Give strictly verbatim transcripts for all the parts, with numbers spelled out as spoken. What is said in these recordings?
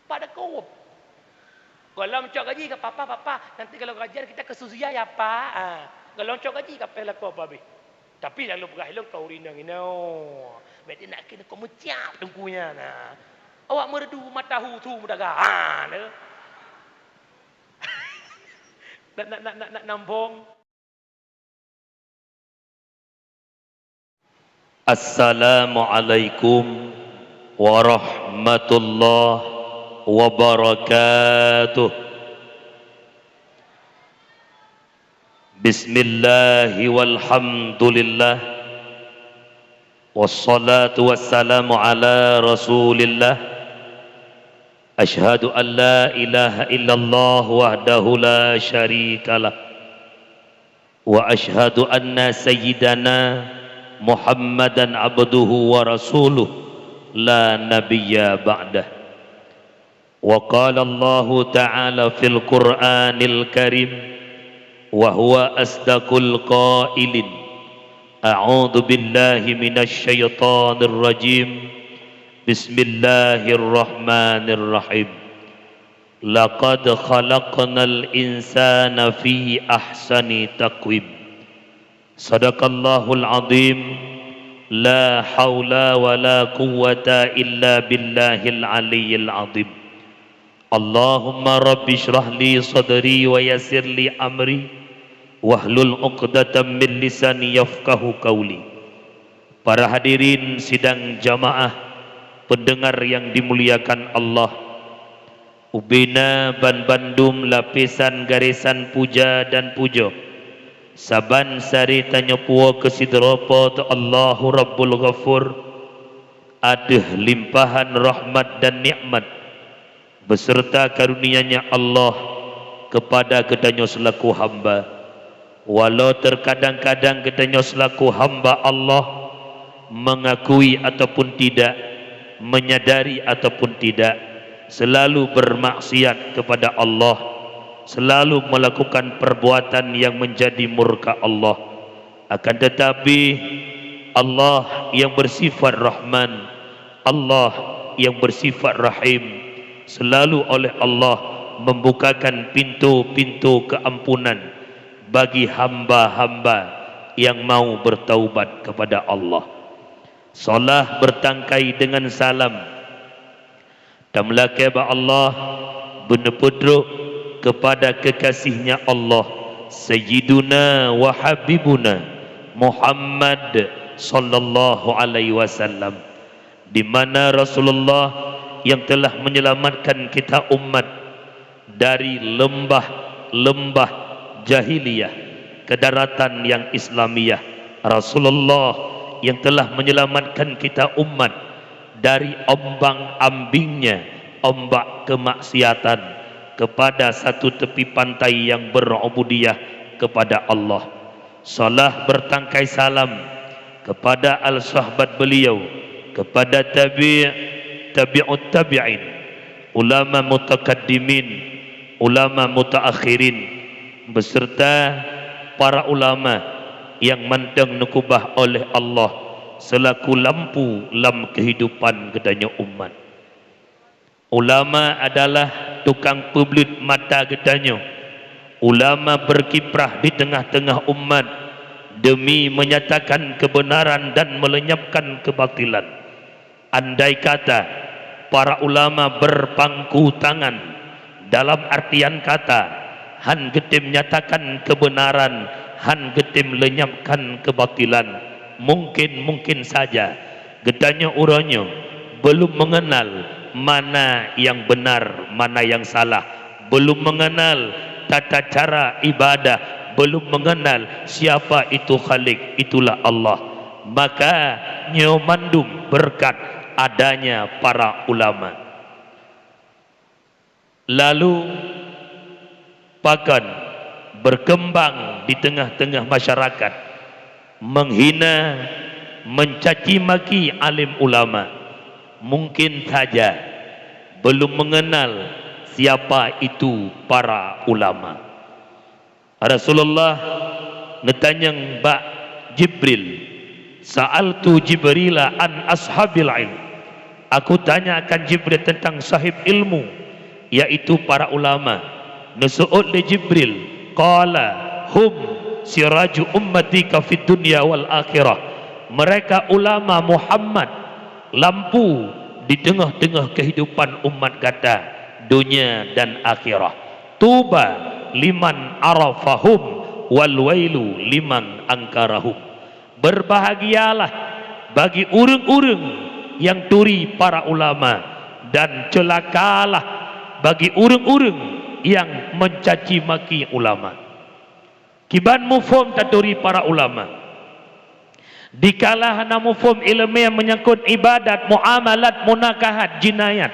Pada kop. Gohlom cok gaji ka papa, papa, nanti kalau gajian kita ke Suzia ya, Pak. Ah, gohlom cok gaji ka peh lakoe pabeh. Tapi lalu peugah ilong kau rinang inoe. Berarti nak kena kau meciap tengkunya nah. Awak merdu mata hu tu mudaga. Ha, nah. Nak, nak, nak, nak, nak nambong. Assalamualaikum warahmatullahi wabarakatuh. Bismillahi walhamdulillah. Wassalatu wassalamu ala Rasulillah. Asyhadu an la ilaha illallah wahdahu la syarikalah. Wa asyhadu anna sayyidana Muhammadan abduhu wa rasuluh la nabiyya ba'dah. Wa qala Allahu ta'ala fil Qur'anil Karim, wa huwa asdaqul qailin. A'udzu billahi minasy syaithanir rajim. Bismillahirrahmanirrahim. Laqad khalaqnal insana fi ahsani taqwim. Sadaqallahul azim. La haula wa la quwwata illa billahil aliyyil azim. Allahumma rabbi shrah li sadri wa yassir li amri wahlul uqdatam min lisani yafqahu qauli. Para hadirin sidang jamaah pendengar yang dimuliakan Allah, ubena banbandum lapisan garesan puja dan pujoe, saban sari tanyoe puwoe keu sidroe Po teu Allahu Rabbul Ghafur, ateueh limpahan rahmat dan nikmat beserta karunia-Nya Allah kepada geutanyoe seulaku hamba. Walau terkadang-kadang geutanyoe seulaku hamba Allah mengakui ataupun tidak, menyadari ataupun tidak, selalu bermaksiat kepada Allah, selalu melakukan perbuatan yang menjadi murka Allah. Akan tetapi, Allah yang bersifat Rahman, Allah yang bersifat Rahim, selalu oleh Allah membukakan pintu-pintu keampunan bagi hamba-hamba yang mau bertaubat kepada Allah. Solah bertangkai dengan salam. Tameulakée bak Allah, beuneupeudrok keupada keukasih-Nya Allah, Sayyiduna wa Habibuna Muhammad sallallahu alaihi wasallam, di mana Rasulullah yang telah menyelamatkan kita umat dari leumbah-leumbah jahiliyah ke daratan yang Islamiyah, Rasulullah yang telah menyelamatkan kita umat dari ombang-ambingnya ombak kemaksiatan kepada satu tepi pantai yang berubudiyah kepada Allah. Salah bertangkai salam kepada al-sahabat beliau, kepada tabi', tabi'ut tabi'in, ulama mutakaddimin, ulama mutaakhirin, beserta para ulama yang mantong neukubah oleh Allah selaku lampu lam keuhidupan geutanyoe umat. Ulama adalah tukang peubleut mata geutanyoe. Ulama berkiprah di tengah-tengah umat demi menyatakan kebenaran dan melenyapkan kebatilan. Andai kata para ulama berpangku tangan, dalam artian kata, han geutem nyatakan kebenaran, han geutem lenyapkan kebatilan, mungkin-mungkin saja geutanyoe uroe nyoe belum mengenal mana yang benar, mana yang salah, belum mengenal tata cara ibadah, belum mengenal siapa itu Khalik, itulah Allah. Maka nyoe mandum berkat adanya para ulama. Lalu pakon berkembang di tengah-tengah masyarakat, menghina, mencaci maki alim ulama, mungkin saja belum mengenal siapa itu para ulama. Rasulullah neutanyong bak Jibril, "Sa'altu Jibrila an ashabil ilm." Aku tanyakan Jibril tentang sahib ilmu, yaitu para ulama. Neuseuôt lé Jibril, qala, "Hum siraju ummatika fid dunya wal akhirah." Mereka ulama Muhammad, lampu di teungoh-teungoh keuhidupan umat gata, donya dan akhirah. "Tuba liman arafahum, wal wailu liman angkarahum." Berbahagialah bagi ureuëng-ureuëng nyang turi para ulama, dan ceulakalah bagi ureuëng-ureuëng nyang mencaci maki ulama. Kiban muphom taturi para ulama? Dikala hana muphom iéleumé menyangkut iébadat, muamalat, munakahat, jinayat,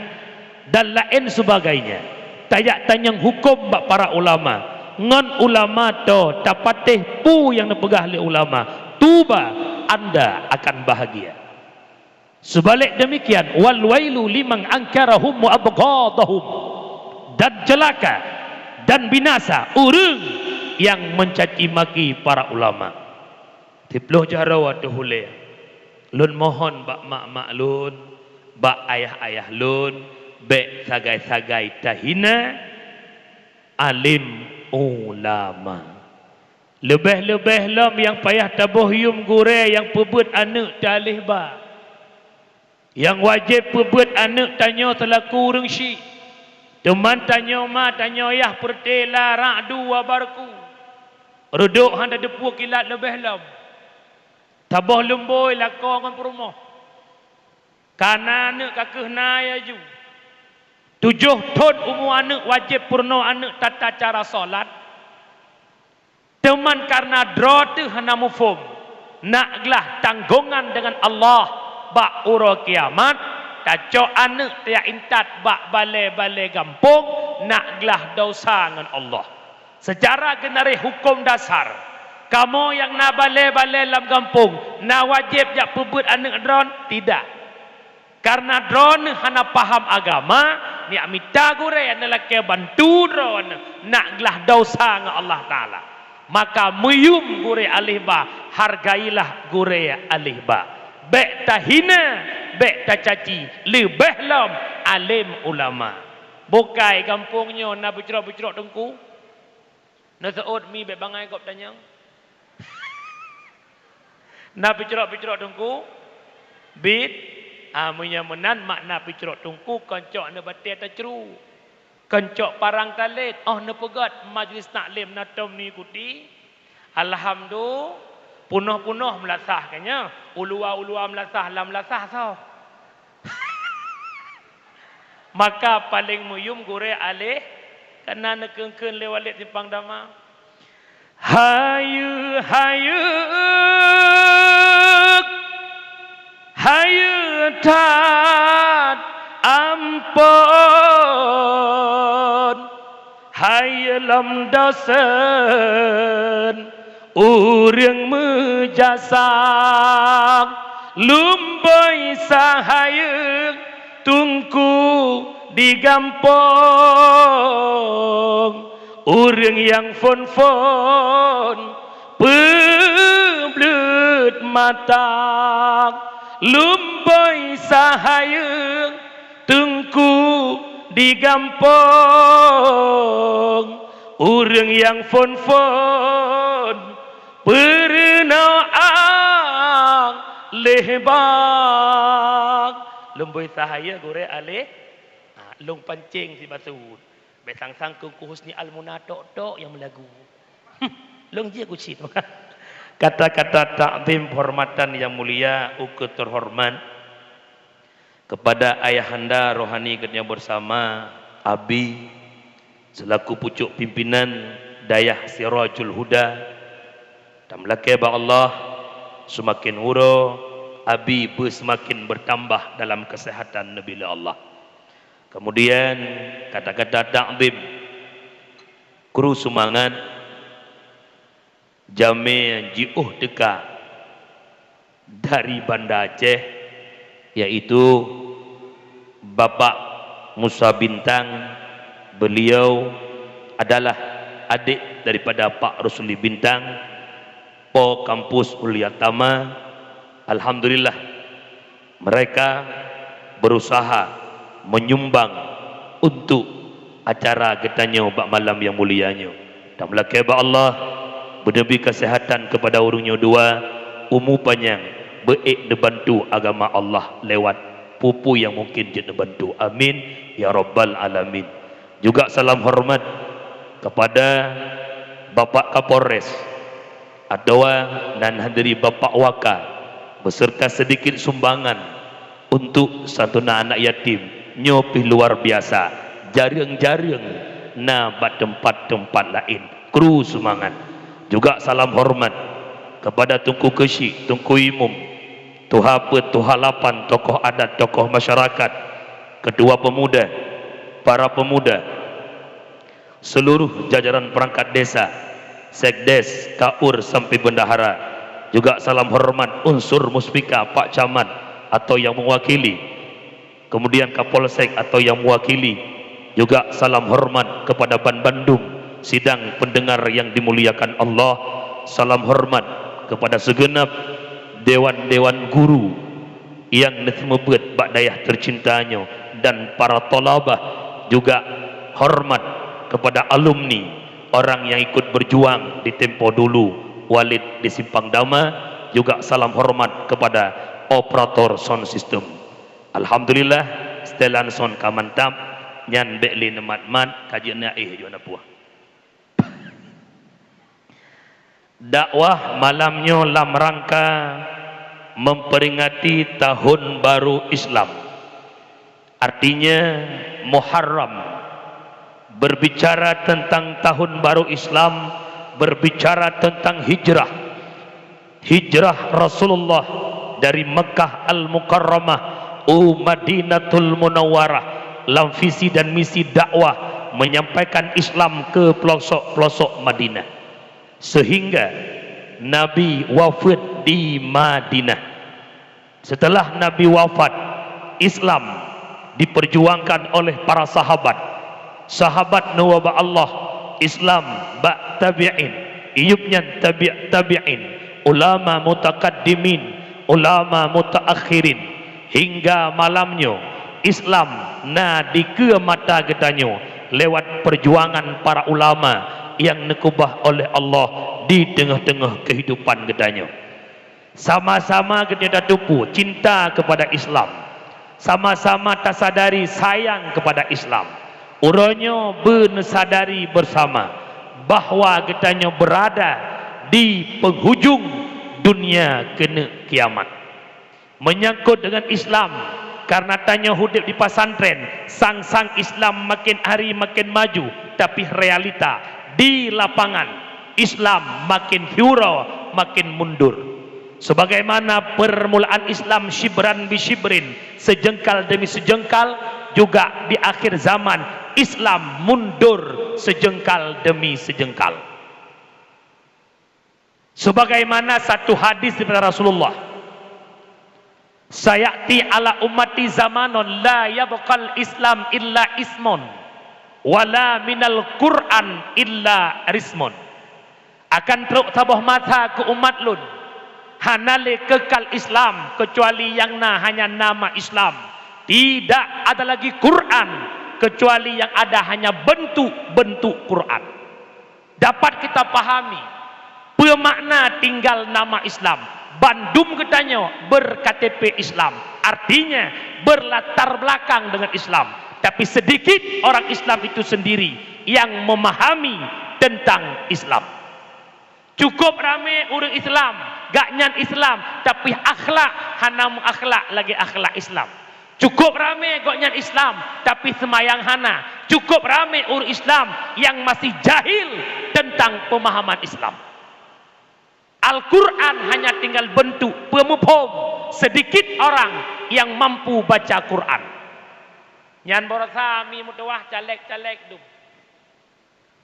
dan laén seubagainya, tajak tanyong huköm bak para ulama. Ngon ulama toe tapatéh peue nyang neupeugah lé ulama. Tuba, anda akan bahagia. Seubalek deumikian, wal wailu liman angkarahum wa abghadahum. Dan ceulaka dan binasa ureuëng nyang mencaci maki para ulama. Siplôh jaroe ateueh ulée, lôn mohon bak mak-mak lôn, bak ayah-ayah lôn, bék sagai-sagai tahina alim ulama. Leubeh-leubeh lom nyang payah taboh yuem gurée nyang peubeuet aneuëk teuh aléh ba. Nyang wajéb peubeuet aneuëk tanyoe seulaku ureuëng syiek. Teuma tanyoe ma tanyoe yah peureuté la ra'du wa barqu. Reudok hana teupeu kilat leubeh lom. Taboh lumbôi lakoe ngon peurumoh. Kana aneuëk ka keuh na laju. Tujoh thon umu aneuëk wajéb peurunoe aneuëk tata cara solat. Teuma kareuna droe teuh hana muphom, nak glah tanggongan deungon Allah bak uroe kiamat, tacok aneuëk tajak intat bak balée-balée gampông, nak glah desya ngon Allah. Seucara geunareh huköm dasar, kamoe nyang na balée-balée lam gampông na wajéb jak peubeuet aneuëk droeneuh? Tidak. Kareuna droeneuh hana paham agama, neujak mita gurée neulakée bantu droeneuh, nak glah desya ngon Allah Taala. Maka meuyuem gurée aléh ba, hargailah gurée aléh ba. Bék tahina, bék tacaci, leubeh lom além ulama. Bukai gampông nyoe na beucrok-beucrok teungku? Neuseuôt mi bék bangai gob tanyong. Na picrok-picrok teungku? Bit? Ah, meunyoe meunan makna picrok teungku, kon cok aneuëk batée tacru. Kon cok parang talét, óh neupeugét majlis taklim na tom neuikuti. Alhamdulillah, punoh-punoh meulasah ka nyoe. Uluwa-uluwa meulasah, lam meulasah soh. Maka paleng meuyuem gurée aléh, kana neukheun-kheun lé Walid Simpang Dama. Hayeue, hayeue, hayeue that amphon. Hayeue lom dosen ureuëng meujasa, lumbôi sahayeue teungku di gampông, ureuëng nyang phon-phon peubleuet mata, lumbôi sahayeue teungku di gampông, ureuëng nyang phon-phon peurunoe aléh ba. Lumbôi sahayeue gurée aléh, ah, lôn pancéng sibacut. Bék sang-sang keu Husni Almuna tok-tok nyang meulagu. Lôn jeuet ku cit. Kata-kata takzim penghormatan yang mulia, ukeue terhormat kepada ayahanda rohani geutanyoe bersama, Abi, selaku pucuk pimpinan Dayah Sirajul Huda, dan meulakée bak Allah, seumaken uroe Abi beuseumaken beutambah dalam keuseuhatan neubri lé Allah. Kemudian, kata-kata takzim, kru seumangat, jamé jiôh teuka dari Banda Aceh, yaitu Bapak Musa Bintang. Beliau adalah adik daripada Pak Rusli Bintang, Po Kampus Ulia Tama. Alhamdulillah, mereka berusaha menyumbang untuk acara geutanyoe bak malam nyang mulia nyoe. Tameulakée bak Allah, beuneubi keuseuhatan keupada ureuëng nyoe dua, umu panyang, beuék neubantu agama Allah lewat peue-peue nyang mungken jeuet neubantu. Amin ya rabbal alamin. Juga salam hormat kepada Bapak Kapolres, atawa nan hadiri Bapak Waka, beserta sedikit sumbangan untuk santunan anak yatim. Nyoe pih luar biasa, jareueng-jareueng na bak teumpat-teumpat laén. Kru seumangat. Juga salam hormat kepada Teungku Keuchik, Teungku Imum, Tuha Peuet, Tuha Lapan, tokoh adat, tokoh masyarakat, ketua pemuda, para pemuda, seluruh jajaran perangkat desa, sekdes, kaur sampai bendahara. Juga salam hormat unsur muspika, Pak Camat atau yang mewakili, kemudian Kapolsek atau yang mewakili. Juga salam hormat kepada banbandum sidang pendengar yang dimuliakan Allah. Salam hormat kepada segenap dewan-dewan guru nyang neuseumeubeuet bak dayah tercinta nyoe dan para thalabah, juga hormat kepada alumni, orang yang ikut berjuang di tempo dulu, Walid di Simpang Dama, juga salam hormat kepada operator sound system. Alhamdulillah, setelan sound ka mantap, nyan bék lé neumat-mat, ka jeuet na éh jok na puah. Dakwah malam nyoe lam rangka memperingati Tahun Baru Islam. Artinya Muharram. Berbicara tentang Tahun Baru Islam, berbicara tentang hijrah. Hijrah Rasulullah dari Mekah Al-Mukarramah u Madinatul Munawwarah lam visi dan misi dakwah menyampaikan Islam ke pelosok-pelosok Madinah. Sehingga Nabi wafat di Madinah. Setelah Nabi wafat, Islam diperjuangkan oleh para sahabat. Sahabat neuba bak Allah, Islam bak tabi'in, iyup nyan tabi' tabi'in, ulama mutakaddimin, ulama mutaakhirin. Hingga malam nyoe, Islam na dikeue mata geutanyoe lewat perjuangan para ulama nyang neukeubah oleh Allah di teungoh-teungoh keuhidupan geutanyoe. Sama-sama geutanyoe tateupeue cinta kepada Islam. Sama-sama tasadari sayang kepada Islam. Uroe nyoe beuneusadari bersama bahwa geutanyoe berada di penghujung dunia keuneuk kiamat. Menyangkut dengan Islam, karena tanyoe udeb di pesantren, sang-sang Islam makin hari makin maju, tapi realita di lapangan, Islam makin hiura, makin mundur. Sebagaimana permulaan Islam syibran bi syibrin, sejengkal demi sejengkal, juga di akhir zaman Islam mundur sejengkal demi sejengkal. Sebagaimana satu hadis daripada Rasulullah, "Sayati ala ummati zamanun la yabqal Islam illa ismun, wala minal Qur'an illa rismun." Akan trok saboh masa keu umat lôn, hana lé keukal Islam keucuali nyang na hanya nama Islam. Tidak ada lagi Quran keucuali yang ada hanya bentuk-bentuk Quran. Dapat kita pahami peue makna tinggal nama Islam. Bandum geutanyoe ber-K T P Islam, artinya berlatar belakang dengan Islam. Tapi sedikit orang Islam itu sendiri yang memahami tentang Islam. Cukup ramé ureuëng Islam, gak nyan Islam, tapi akhlak hana meuakhlak lagée akhlak Islam. Cukup ramé gobnyan Islam, tapi seumayang hana. Cukup ramé ureuëng Islam yang masih jahil tentang pemahaman Islam. Al-Quran hanya tinggal bentuk peumuphom, sedikit orang yang mampu baca Quran. Nyan baroesa mi meutuwah caleg-caleg dum.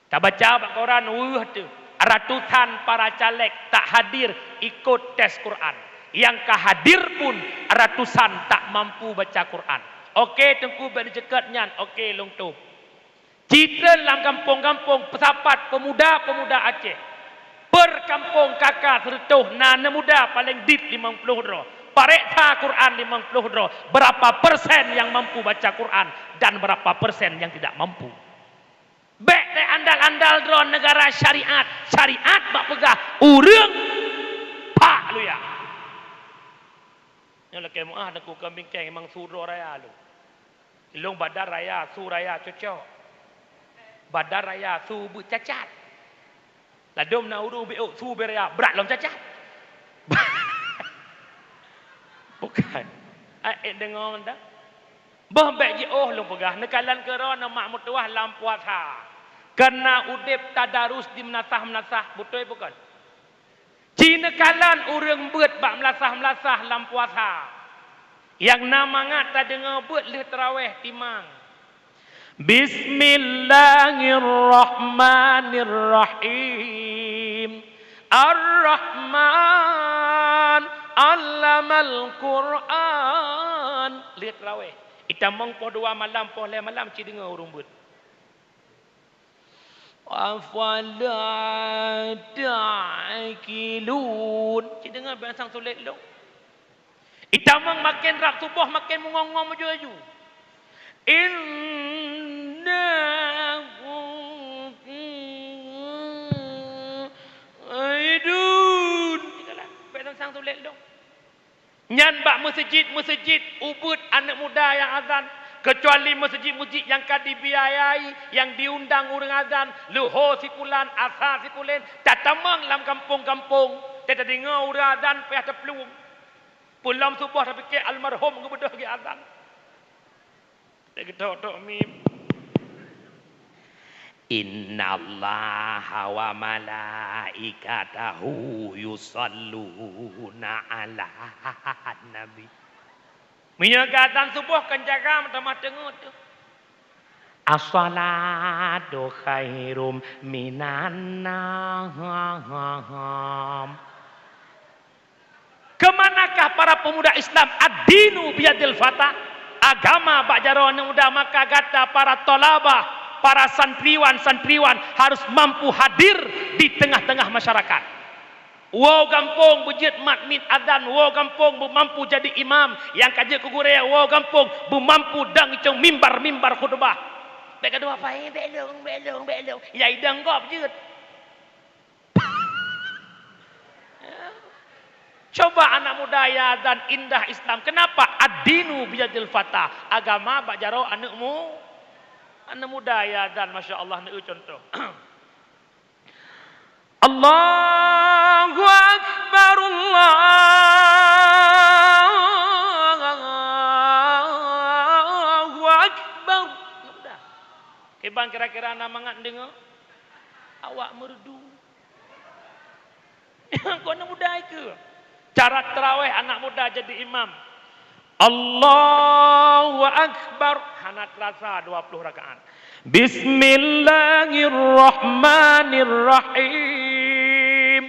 Tabaca bak koran weueh teuh, ratusan para caleg tak hadir ikut tes Quran. Nyang ka hadir pun ratusan tak mampu baca Quran. Oke, Teungku, bék neuceukat nyan. Oke, lôn tôb. Citron lam gampông-gampông peusapat pemuda-pemuda Aceh. Per kampông K K seureutôh na aneuk muda paleng dit limong ploh droe. Pareksa Quran limong ploh droe, berapa persen yang mampu baca Quran dan berapa persen yang tidak mampu. Bék teuandal-andal droe negara syariat. Syariat bak peugah ureuëng pak luya. Nyoe lakée meuáh Teungku keu bingkeng memang su droe raya lôn. Ilong badan raya, su raya cocok. Badan raya, su beuet cacat. Ladom na ureuëng beu su beu raya, brat lom cacat. Bukan. Ai, eh, deungoe dah. Boh bék jiôh lôn peugah, neukalon keudroe neumak meutuwah lam puasa. Kareuna udeb tadarus di meunasah-meunasah, beutôi bukon? Ci neukalon ureuëng beuet bak meulasah-meulasah lam puasa. Nyang na mangat tadeungoe beuet lheueh tarawéh timang. Bismillahirrahmanirrahim. Ar-Rahman, allamal Qur'an. Lheueh tarawéh. Itamong poh dua malam, poh lhée malam ci deungoe ureuëng beuet. Afala ta'qilun. Ci deungoe beuet sang sulet lom. Itamong maken rab suboh maken meungong-ngong maju-aju. Innahu aidun. Beuet sang sulet lom. Nyan bak meuseujid-meuseujid ubeuet aneuëk muda nyang azan, keucuali meuseujid-meuseujid nyang ka dibiayai, nyang diundang ureuëng azan, leuho sipulan, asa sipulen, tatamong lam gampông-gampông, tatadeungoe ureuëng azan payah taplueng. Peulom suboh tapike almarhum geubeudôh geuazan. Lagée tok-tok mim. Innallaha wa malaikatahu yusalluna 'alan nabi. Meunyoe geuazan suboh kon jaga meutamah teungeut tu. As-salatu khairum minan naum. Keumanakah para pemuda Islam? Ad-dinu biyadil fata. Agama bak jaroe aneuëk muda, maka gata para thalabah, para santriwan-santriwan harus mampu hadir di tengah-tengah masyarakat. Woe gampông beujeuet mat miet azan, woe gampông beumampu jadi imam, nyang ka jeuet keu gurée, woe gampông beumampu dang icong mimbar-mimbar khutubah. Bék gadoh apa, eh, bék lôn, bék lôn, bék lôn. Ya idang gob jeuet. Coba anak muda ya azan indah Islam. Kenapa? Ad-dinu biyadil fata. Agama bak jaroe aneuëk mu-, aneuëk muda ya azan, masya Allah, neueu contoh. Allahu Akbar, Allahu Akbar. Anak muda. Kiban kira-kira na mangat deungoe? Awak meureudu. Kon anak muda keu. Cara tarawéh anak muda jadi imam. Allahu Akbar. Hana terasa dua puluh rakaat. Bismillahirrahmanirrahim.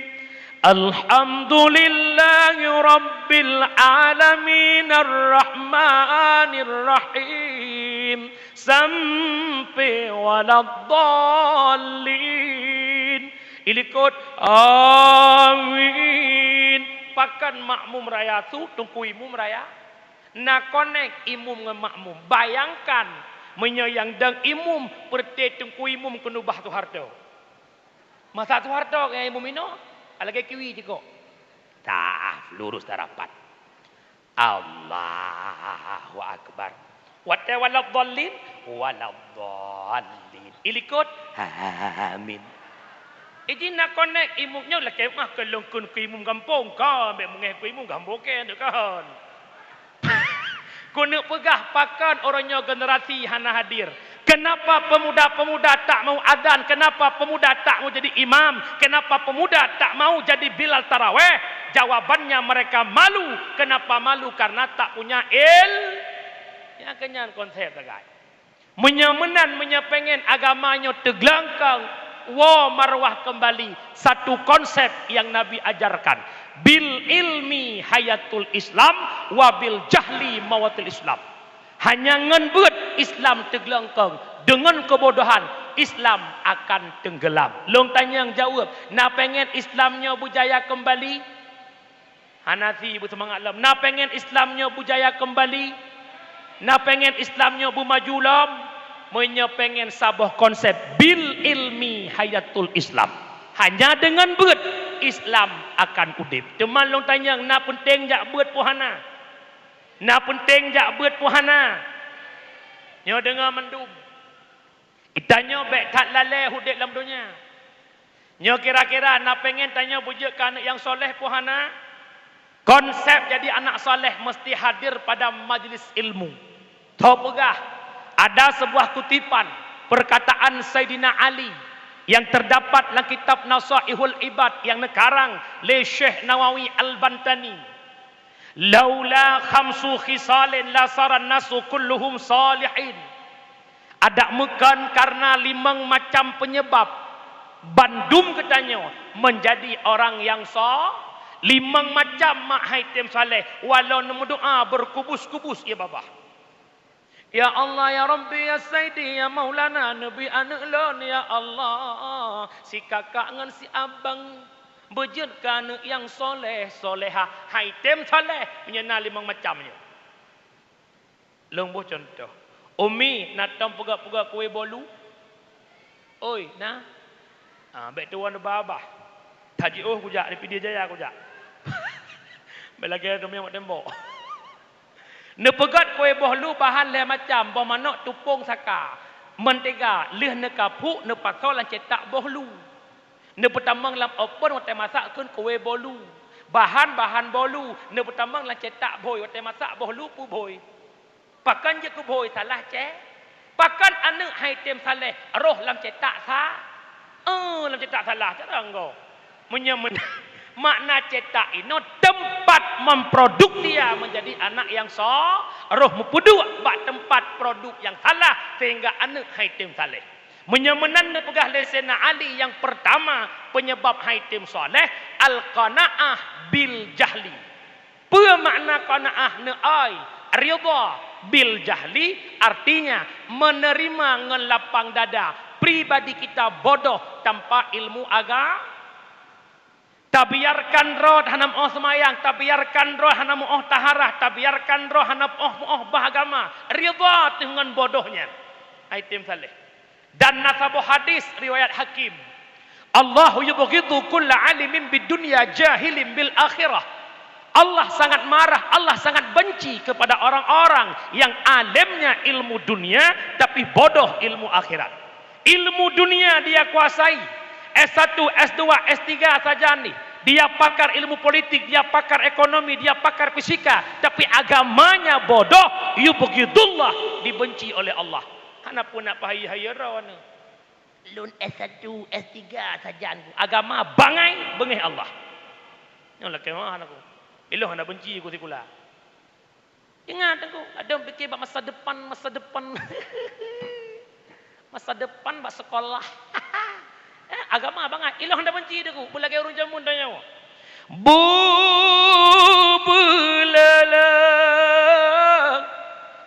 Alhamdulillahi rabbil alamin, arrahmanirrahim. Sampai waladdallin. Ilikot, amin. Pakon makmum raya su, teungku imum raya. Na konek imum ngon makmum. Bayangkan, meunyoe nyang dang imum, peureuté teungku imum keuneubah Soeharto. Masa Soeharto nyang imum inoe, lagée kiwi jikok. Tah, lurus tarapat. Allahu Akbar. Watée waladdallin, waladdallin. Ilikot, amin. Iji na konek imum nyoe lakée mah keu lôn kheun keu imum gampông, kon bék meungéh keu imum gampông keu kon. Keuneuk peugah pakon uroe nyoe generasi hana hadir. Kenapa pemuda-pemuda tak mau azan? Kenapa pemuda tak mau jadi imam? Kenapa pemuda tak mau jadi bilal taraweh? Jawabannya, mereka malu. Kenapa malu? Karena tak punya il-, nyang keunyan konsep sagai. Meunyoe meunan, meunyoe pengen agama nyoe teuglengkong, woe marwah keumbali satu konsep nyang Nabi ajarkan, "Bil ilmi hayatul Islam, wa bil jahli mawatul Islam." Hanya ngon beuet Islam teuglengkong, deungon keubodohan Islam akan tenggelam. Lôn tanyong jaweueb, na pengen Islam nyoe beujaya keumbali? Hana si beuseumangat lom. Na pengen Islam nyoe beujaya keumbali? Na pengen Islam nyoe beumaju lom? Meunyoe pengen saboh konsep, "Bil ilmi hayatul Islam." Hanya deungon beuet, Islam akan udeb. Teuma lôn tanyong, na peunteng jak beuet peue hana? Na peunteng jak beuet peue hana? Nyoe deungoe mandum. Geutanyoe bék that lalée udeb lam donya. Nyoe kira-kira na pengen tanyoe beujeuet keu aneuëk nyang soleh peue hana? Konsep jadi anak soleh meusti hadir pada majlis ilmu. Tho peugah, ada sebuah kutipan perkataan Saidina Ali yang terdapat lam kitab Nasaihul Ibad yang neukarang lé Syekh Nawawi Al-Bantani. "Laula khamsu khisalin lasaran nasu kulluhum salihin." Adak meukon karena limong macam penyebab bandum geutanyoe menjadi orang yang so-, limong macam mak hai tem saleh, walau neumeudoa beukubus-kubus, ya babah. Ya Allah, ya Rabbi, ya Saidi, ya Maulana, neubi aneuëk lôn, ya Allah, si kakak ngon si abang, beujeuet keu aneuëk nyang soleh, solehah, hai tem saleh, meunyoe na limong macam nyoe. Lôn boh cuntoh. Umi, na tom peugöt-peugöt kué bolu? Oi, na? Ah, bék tuwan ubah-ubah. Tajiôh kujak, di Pidie Jaya kujak. Bék lagée domiang bak tembok. Neupeugöt kué boh lu bahan lhée macam, boh manök, tupông, saka, mentega, lheueh neukapuk, neupasoe lam cetak boh lu. Neupeutamong lam open watée masak kheun kué bolu. Bahan-bahan bolu neupeutamong lam cetak bhôi watée masak boh lu peubhôi. Pakon jeuet keu bhôi salah cé? Pakon aneuëk hai tem saleh roh lam cetak sa-, eh, lam cetak salah, cara enggau. Meunyoe men-, makna cetak inoe tempat memproduk dia menjadi anak yang so-, roh meupeuduek bak tempat produk yang salah sehingga aneuëk hai tem saleh. Meunyoe meunan neupeugah lé Saidina Ali, nyang peurtama peunyeubab hai tem saleh, al-qanaah bil jahli. Peue makna qanaah neuai? Ridha bil jahli, artinya menerima ngon lapang dada pribadi kita bodoh tanpa ilmu aga-, Tabiarkan droe hana meuoh seumayang, tabiarkan droe hana meuoh taharah, tabiarkan droe hana meuoh-meuoh bah agama, ridha teuh ngon bodoh nyan. Hai tem saleh. Dan na saboh hadis riwayat Hakim, "Allahu yubghidu kulla alimin bid dunya jahilin bil akhirah." Allah sangat marah, Allah sangat benci kepada orang-orang yang alimnya ilmu dunia tapi bodoh ilmu akhirat. Ilmu dunia dia kuasai, S satu, S dua, S tiga sajan nih. Dia pakar ilmu politik, dia pakar ekonomi, dia pakar fisika, tapi agamanya bodoh, yubghidullah, dibenci oleh Allah. Hana pun nak pahaya-haya droe nyoe. Lôn S satu, S tiga sajan ku. Agama bangai, beungéh Allah. Nyoe lakée meu'ah anakku. Ilôn hana benci ku sikula. Ingat, Teungku, ladôm pike bak masa depan, masa depan. Masa depan bak sekolah. Eh, agama bangai. Ilôn hana benci, Teungku. Beulagée ureuëng jameun tanyoe. Bubeuleuleuk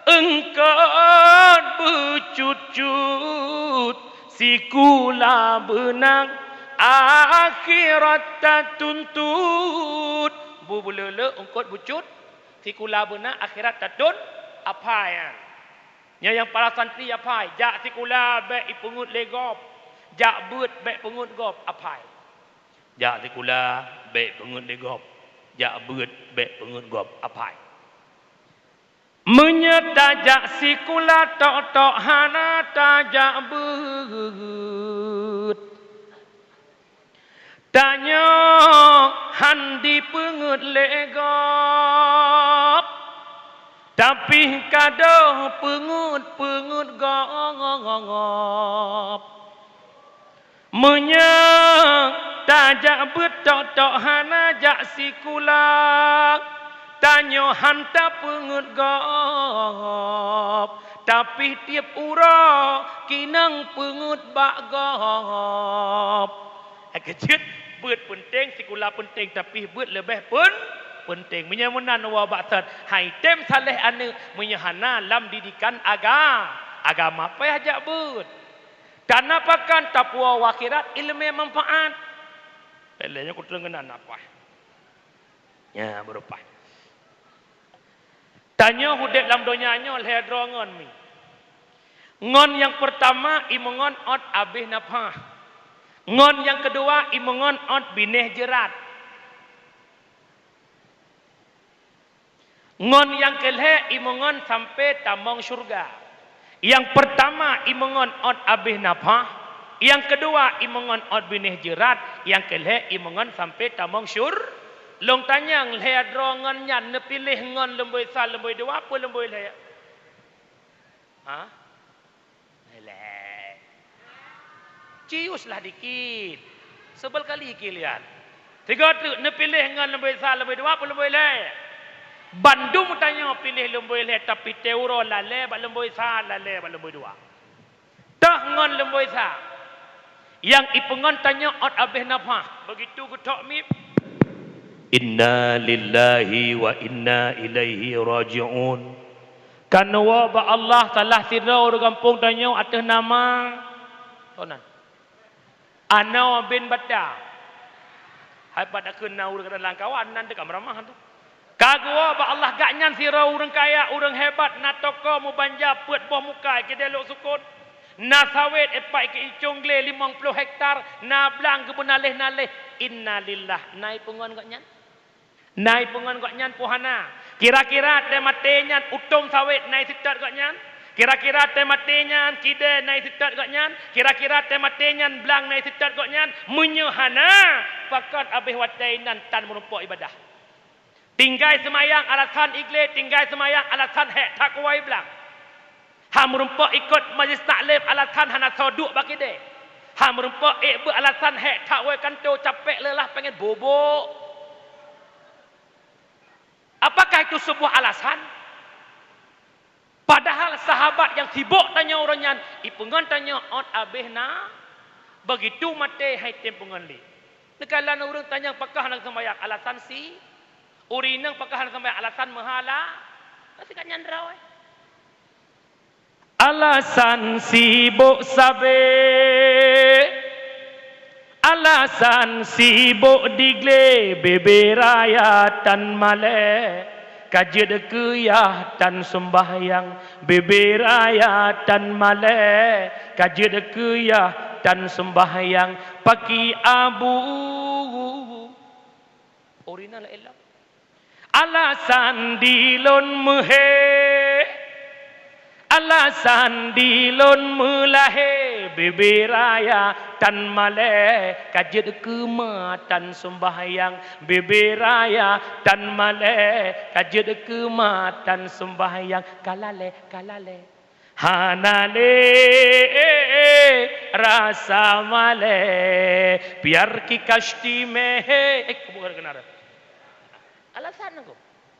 eungkot beucut-cut, sikula beuna akhirat tatuntut. Bubeuleuleuk eungkot beucut, sikula beuna akhirat tatun, aphai nyan. Nyoe nyang para santri aphai, jak sikula bék ipeungeuet lé gob, jak beuet bék peungeuet gob, aphai. Jak sikula bék peungeuet lé gob, jak beuet bék peungeuet gob, aphai. Meunyoe tajak sikula tok-tok hana tajak beuet, tanyoe han dipeungeuet lé gob, tapi ka deuh peungeuet-peungeuet gob. Meunyoe tajak beuet tok-tok hana jak sikula, tanyoe han tapeungeuet gob, tapi tieb uroe kinong peungeuet bak gob. Hai keujeuet, beuet peunteng, sikula peunteng, tapi beuet leubeh peun-, peunteng. Meunyoe meunan woe bak thon, hai tem saleh aneuëk, meunyoe hana lam didikan aga-, agama, payah jak beuet. Kana pakan tapuwoe u akhirat ileumé manfaat. Lé nyoe kuteueng keunan apa? Nya, beureumpah. Tanyoe udeb lam donya nyoe lhée droe ngon mi. Ngon nyang peurtama, imeungon ôt abéh nafah. Ngon nyang keudua, imeungon ôt binéh jeurat. Ngon nyang keulhée, imeungon sampoe tamong syeuruga. Nyang peurtama, imeungon ôt abéh nafah. Nyang keudua, imeungon ôt binéh jeurat. Nyang keulhée, imeungon sampoe tamong syur-, Lôn tanyong, lhée droe ngon nyan neupiléh ngon lumboi sa, lumboi dua, peue lumboi lhée? Ha? Lhée. Ciuslah dikit. Seubel kali kilian. Tiga teuk neupiléh ngon lumboi sa, lumboi dua, peue lumboi lhée? Bandum tanyoe piléh lumboi lhée, tapi teuuroe lalée bak lumboi sa, lalée bak lumboi dua. Toh ngon lumboi sa. Nyang ipeungon tanyoe ôt abéh nafah. Begitu geutok miep. Inna lillahi wa inna ilaihi raji'un. Kan woe bak Allah salah sidroe ureuëng gampông tanyoe ateueh nama. Toh nan. Anoe bin Bata. Hai pat takheun na ureuëng ka dalam kawan nan teuka meuramah tu. Ka geuwoe bak Allah gobnyan sidroe ureuëng kaya, ureuëng hebat, na toko meubanja peuet boh muka keudeh lhok sukon. Na sawét ipat keu icong glé limong ploh hektar, na blang geubeunaleh-naleh. Innalillah, na ipeungon gobnyan? Na ipeungon gobnyan peue hana? Kira-kira teumaté nyan utom sawét na iseutôt gobnyan? Kira-kira teumaté nyan kidée na iseutôt gobnyan? Kira-kira teumaté nyan blang na iseutôt gobnyan? Meunyoe hana, pakon abéh watée inan tan meurumpok ibadah? Tinggai seumayang alasan iglé, tinggai seumayang alasan hék that kuwoe blang. Han meurumpok ikot majlis taklim alasan hana soe duek bak idéh. Han meurumpok ék beuet alasan hék that woe kantô capék leulah pengen bobok. Apakah itu sebuah alasan? Padahal sahabat nyang sibok tanyoe uroe nyan ipeungon tanyoe ôt abéh na. Begitu maté hai tem peungon lé. Neukalon ureuëng tanyong pakon hana seumayang alasan si. Ureuëng inong pakon hana seumayang alasan meuhala. Ka sikat nyan droe. Alasan sibok sabe, alasan sibok diglé, bebe raya tan malée, ka jeuet keu yah tan seumbahyang, bebe raya tan malée, ka jeuet keu yah tan seumbahyang, paki abu. Ureuëng inong laén lom. Alasan di lôn meuhé, alasan di lôn meulahé, bebe raya tan malée, ka jeuet keu ma tan seumbahyang, bebe raya tan malée, ka jeuet keu ma tan seumbahyang, ka lalée, ka lalée. Hana lé rasa malée, biar ki kasti meh. Eh, keubu keunan. Alasan aku.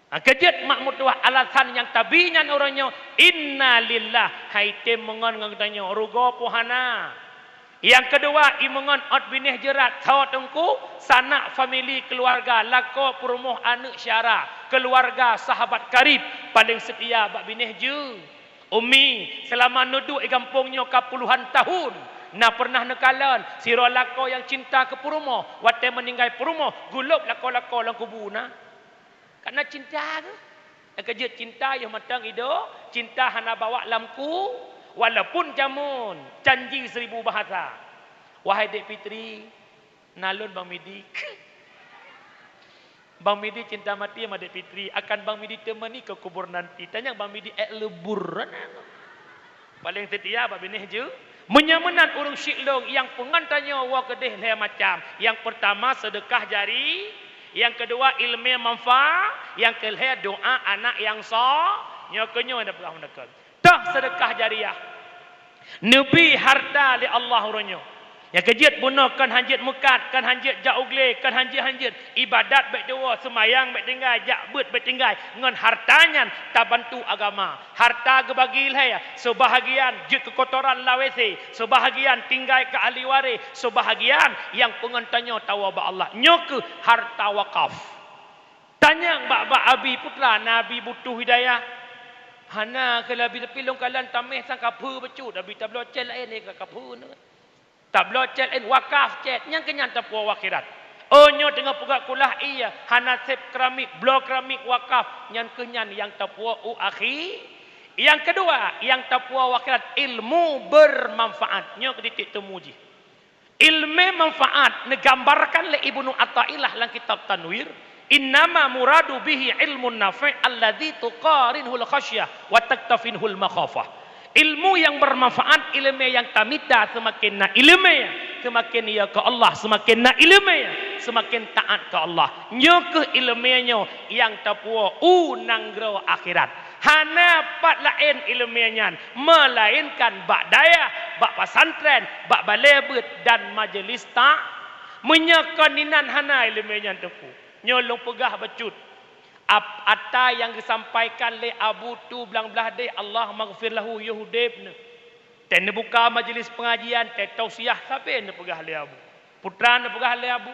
Ha, keujeuet mak meutuah alasan nyang tabi nyan uroe nyoe, innalillah, hai tem meungon ngon geutanyoe, rugoe peue hana. Nyang keudua, imeungon ôt binéh jeurat, tho teungku, sanak famili keuluwarga, lakoe peurumoh aneuëk syara, keuluwarga sahabat karib, paleng seutia bak binéh jeuet. Umi, seulama neuduek di gampông nyoe ka puluhan tahun, na peureunah neukalon sidroe lakoe nyang cinta keu peurumoh, watée meuninggai peurumoh, geulôb lakoe-lakoe lam kubu na. Ka na cinta geuh. Nyang keujeuet cinta yoh mantong idok, cinta hana bawak lam ku, walaupun jameun janji seribu bahasa. Wahai Dek Fitri, na lôn Bang Midi. Bang Midi cinta mati sama Dek Fitri, akan Bang Midi temani ke kubur nanti. Tanyong Bang Midi ék leubur. Paleng seutia bak binéh jeuet. Meunyoe meunan ureuëng syiek lôn nyang peungon tanyoe woe keudeh lhée macam. Nyang peurtama seudeukah jari, nyang keudua iéleumé manfa, nyang keulhée doá anak nyang so-, nyoe keunyoe na peugah meunakon. Toh seudeukah jariah. Neubi harta lé Allah uroe nyoe. Nyang keujeuet bunoe kon hanjeuet meukat, kon hanjeuet jak u glé, kon hanjeuet-hanjeuet. Ibadat bék tuwoe, seumayang bék tinggai, jak beuet bék tinggai. Ngon harta nyan tabantu agama. Harta geubagi lhée, seubahagian jeuet keu kotoran lam WC, seubahagian tinggai keu ahli waréh, seubahagian nyang peungon tanyoe tawoe bak Allah. Nyoe keuh harta wakaf. Tanyong bak, bak Abi Putra, na Abi butuh hidayah? Hana keu Abi, tapi lôn kalon taméh sang kaphé bacut, Abi tabloe cét laén lé ka kaphé nyoe. Tabloe cét laén wakaf cét, nyang keunyan tapuwoe u akhirat. Oh, nyoe teungoh peugah kulah, iya, hana sép keramik, bloe keramik wakaf, nyan keuh nyan nyang tapuwoe u akhi-, nyang keudua, nyang tapuwoe u akhirat, ilmu bermanfaat. Nyoe keu titik temu jih. Ilmu manfaat neugambarkan lé Ibnu Athaillah lam kitab Tanwir, "Innama muradu bihi ilmun nafi' alladzi tuqarinhul khasyah wa taktafinhul makhafah." Ilmu yang bermanfaat, ilmu yang tamita, seumaken na ilmu, seumaken iya keu Allah, seumaken na ilmu, seumaken taat keu Allah. Nyoe keuh ilmu nyoe nyang tapuwoe u nanggroe akhirat. Hana pat laén ilmu nyan, melainkan bak dayah, bak pesantren, bak balée beuet dan majelis ta-, meunyoe kon inan hana ilmu nyan teungku. Nyoe lôn peugah bacut. Ap-, ata nyang geusampaikan lé Abu tu blang blaih deh, Allah maghfir lahu, yoh udeb neuh. Teuh neubuka majelis pengajian, teuh tausiah sabe neupeugah lé Abu. Peue treuk neupeugah lé Abu?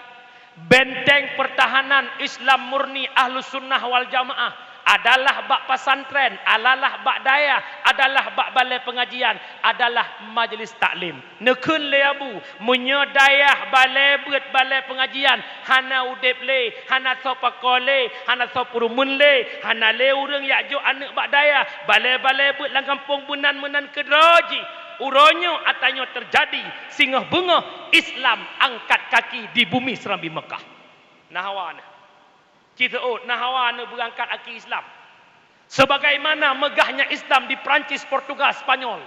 Benteng pertahanan Islam murni Ahlus Sunnah wal Jamaah adalah bak pesantren, adalah bak dayah, adalah bak balée pengajian, adalah majelis taklim. Neukheun lé Abu, meunyoe dayah, balée beuet, balée pengajian hana udeb lé, hana soe pakoe lé, hana soe peurumeun lé, hana lé ureuëng jak jok aneuëk bak dayah, balée-balée beuet lam gampông meunan-meunan keudroe jih, uroe nyoe ata nyoe teujadi, singoh beungoh Islam angkat kaki di bumi Serambi Mekah. Na hawa neuh. Ci seuôt, na hawa neuh beurangkat aki Islam. Sebagaimana megahnya Islam di Prancis, Portugal, Spanyol,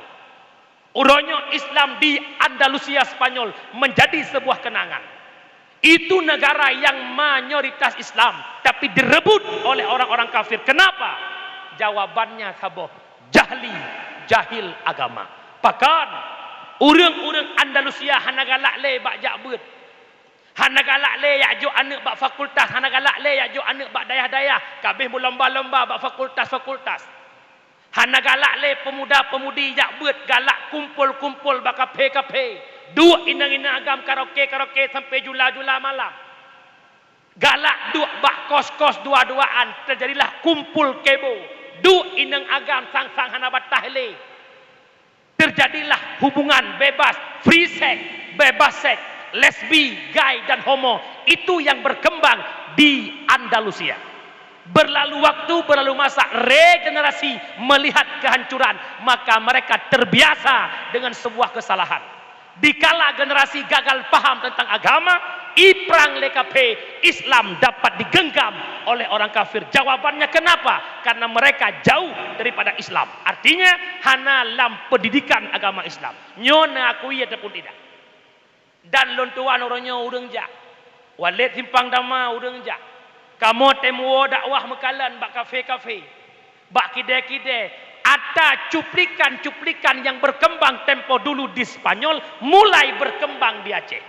uroe nyoe Islam di Andalusia, Spanyol menjadi sebuah kenangan. Itu negara yang mayoritas Islam, tapi direbut oleh orang-orang kafir. Kenapa? Jawabannya saboh, jahli, jahil agama. Pakon, ureuëng-ureuëng Andalusia hana galak lé bak jak beuet. Hana galak lé jak jok aneuëk bak fakultas, hana galak lé jak jok aneuëk bak dayah-dayah, ka abéh meulomba-lomba bak fakultas-fakultas. Hana galak lé peumuda-peumudi jak beuet, galak kumpol-kumpol bak kafe-kafe. Duek inong-inong agam karaoke-karaoke sampai jula-jula malam. Galak duek bak kos-kos dua-duaan, teujadilah kumpol kebo. Duek inong agam sang-sang hana bataih lé. Terjadilah hubungan bebas, free sex, bebas seks, lesbi, gay, dan homo. Itu yang berkembang di Andalusia. Berlalu waktu, berlalu masa, regenerasi melihat kehancuran, maka mereka terbiasa dengan sebuah kesalahan. Dikala generasi gagal paham tentang agama, iprang lé kafe, Islam dapat digenggam oleh orang kafir. Jawabannya kenapa? Karena mereka jauh daripada Islam. Artinya, hana lam pendidikan agama Islam. Nyoe neukui ataupun tidak. Dan lôn tuan uroe nyoe ureuëng jak. Walét Simpang Dama ureuëng jak. Kamoe tém woe dakwah meukalon bak kafe-kafe, bak kidée-kidée. Ata cuplikan-cuplikan yang berkembang tempo dulu di Spanyol mulai berkembang di Aceh.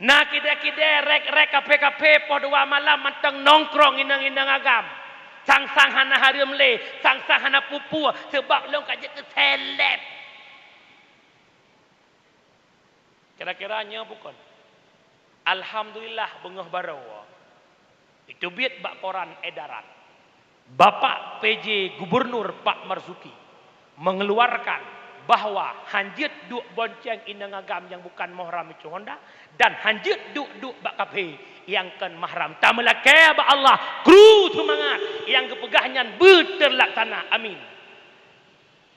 Na kidée-kidée, rék-rék, kafe-kafe, poh dua malam mantong nongkrong inong-inong agam. Sang-sang hana hareuem lé, sang-sang hana peue-peue, sabab lôn ka jeuet keu seleb. Kira-kira nyoe bukon? Alhamdulillah, beungoh baroe. Itu biet bak koran edaran. Bapak P J Gubernur Pak Marzuki mengeluarkan bahwa hanjeuet duek bonceng inong agam nyang bukan mahram itu honda, dan hanjeuet duek-duek bak kafe nyang kon mahram. Tameulakée bak Allah, kru seumangat, nyang geupeugah nyan beuteulaksana. Amin.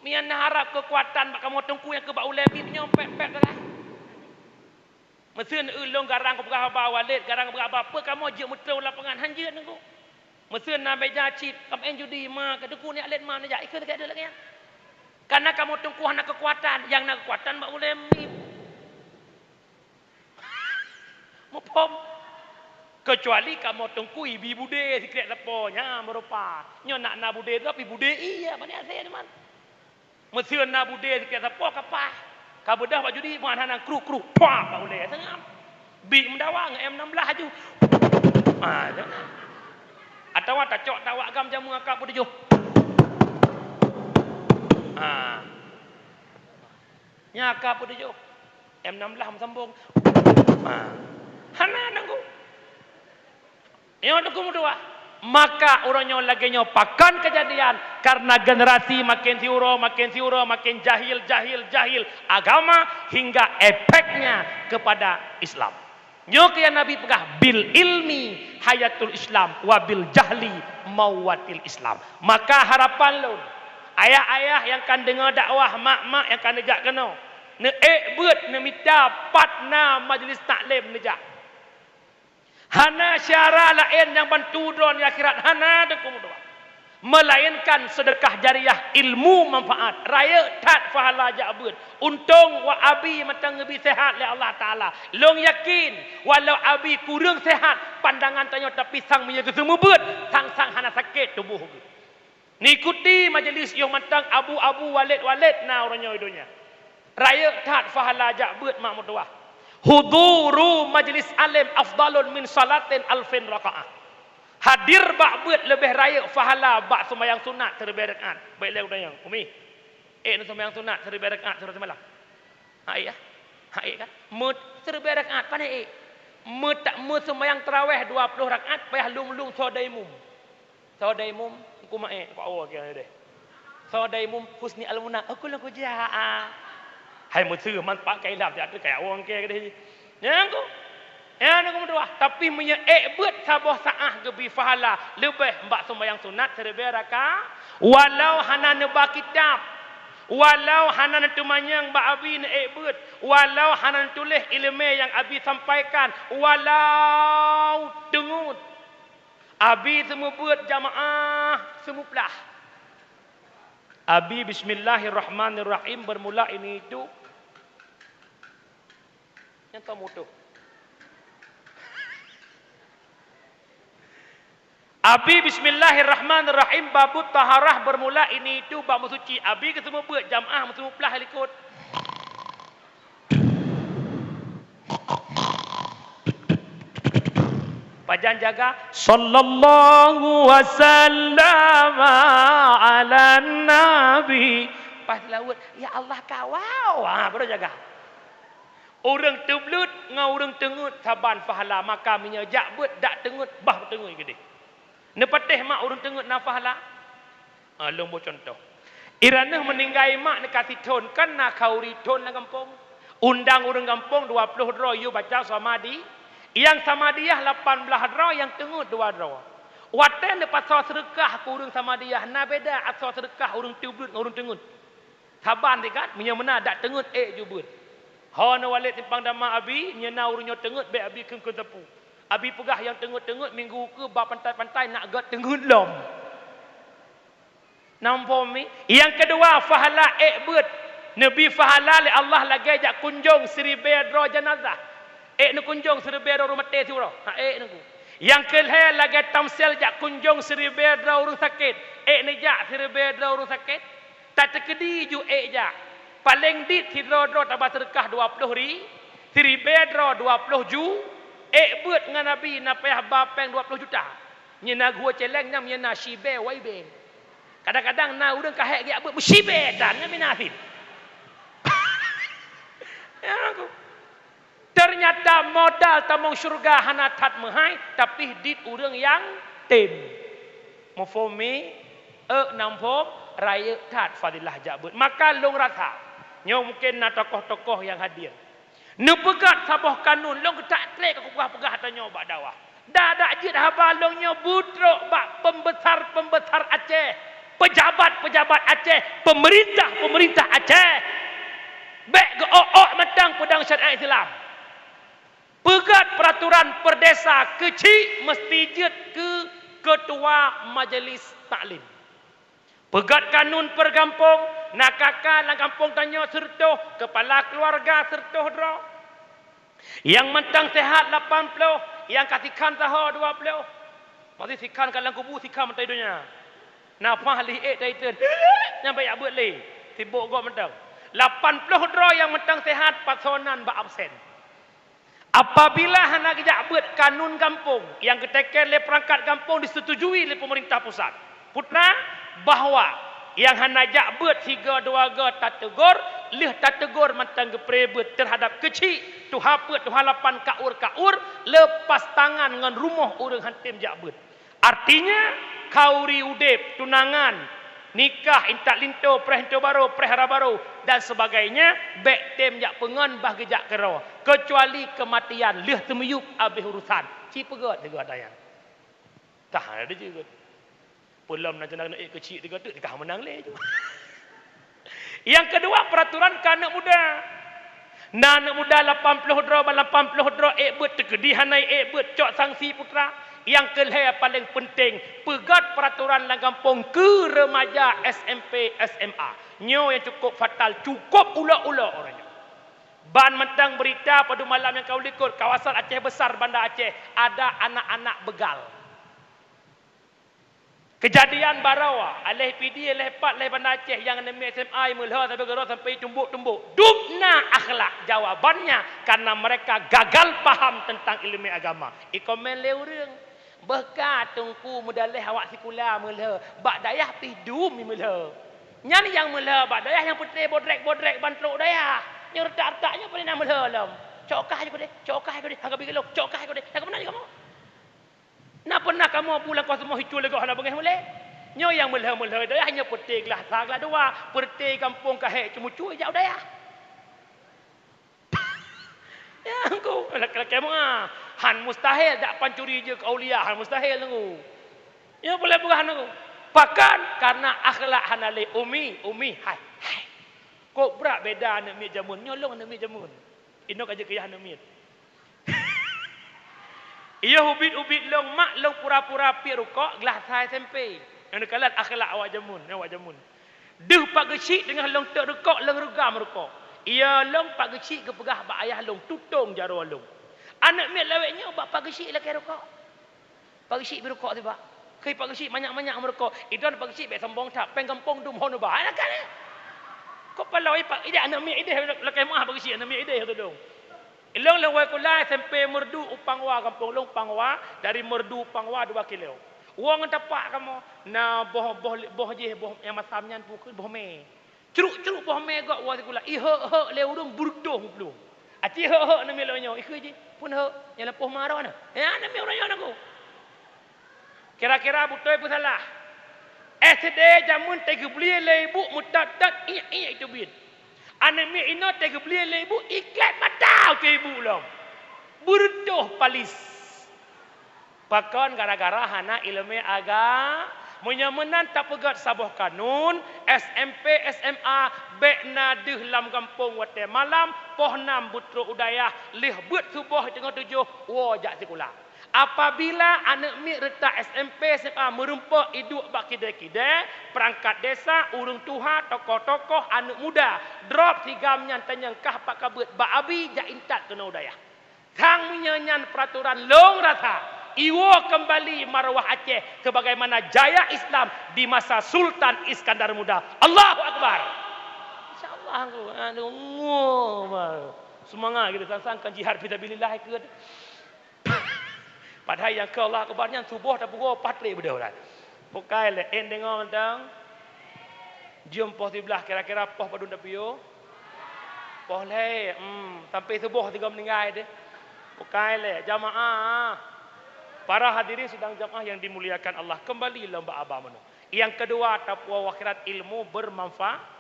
Mian na harab keukuatan bak kamoe teungku nyang keu bak ulée bit nyoe pek-pek sagai. Meuseuen eu lôn garang kupeugah haba, Walét garang kupeugah haba, peue kamoe jeuet meutrôn lapangan hanjeuet nunggu. Meuseuen na béja cit, kam en judi ma, keu teungku ni Walét ma neujak, ikeu lagée deuh lagée nyan. Kana kamoe teungku hana keukuatan, nyang na keukuatan bak ulée mit. Muphom. Keucuali kamoe teungku ibi budé sikrék sapo, nyan meurupa. Nyoe nak na budé tu, tapi budé iya, bani asée teuma. Meuseuen na budé sikrék sapo ka paih. Ka beudôh bak judi, meuhan hana kruk-kruk, pah bak ulée. Seungab. Bi meudawa ngon M enam belas aju. Ah, jangan. Atawa tacok tawak gam jameun akak peutujoh. Ah. Nya ka peutujoh. M enam belas meusambong. Ha. Hana nanggu. Nyoe teungku meutuah. Maka uroe nyoe lagée nyoe pakon keujadian, karena generasi makin siuroe, makin siuroe, makin jahil, jahil, jahil agama hingga efeknya kepada Islam. Nyoe keuh nyang Nabi peugah, "Bil ilmi hayatul Islam, wa bil jahli mauwatil Islam." Maka harapan lôn, ayah-ayah nyang ka deungoe dakwah, mak-mak nyang ka neujak keunoe, neuék beuet neumita pat na majlis taklim neujak. Hana syara laén nyang bantu droe di akhirat, hana, Teungku meutuah. Meulaénkan seudeukah jariah ilmu manfaat, rayeuk that pahala jak beuet. Untông wa abi mantong geubri seuhat lé Allah Taala. Lôn yakin, walau abi kureueng seuhat pandangan tanyoe, tapi sang meunyoe geuseumeubeuet, sang-sang hana sakét tuboh geuh. Neuikuti majelis yoh mantong abu-abu, walét-walét na uroe nyoe donya. Rayeuk that pahala jak beuet mak meutuah. Huduru majlis alim afdalun min salatin alfin rakaah. Hadir bak beuet leubeh rayeuk pahala bak seumayang sunat siribèe rakaat. Bèk lé geutanyoe, Umi. Eh, na seumayang sunat siribèe rakaat siuroe simalam? Hai ya. Hai kan? Meu siribèe rakaat, pane eh. Meu tak meu seumayang taraweh dua ploh rakaat, payah lum-lum soe daimum. Soe daimum, ku ma eh, ku awoe keu deh. Soe daimum Husni Al-Muna, aku lôn kujak ah. Hai meuseu man pak kai lam jak tu kai awong ke deh. Nyang ku. Ya, na ku meutuah. Tapi meunyoe ék beuet saboh saah geubri pahala leubeh bak seumayang sunat siribèe rakaat, walau hana neuba kitab, walau hana neuteumanyong bak abi neuék beuet, walau hana neutuléh iéleumé nyang abi sampaikan, walau teungeut. Abi seumeubeuet jamaah seumuplah. Abi bismillahirrahmanirrahim bermula ini itu. Nyang tamutuh. Abi bismillahirrahmanirrahim, babut taharah bermula ini itu bab meusuci. Abi geuseumeubeuet jamaah meuseumuplah likot. Pajan jaga, sallallahu wasallam ala nabi. Pas laweuet, ya Allah kawau. Ha, baru jaga. Ureuëng teubleut ngon ureuëng teungeut saban pahala, maka meunyoe jak beuet dak teungeut, bah teungeut keudeh. Neupatéh mak ureuëng teungeut na pahala? Ah, lôn boh cuntoh. Iraneuh meuninggai mak neukasih thon, kan na khauri thon lam gampông. Undang ureuëng gampông dua ploh droe yue baca Samadiyah. Nyang Samadiyah lapan blaih droe, nyang teungeut dua droe. Watée neupasoe seudeukah keu ureuëng Samadiyah, na beda asoe seudeukah ureuëng teubleut ngon ureuëng teungeut. Saban sikat, meunyoe meunan dak teungeut ék ju beuet. Ho neuwalét simpang dama abi, meunyoe na ureuëng nyoe teungeut bék abi kheun-kheun sapeue. Abi peugah nyang teungeut-teungeut minggu keu ba pantai-pantai nak gét teungeut lom. Namphom mi? Nyang keudua, pahala ék beuet. Neubi pahala lé Allah lagée jak kunjong siribée droe janazah. Ék neukunjong siribée droe ureuëng maté siuroe? Ha, ék neuku. Nyang keulhée lagée tamsil jak kunjong siribée droe ureuëng sakét. Ék neujak siribée droe ureuëng sakét? Tateukeudi ju ék jak. Paleng dit sidroe-droe taba seudeukah dua ploh ri, siribée droe dua ploh ju, ék beuet ngon Nabi na payah ba péng dua ploh juta. Nyan na geuh celeng nyang nyan na sibée wai bée. Kadang-kadang na ureuëng ka hék geujak beuet meusibe tan ngon minah sit. Ya, aku. Ternyata modal tamong syeuruga hana that meuhai, tapi dit ureuëng nyang tem. Muphom mi? Ék namphom, rayeuk that fadilah jak beuet. Maka lôn rasa, nyoe mungken na tokoh-tokoh nyang hadir. Neupeugét saboh kanun, lôn geutak trek ka kupeugah-peugah tanyoe bak dakwah. Dak-dak jeuet haba lôn nyoe beutrok bak pembesar-pembesar Aceh, pejabat-pejabat Aceh, pemerintah-pemerintah Aceh. Bék geu-ok-ok mantong peudong syariat Islam. Peugét peuraturan perdesa keuchik meusti jeuet keu ketua majelis taklim. Peugét kanun per gampông, na kaka lam gampông tanyoe sireutôh, keupala keuluwarga sireutôh droe. Nyang mantong seuhat lapan ploh, nyang ka sikhan saho dua ploh. Maksud sikhan ka lam kubu, sikhan mantong di donya. Na paih lheueh ék taitem, nyang baya beuet lé, sibok gob mantong. Lapan ploh droe nyang mantong seuhat, pasoe nan bak absen. Apabila hana geujak beuet kanun gampông nyang geuteken lé peurangkat gampông disetujui lé peumeurintah pusat, putra, bahwa nyang hana jak beuet sigoe dua goe tateugor, lheueh tateugor mantong geupreh beuet teuhadap keuchik, tuha peuet, tuha lapan, kaur-kaur, leupas tangan ngon rumoh ureuëng han tem jak beuet. Artinya, khauri udeb, tunangan, nikah, intat linto, preh linto barô, preh hara barô, dan sebagainya, bék tem jak peungon bah geujak keudroe. Keucuali keumatian lheueh teumiyueb habéh urusan. Ci peugét sigoe tanyan. Tah, ada jeuet. Peulom na ceunak ék keuchik tiga teuk, ka meunang lé. Nyang keudua, peuraturan keu aneuk muda. Na aneuk muda lapan ploh droe, ban lapan ploh droe ék beuet teukeudi hana ék beuet, cok sanksi putra. Nyang keulhée paleng peunteng, peugét peuraturan lam gampông keu remaja S M P, S M A. Nyoe nyang cukôp fatal, cukôp ulok-ulok uroe nyoe. Ban mantong beurita padum malam nyang ka u likot, kawasan Aceh Besar, Banda Aceh, ada anak-anak begal. Keujadian baroe, aléh Pidie, aléh pat, aléh Banda Aceh, nyang aneuk miet S M A meulhö sabe keudroe sampai tumbok-tumbok. Dum na akhlak. Jawabannya, karena mereka gagal paham tentang ileumèe agama. Ikomen lé ureuëng. Beuh ka teungku meudaléh awak sikula meulhö, bak dayah pih dum meulhö. Nyan nyang meulhö bak dayah nyang peutré bodrek-bodrek ban trok dayah. Nyang reutak-reutak nyoe paleng na meulhö lom. Cok kah ju keudeh, cok kah ju keudeh, hana bi geulok, cok kah ju keudeh. Na keupeuna ju kamoe? Na peuna kamoe bulan koseumoh hicue leugoh hana beungéh mulée? Nyoe nyang meulhö-meulhö dayah nyoe peuté glah sa glah dua, peuté gampông ka hék ceumucue jak u dayah. Ya, engku, lakée-lakée meuah. Han mustahil dak pancuri jeuet keu aulia, han mustahil, engku. Ya, boleh peugah, engku. Pakon? Karena akhlak hana lé. Umi, Umi, hai, hai. Kok brat beda aneuk miet jameun. Nyoe lôn aneuk miet jameun. Inoe ka jeuet keu yah aneuk miet. Iya ubit-ubit lôn, mak lôn pura-pura piep rukok, glah sa S M P. Nyang neukalon akhlak awak jameun, awak jameun. Deuh Pak Geuchik teungoh lôn tôk rukok, lôn reugam rukok. Iya lôn Pak Geuchik geupeugah bak ayah lôn, tutong jaroe lôn. Aneuk miet lawét nyoe bak Pak Geuchik lakée rukok. Pak Geuchik bi rukok tibak. Keu Pak Geuchik manyak-manyak meurukok. Idon Pak Geuchik bék sombong that, péng gampông dum hon ubah. Hai, lakée nyoe. Kok paloe Pak, ideh aneuk miet ideh lakée meuah Pak Geuchik, aneuk miet ideh tudong. Ilôn lôn woe sikula S M P Meureudu u Pangwa, gampông lôn Pangwa, dari Meureudu Pangwa dua kilo. Woe ngon tapak kamoe, na boh, boh, boh jih, boh nyang masam nyan pue keuh boh mé. Cruk-cruk boh mé gok woe sikula, ihek-hek lé ureuëng beureudoh meuplueng. Aci hek-hek aneuk miet lôn nyoe, ikheun jih, phon hek, nyang lampôh ma droeneuh. Ya, aneuk miet ureuëng nyoe na ku. Kira-kira beutôi peusalah. S D jameun teugeubli lé ibu meutot-tot iek-iek teubiet. Aneuk miet inoe teugeubli lé ibu iklét mata ukeue ibu lom. Beureudoh palis. Pakon? Gara-gara hana ileumèe aga-, meunyoe meunan tapeugét saboh kanun, S M P, S M A, bék na deuh lam gampông watée malam, poh nam beutrok u dayah, lheueh beuet suboh teungoh tujoh, woe jak sikula. Apabila aneuk miet reutak S M P, S M A meurumpok iduek bak kidée-kidée, peurangkat desa, ureuëng tuha, tokoh-tokoh, aneuk muda, drob sigam nyan tanyong kah pat ka beuet bak abi jak intat keunoe u dayah. Sang meunyoe nyan peuratoran lôn rasa, iwoe keumbali marwah Aceh sebagaimana jaya Islam di masa Sultan Iskandar Muda. Allahu Akbar. Insya Allah, aduh, seumangat kita sang-sang kan jihad fisabilillah ikeu. Padahai nyang keu Allah Akbar nyan suboh tapeugoe paih trép beudôh lah. Bukai lé, en deungoe mantong. Jeuem poh siblaih kira-kira poh padum tapiôh? Poh lhée, hmm, sampai suboh sigoe meuninggai deh. Bukai lé, jamaah. Para hadirin sidang jamaah yang dimuliakan Allah, kembali lom bak aba meunoe. Nyang keudua, taqwa akhirat, ilmu bermanfaat.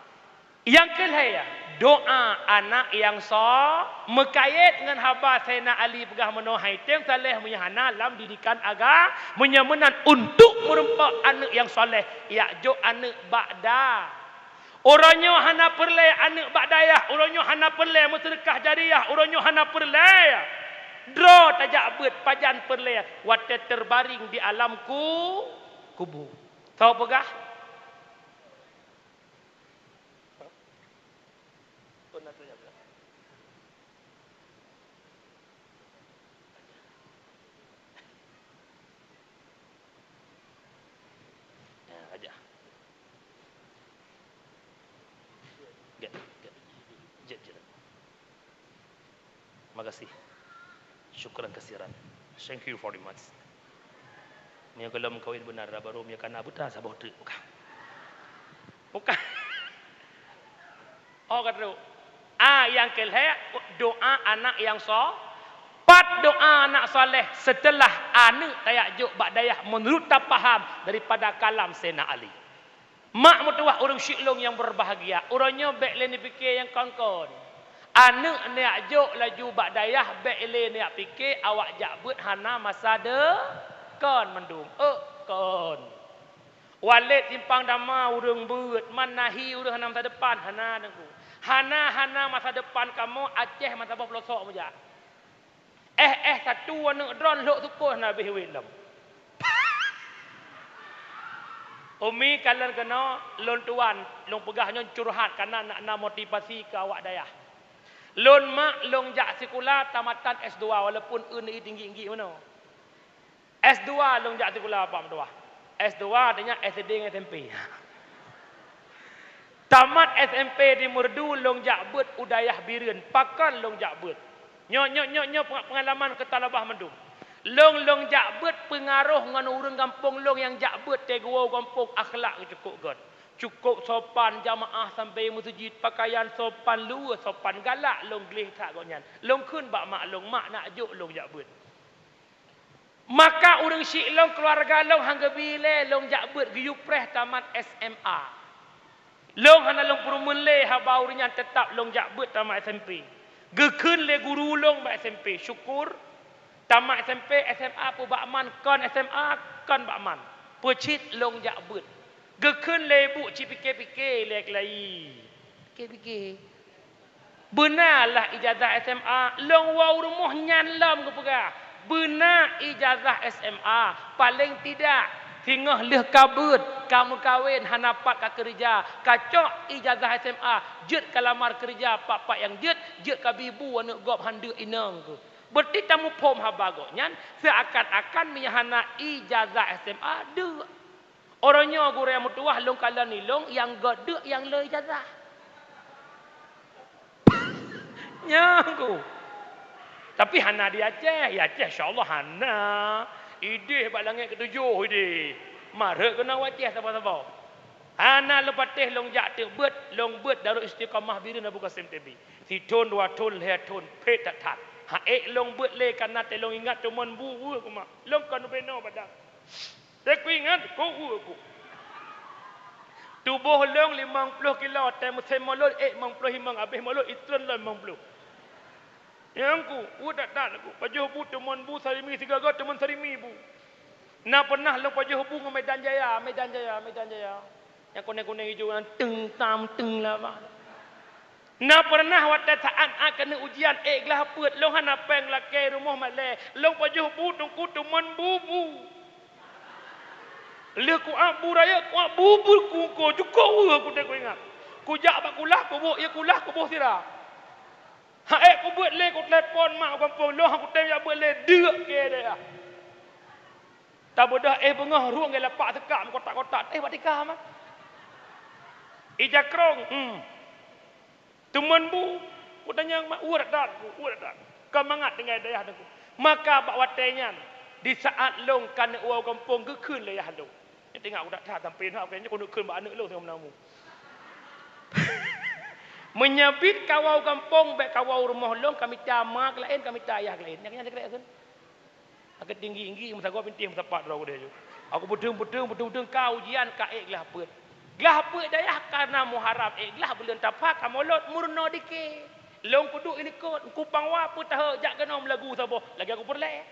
Nyang keulhée, doa anak nyang so-, meukayét ngon haba Saidina Ali peugah meunoe, hai tem saleh meunyoe hana lam didikan aga-, meunyoe meunan untuk meurumpok aneuk nyang saleh, jak jok aneuk bak da-, uroe nyoe hana peureulée aneuk bak dayah, uroe nyoe hana peureulée meuseudeukah jariah, uroe nyoe hana peureulée droe tajak beuet, pajan peureulée watée teubaring di alam ku-, kubu. Soe peugah? Ya, aja. Get, get. Jep, jep. Makasih. Syukran kasiran. Thank you very much. Meunyoe gohlom kawin beuna, baru meunyoe kana buta saboh teuk. Bukan. Bukan. Oh, ka trok. A, nyang keulhée, doa anak nyang so-, pat doa anak saleh seuteulah aneuk tajak jok bak dayah meunurot tapaham daripada kalam Saidina Ali. Mak meutuwah ureuëng syik lôn nyang beubahgia, uroe nyoe bék lé neupiké nyang kon-kon. Aneuk neujak jok laju bak dayah, bék lé neujak pike, awak jak beuet hana masa de-, kon mandum. Euk kon. Walét Simpang Dama ureuëng beuet, man nahi ureuëng hana masa depan, hana Teungku. Hana, hana masa depan kamoe, Aceh masa boh peulosok meujak. Eh, eh, satu aneuk droen lhok sukon na bih wit lom. Umi kalon keunoe, lôn tuan, lôn peugah nyoe curhat kana na, na motivasi keu awak dayah. Lôn mak lôn jak sikula tamatan S dua walaupun eun i tinggi-tinggi meunoe. S dua lôn jak sikula Pak Meutuah. S dua artinya S D ngon S M P. Tamat S M P di Meureudu lôn jak beuet u dayah Bireuen, pakon lôn jak beuet. Nyoe, nyoe, nyoe, nyoe penga-, pengalaman keu talabah mandum. Lôn, lôn jak beuet peungaroh ngon ureuëng gampông lôn nyang jak beuet teuguwoe gampông akhlak cukôp gét. Cukôp sopan jamaah sampai meuseujid, pakaian sopan, luweue sopan, galak lôn gleh that gobnyan. Lôn kheun bak mak lôn, "Mak, nak jok lôn jak beuet." Maka ureuëng syiek lôn, keuluwarga lôn han geubi lé lôn jak beuet, geuyue preh tamat S M A. Lôn hana lôn peurumeuen lé haba ureuëng nyan, teutab lôn jak beuet tamat S M P. Geukheun lé guru lôn bak S M P, syukur tamat S M P, S M A peue bak man, kon S M A, kon bak man. Peucit lôn jak beuet. Geukheun lé ibu cit pike-pike lé keulayi. Pike-pike. Beuna lah ijazah S M A, lôn woe u rumoh nyan lom geupeugah, beuna ijazah S M A, paleng tidak singoh lheueh ka beuet, ka meukawen, hana pat ka keureuja, ka cok ijazah S M A, jeuet ka lamar keureuja, pat-pat nyang jeuet, jeuet ka bi bu aneuk gob han deuk inong keuh. Berarti tamuphom haba gobnyan seuakan-akan meunyo hana ijazah S M A deuk. Uroe nyoe gurée meutuwah lôn kalon ilong nyang gét deuk nyang le ijazah. Nyan ku. Tapi hana di Aceh. Di Aceh insya Allah hana. Ideh bak langét ketujoh ideh. Marek keunoe u Aceh saboh-saboh. Hana lôn patéh lôn jak teuk beuet, lôn beuet Darul Istiqamah Bireuen Abu Qasim T B. Sithon, dua thon, lhée thon, phét that-that. Ha ék lôn beuet lé kana teuh lôn ingat teumon bu weueh kumat. Lôn kon ubenoe badan. Teukuingat, ku ueh ku. Tuboh lôn limong ploh kilo, watée musém mulod, ék limong ploh limong, abéh mulod, itreun lôn limong ploh. Nyang ku, ueh that-that ku, pajoh bu teumon bu sarimi, sigoe-goe teumon sarimi bu. Na pernah lôn pajoh bu ngon Medan Jaya, Medan Jaya, Medan Jaya. Nyang kunéng-kunéng ijo nyan, teung tam, teung lama. Na pernah watée saát-saát keuneuk ujian, ék glah peuet, lôn hana péng lakée rumoh malée, lôn pajoh bu teungku teumon bu-bu. Lheueh kuab bu rayeuk, kuab bu-bu ku, ku cukôp weueh ku teuh kuingat. Kujak bak kulah, kuboh, ie kulah, kuboh sira. Ha ék kubeuet lé, kutelepon mak u gampông, lôn han kutem jak beuet lé, deuk keu dayah. Tabeudôh éh beungoh rhueng geuh lapak seukak meukotak-kotak, éh bak tika mah. Ija krong, hmm. Teumon bu, kutanyong mak, ueh that-that, ueh that-that. Kon mangat tinggai dayah teungku. Maka bak watée nyan, di saát lôn ka neuk woe u gampông geukheun lé yah lôn. Nyan teuingat ku that-that sampoe na, nyan keuneuk kheun bak aneuk lôn singoh meunamu. Meunyo bit ka woe u gampông, bék ka woe u rumoh lôn, ka mita ma keu laén, ka mita yah keu laén. Nyan, nyan sikrek kheun. Akhé tinggi-tinggi meusagoe bintéh meusapat droe udeh ju. Aku peudeueng-peudeueng, peudeueng-peudeueng ka ujian ka ék glah peuet. Glah peuet dayah ka na Muharram ék glah buleuen Safar ka mulod meurunoe dike. Lôn kuduek ilikot, Teungku Pangwa peutahe jak keunoe meulagu saboh lagée aku peureulée.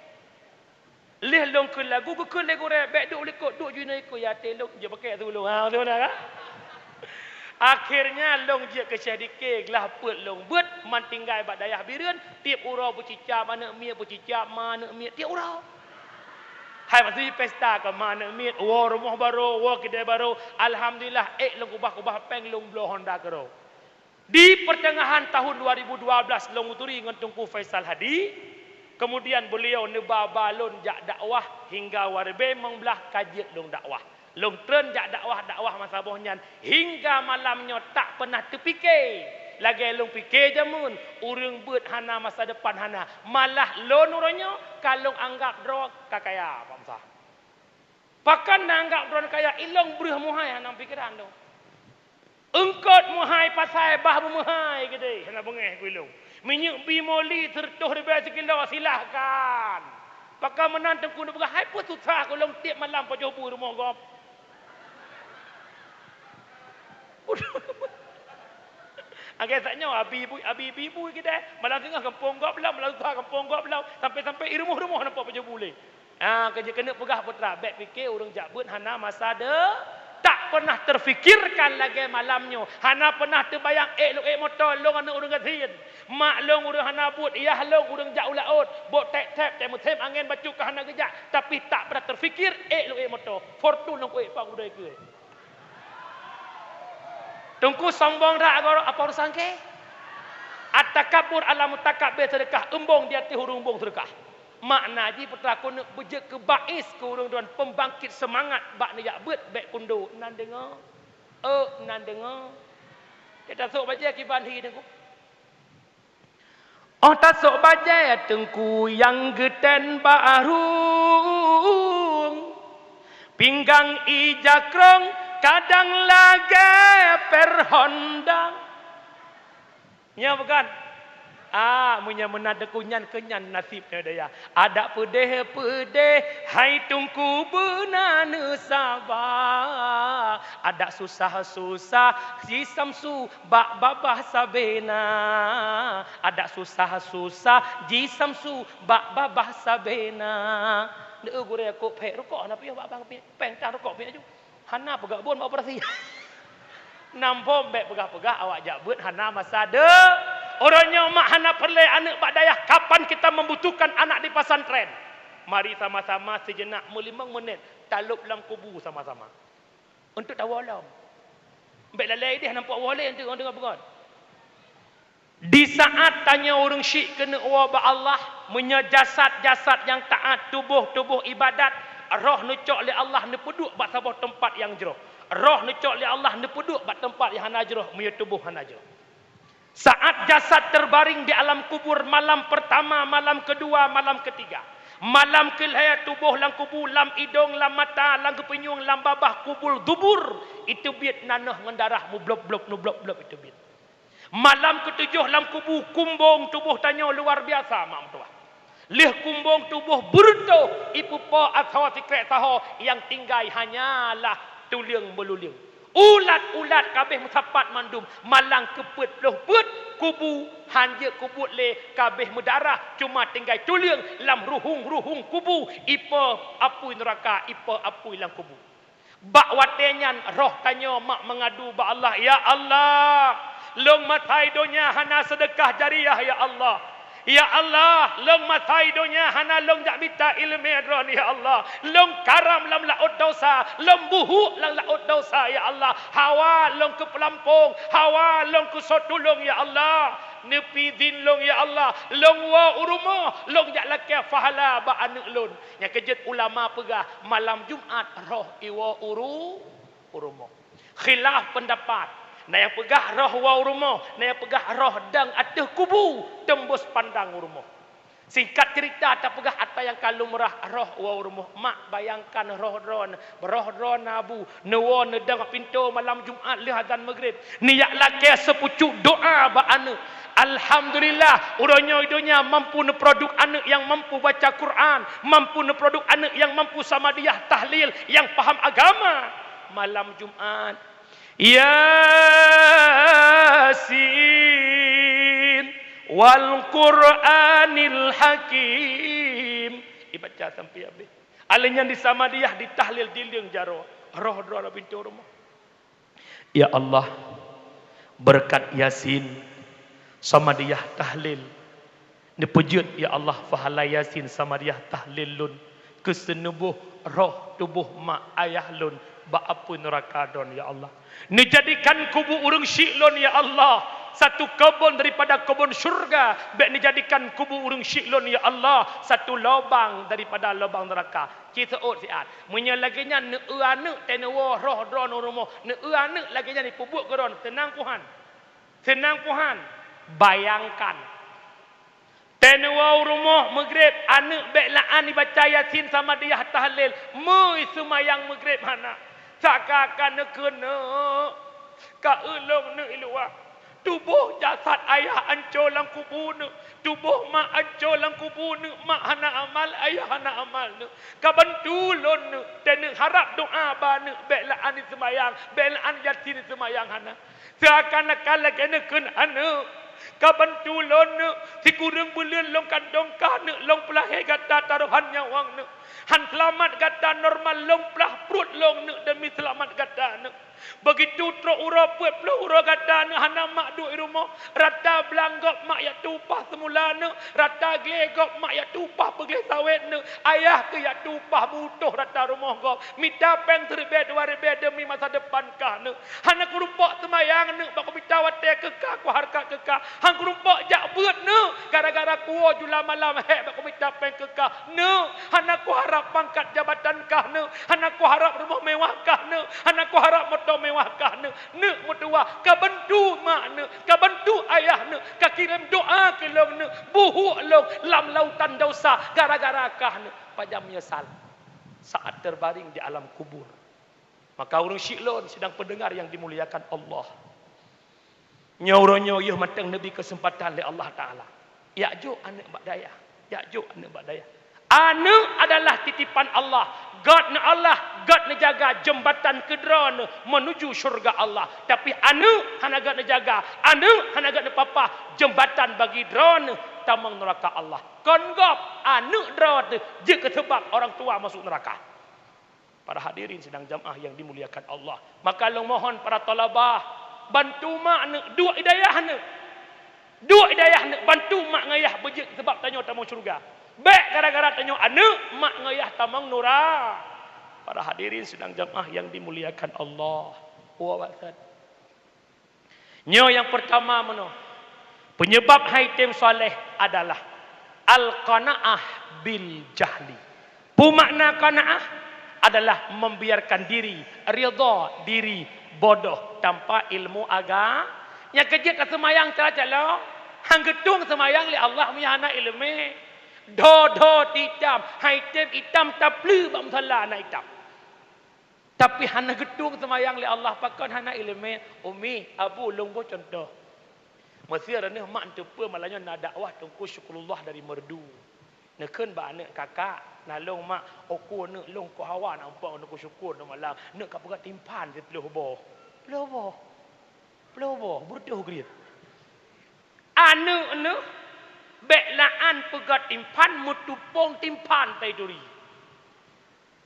Lheueh lôn kheun lagu geukheun lé gurée, bék duek likot, duek ju inoe ikot ya até lôn, jeuet pakèk su lôn. Ha, beutôi na kan? Akhirnya lôn jeuet keu Syeh Dike, glah peuet lôn beuet, man tinggai bak dayah Bireuen, tieb uroe beucicab aneuk miet, beucicab ma aneuk miet tieb uroe. Hai maksud jih pesta keu ma aneuk miet, woe rumoh barô, woe keudè barô. Alhamdulillah, ék lôn keubah-keubah péng lôn bloe honda keudroe. Di pertengahan tahun dua ribu dua belas lôn geuturi ngon Teungku Faisal Hadi, kemudian beliau neuba-ba lôn jak dakwah hingga waribée limong blaih ka jeuet lôn dakwah. Lôn treun jak dakwah-dakwah masa boh nyan hingga malam nyoe tak peunah teupike. Lagée lôn pike jameun, ureuëng beuet hana masa depan hana, malah lôn uroe nyoe ka lôn anggab droe ka kaya, Pak Musa. Pakon na anggab droen kaya, ilong breueh meuhai hana pikeran lôn. Eungkot meuhai pasai bah beumeuhai keudeh hana beungéh ku ilong. Minyeuk bimoli seureutôh ribée sikilo silahkan. Pakon meunan Teungku neupeugah hai peue susah ku lôn tieb malam pajoh bu rumoh gob. Lagèe sak nyoe, abi bui, abi bi bui keudeh, malam singoh gampông gob lom, malam tuha gampông gob lom, sampai-sampai i rumoh-rumoh nampak pajoh bu lé. Ha, keu jeuet keuneuk peugah putra, bèk pike ureueng jak beuet hana masa de-, tak pernah terfikirkan lagèe malam nyoe. Hana pernah teubayang, ék lôn ék moto, lôn aneuk ureueng gasien. Mak lôn ureueng hana buet, yah lôn ureueng jak u laôt, bôk tép-tép, tép musém angén bacut ka hana geujak, tapi tak pernah terfikir, ék lôn ék moto. Fortuner lôn ék pat gudai keue. Teungku sombong that, apa urusan kèe? At-takabbur 'alal mutakabbir, seudeukah eumbong di ateueh ureueng eumbong seudeukah. Makna jih, putra keuneuk beujeuet keu baiz keu ureueng droen, peumbangkit seumangat bak neujak beuet, bèk kundo. Nan deungoe? Ôk, nan deungoe? Kita sôk bajèe kiban hi Teungku. Óh tasôk bajèe Teungku nyang geutén bak rueng, pinggang ija krông kadang lagèe per Honda. Nyoe bukan? Ah, meunyoe meunan Teungku nyan keu nyan naseb nyoe daya. Adak peudeh-peudeh, hai Teungku beuna neusaba. Adak susah-susah, si Samsu bak babah sabena. Adak susah-susah, ji Samsu bak babah sabena. Neu gurèe kok phèk rukok hana piôh bak babah pèng tang rukok pih aju. Hana peugah bon bak operasi. Nam phom bèk peugah-peugah awak jak beuet hana masa de-, uroe nyoe mak hana peureulèe aneuk bak dayah, kapan kita membutuhkan anak di pesantren? Mari sama-sama sijeunap meulimong menit talop lam kubu sama-sama. Untuk tawoe lom. Bèk lalai idéh nampak woe lé untuk deungon beungon. Di saat tanyoe ureueng syik keuneuk woe bak Allah, meunyoe jasad-jasad nyang taát, tuboh-tuboh ibadat, roh neucok lé Allah neupeuduek bak saboh teumpat nyang jroh. Roh neucok lé Allah neupeuduek bak teumpat nyang hana jroh, meunyoe tuboh hana jroh. Saat jasad terbaring di alam kubur, malam pertama, malam kedua, malam ketiga. Malam keulhèe tuboh lam kubu, lam idông, lam mata, lam geupinyueng, lam babah, kubul dubur, iteubiet nanoh ngon darah meublop-blop, meublop-blop iteubiet. Malam ketujoh lam kubu, kumbông tuboh tanyoe luar biasa mak meutuah. Lheueh kumbông tuboh beureutoh, ipeupo asoe sikrek saho, nyang tinggai hanyalah tuleueng meululeueng. Ulat-ulat ka abéh meusapat mandum, malang keupeuet ploh peuet kubu, han jeuet kubuet lé, ka abéh meudarah, cuma tinggai tuleueng lam ruhueng-ruhueng kubu, ipo apui neuraka, ipo apui lam kubu. Bak watèe nyan roh tanyoe mak meungadu bak Allah, "Ya Allah, lôn masa i donya hana seudeukah jariah, ya Allah. Ya Allah, lôn masa i donya hana lôn jak mita ileumèe droen, ya Allah. Lôn karam lam laôt desya, lôn buhuk lam laôt desya, ya Allah. Hawa lôn keu peulampông, hawa lôn keu soe tulông, ya Allah. Neupi idhin lôn, ya Allah. Lôn woe u rumoh, lôn jak lakèe pahala bak aneuk lôn." Nyang keu jeuet ulama peugah, malam Jumat roh iwoe u ru-, u rumoh. Khilaf peundapat. Na nyang peugah roh woe u rumoh, na nyang peugah roh dong ateueh kubu, teumbus pandang u rumoh. Singkat ceurita, tapeugah atra nyang ka lumrah, roh woe u rumoh. Mak, bayangkan roh droen, roh droen na bu, neuwoe neudong pintoe malam Jumat lheueh azan Maghrib. Neujak lakèe seupucuk doa bak aneuk. Alhamdulillah, uroe nyoe i donya mampu neuproduk aneuk nyang mampu baca Quran, mampu neuproduk aneuk nyang mampu samadiyah tahlil, nyang paham agama. Malam Jumat, "Yasin wal Qur'anil Hakim." Ibaca sampai habéh. Alèh nyan disamadiyah, ditahlil, dileueng jaroe. Roh droe lam pintoe rumoh. Ya Allah, beureukat Yasin, samadiyah tahlil, neupeujeuet, ya Allah, pahala Yasin, samadiyah tahlil lôn keu seuneuboh roh tuboh mak ayah lôn bak apui neuraka droen, ya Allah. Neujadikan kubu ureueng syik lôn, ya Allah, satu kebun daripada kebun syurga. Bèk neujadikan kubu ureueng syik lôn, ya Allah, satu lobang daripada lobang neuraka. Ci seuôt siat. Meunyoe lagèe nyan, neueu aneuk teuh neuwoe roh droen u rumoh, neueu aneuk lagèe nyan ipeubuet keu droen, seunang peu han? Seunang peu han? Bayangkan. Teuh neuwoe u rumoh Maghrib, aneuk bèk la'an ibaca Yasin samadiyah tahlil, meu seumayang Maghrib hana. Saka ka neukeuneuk, ka eu lôn neuk i luwa. Tuboh jasad ayah anco lam kubu neuk, tuboh mak anco lam kubu neuk, mak hana amal, ayah hana amal neuk. Ka bantu lôn neuk, teuh neuk harab doa bak neuk, bèk la'an seumayang, bèk la'an Yasin seumayang hana. Teuakan-akan lagée neukheun aneuk, ka bantu lôn neuk, sikureueng buleuen lôn kandong kah neuk, lôn peulahé gata tarohan nyawöng neuk. Han seulamat gata normal lôn plah pruet lôn neuk demi seulamat gata neuk. Begitu trok uroe peuet ploh uroe gata neuk hana mak duek i rumoh, rata blang gob mak jak tueng upah seumula neuk, rata glé gob mak jak tueng upah peugleh sawét neuk, ayah keuh jak tueng upah meu-utoh rata rumoh gob, mita péng siribée dua ribée demi masa depan kah neuk. Hana keurumpok seumayang neuk bak kumita watée keu kah, kuhareukat keu kah. Han keurumpok jak beuet neuk gara-gara kuwoe jula malam hék bak kumita péng keu kah neuk. Hana kuharab pangkat jabatan kah neuk. Hana kuharab rumoh mewah kah neuk. Hana kuharab moto mewah kah neuk. Neuk meutuwah ka bantu mak neuk, ka bantu ayah neuk, ka kirém doá keu lôn neuk, buhuk lôn lam lautan dosa gara-gara kah neuk. Pajan meunyeusal saat terbaring di alam kubur. Maka ureuëng syiek lôn sidang pendengar yang dimuliakan Allah. Nyoe uroe nyoe yôh mantong neubri keuseumpatan lé Allah Taala. Jak jok aneuk bak dayah, jak jok aneuk bak dayah. Aneuk adalah titipan Allah. Göt neuh Allah, göt neujaga jeumbatan keu droeneuh meunuju syeuruga Allah. Tapi aneuk hana göt neujaga, aneuk hana göt neupapah, jeumbatan bagi droeneuh tamong neuraka Allah. Kon gob aneuk droeneuh jeuet keu seubab orang tua masuk neuraka. Para hadirin sidang jamaah yang dimuliakan Allah, maka lôn mohon para thalabah, bantu mak neuk, duek i dayah neuk. Duek i dayah neuk, bantu mak ngon yah beujeuet seubab tanyoe tamong syeuruga. Bék gara-gara tanyoe aneuk, mak ngon yah tamong nura. Para hadirin sidang jamaah yang dimuliakan Allah. Wa barakatuh. Nyoe nyang peurtama meunoe, peunyeubab han item saleh adalah al-qanaah bil jahli. Peue makna qanaah? Adalah membiarkan diri, ridha diri bodoh tanpa ilmu aga-, nyang keujeuet ka seumayang cara calok, han geutueng seumayang lé Allah meunyo hana iéleumé. Dho-dho itam, han item itam tapleue bak musala na itam. Tapi hana geutueng seumayang lé Allah, pakon hana iéleumé? Umi, Abu, lôn boh cuntoh. Meusé droeneuh mak neuteupeue malam nyoe na dakwah Teungku Syukurullah dari Meureudu. Neukheun bak aneuk, "Kakak, na lôn mak, uku aneuk lôn keu hawa na umpang Teungku Syukur nyoe malam, neuk ka peugöt timphan siplôh boh." Plôh boh. Plôh boh, beureutoh grit. Aneuk neuh bék la'an peugöt timphan, meutupông timphan tai turi.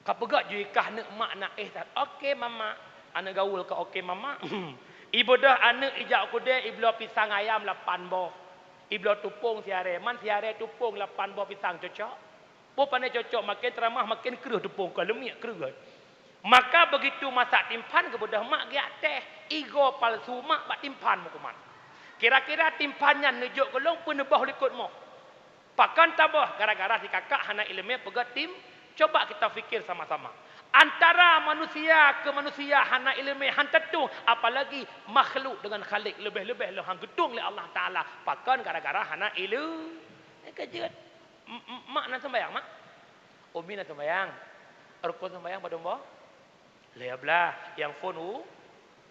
Ka peugöt ju ikah neuk mak na éh that. "Oke, Mama." Aneuk gaul ka, "Oke, Mama." Ibeudôh aneuk ijak u keudè, ibloe pisang ayam lapan boh. Ibloe tupông siaré, man siaré tupông lapan boh pisang cocok. Boh pane cocok, maken teuramah, maken kreueh tupông, ka leumiek kreueh. Maka begitu masak timphan, geubeudôh mak geujak teh, igoe palsu mak bak timphan meukuman. Kira-kira timphan nyan neujok keu lôn peue neuboh likot moh. Pakon taboh? Gara-gara si kakak hana iéleumé peugöt tim. Coba kita fikir sama-sama. Antara manusia keu manusia hana iéleumé han tatueng, apalagi makhluk dengan Khalik, leubeh-leubeh lom han geutueng lé Allah Taala. Pakon? Gara-gara hana iéleumé. Keujeuet. M-, m-, mak na sembayang, mak? Umi na sembayang. Rukon sembayang padum boh? Lhèe blah, nyang phôn u-,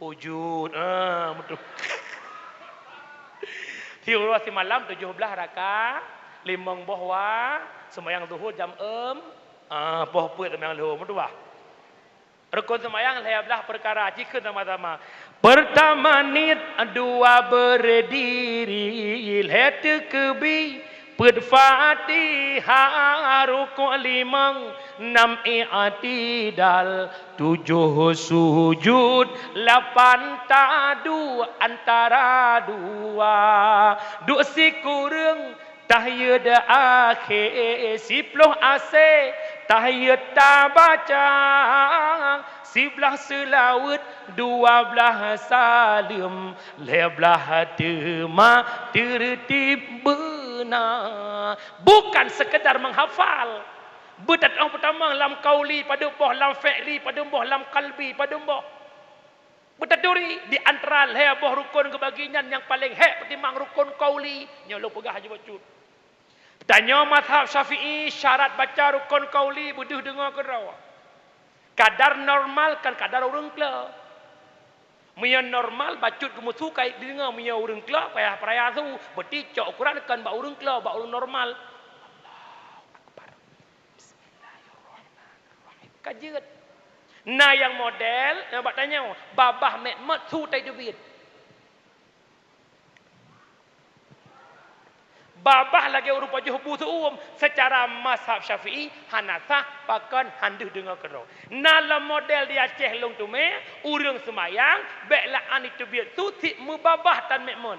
ujud. Ah, beutôi. Siuroe simalam tujoh blah raka, limong boh wa, sembahyang zuhur jam eum, ah, boh peuet sembahyang zuhur, beutôi bah. Rukon sembahyang lhèe blah peukara, jikheun sama-sama. Peurtama niet, dua berdiri, lhèe teukeubi, peuet Fatihah, rukuk limong, nam i'tidal, tujoh sujud, lapan taduek antara dua. Duek sikureueng, tahiyeut akhé, siploh asèe, tahiyeut tabaca, siblah seulaweuet, dua blah saleuem, lhèe blah teuma teurtib beuna. Bukan sekedar menghafal. Beutatu'oh peutamong lam qauli padum boh, lam fi'li padum boh, lam qalbi padum boh. Beutaturi di antara lhèe boh rukon geubagi nyan nyang paleng hék peutimang rukon qauli, nyoe lôn peugah haju bacut. Tanyoe mazhab Syafi'i, syarat baca rukon qauli beudeuh deungoe keudroe. Kadar normal kon kadar ureueng klo. Meunyoe normal, bacut geumeusu ka deungoe, meunyoe ureueng klo payah peuraya su, beuticok ukuran kon bak ureueng klo, bak ureueng normal. Allahu Akbar. Bismillahirrahmanirrahim. Ka jeuet. Na nyang model, na bak tanyoe, babah mét-mét su tai teubiet. Babah lagèe ureueng pajoh bu seu-uem, seucara mazhab Syafi'i hana sah, pakon han deuh deungoe keudroe. Na lom model di Aceh lôn teumé, ureueng seumayang bèk la'an iteubiet su cit meubabah tan meu'mon.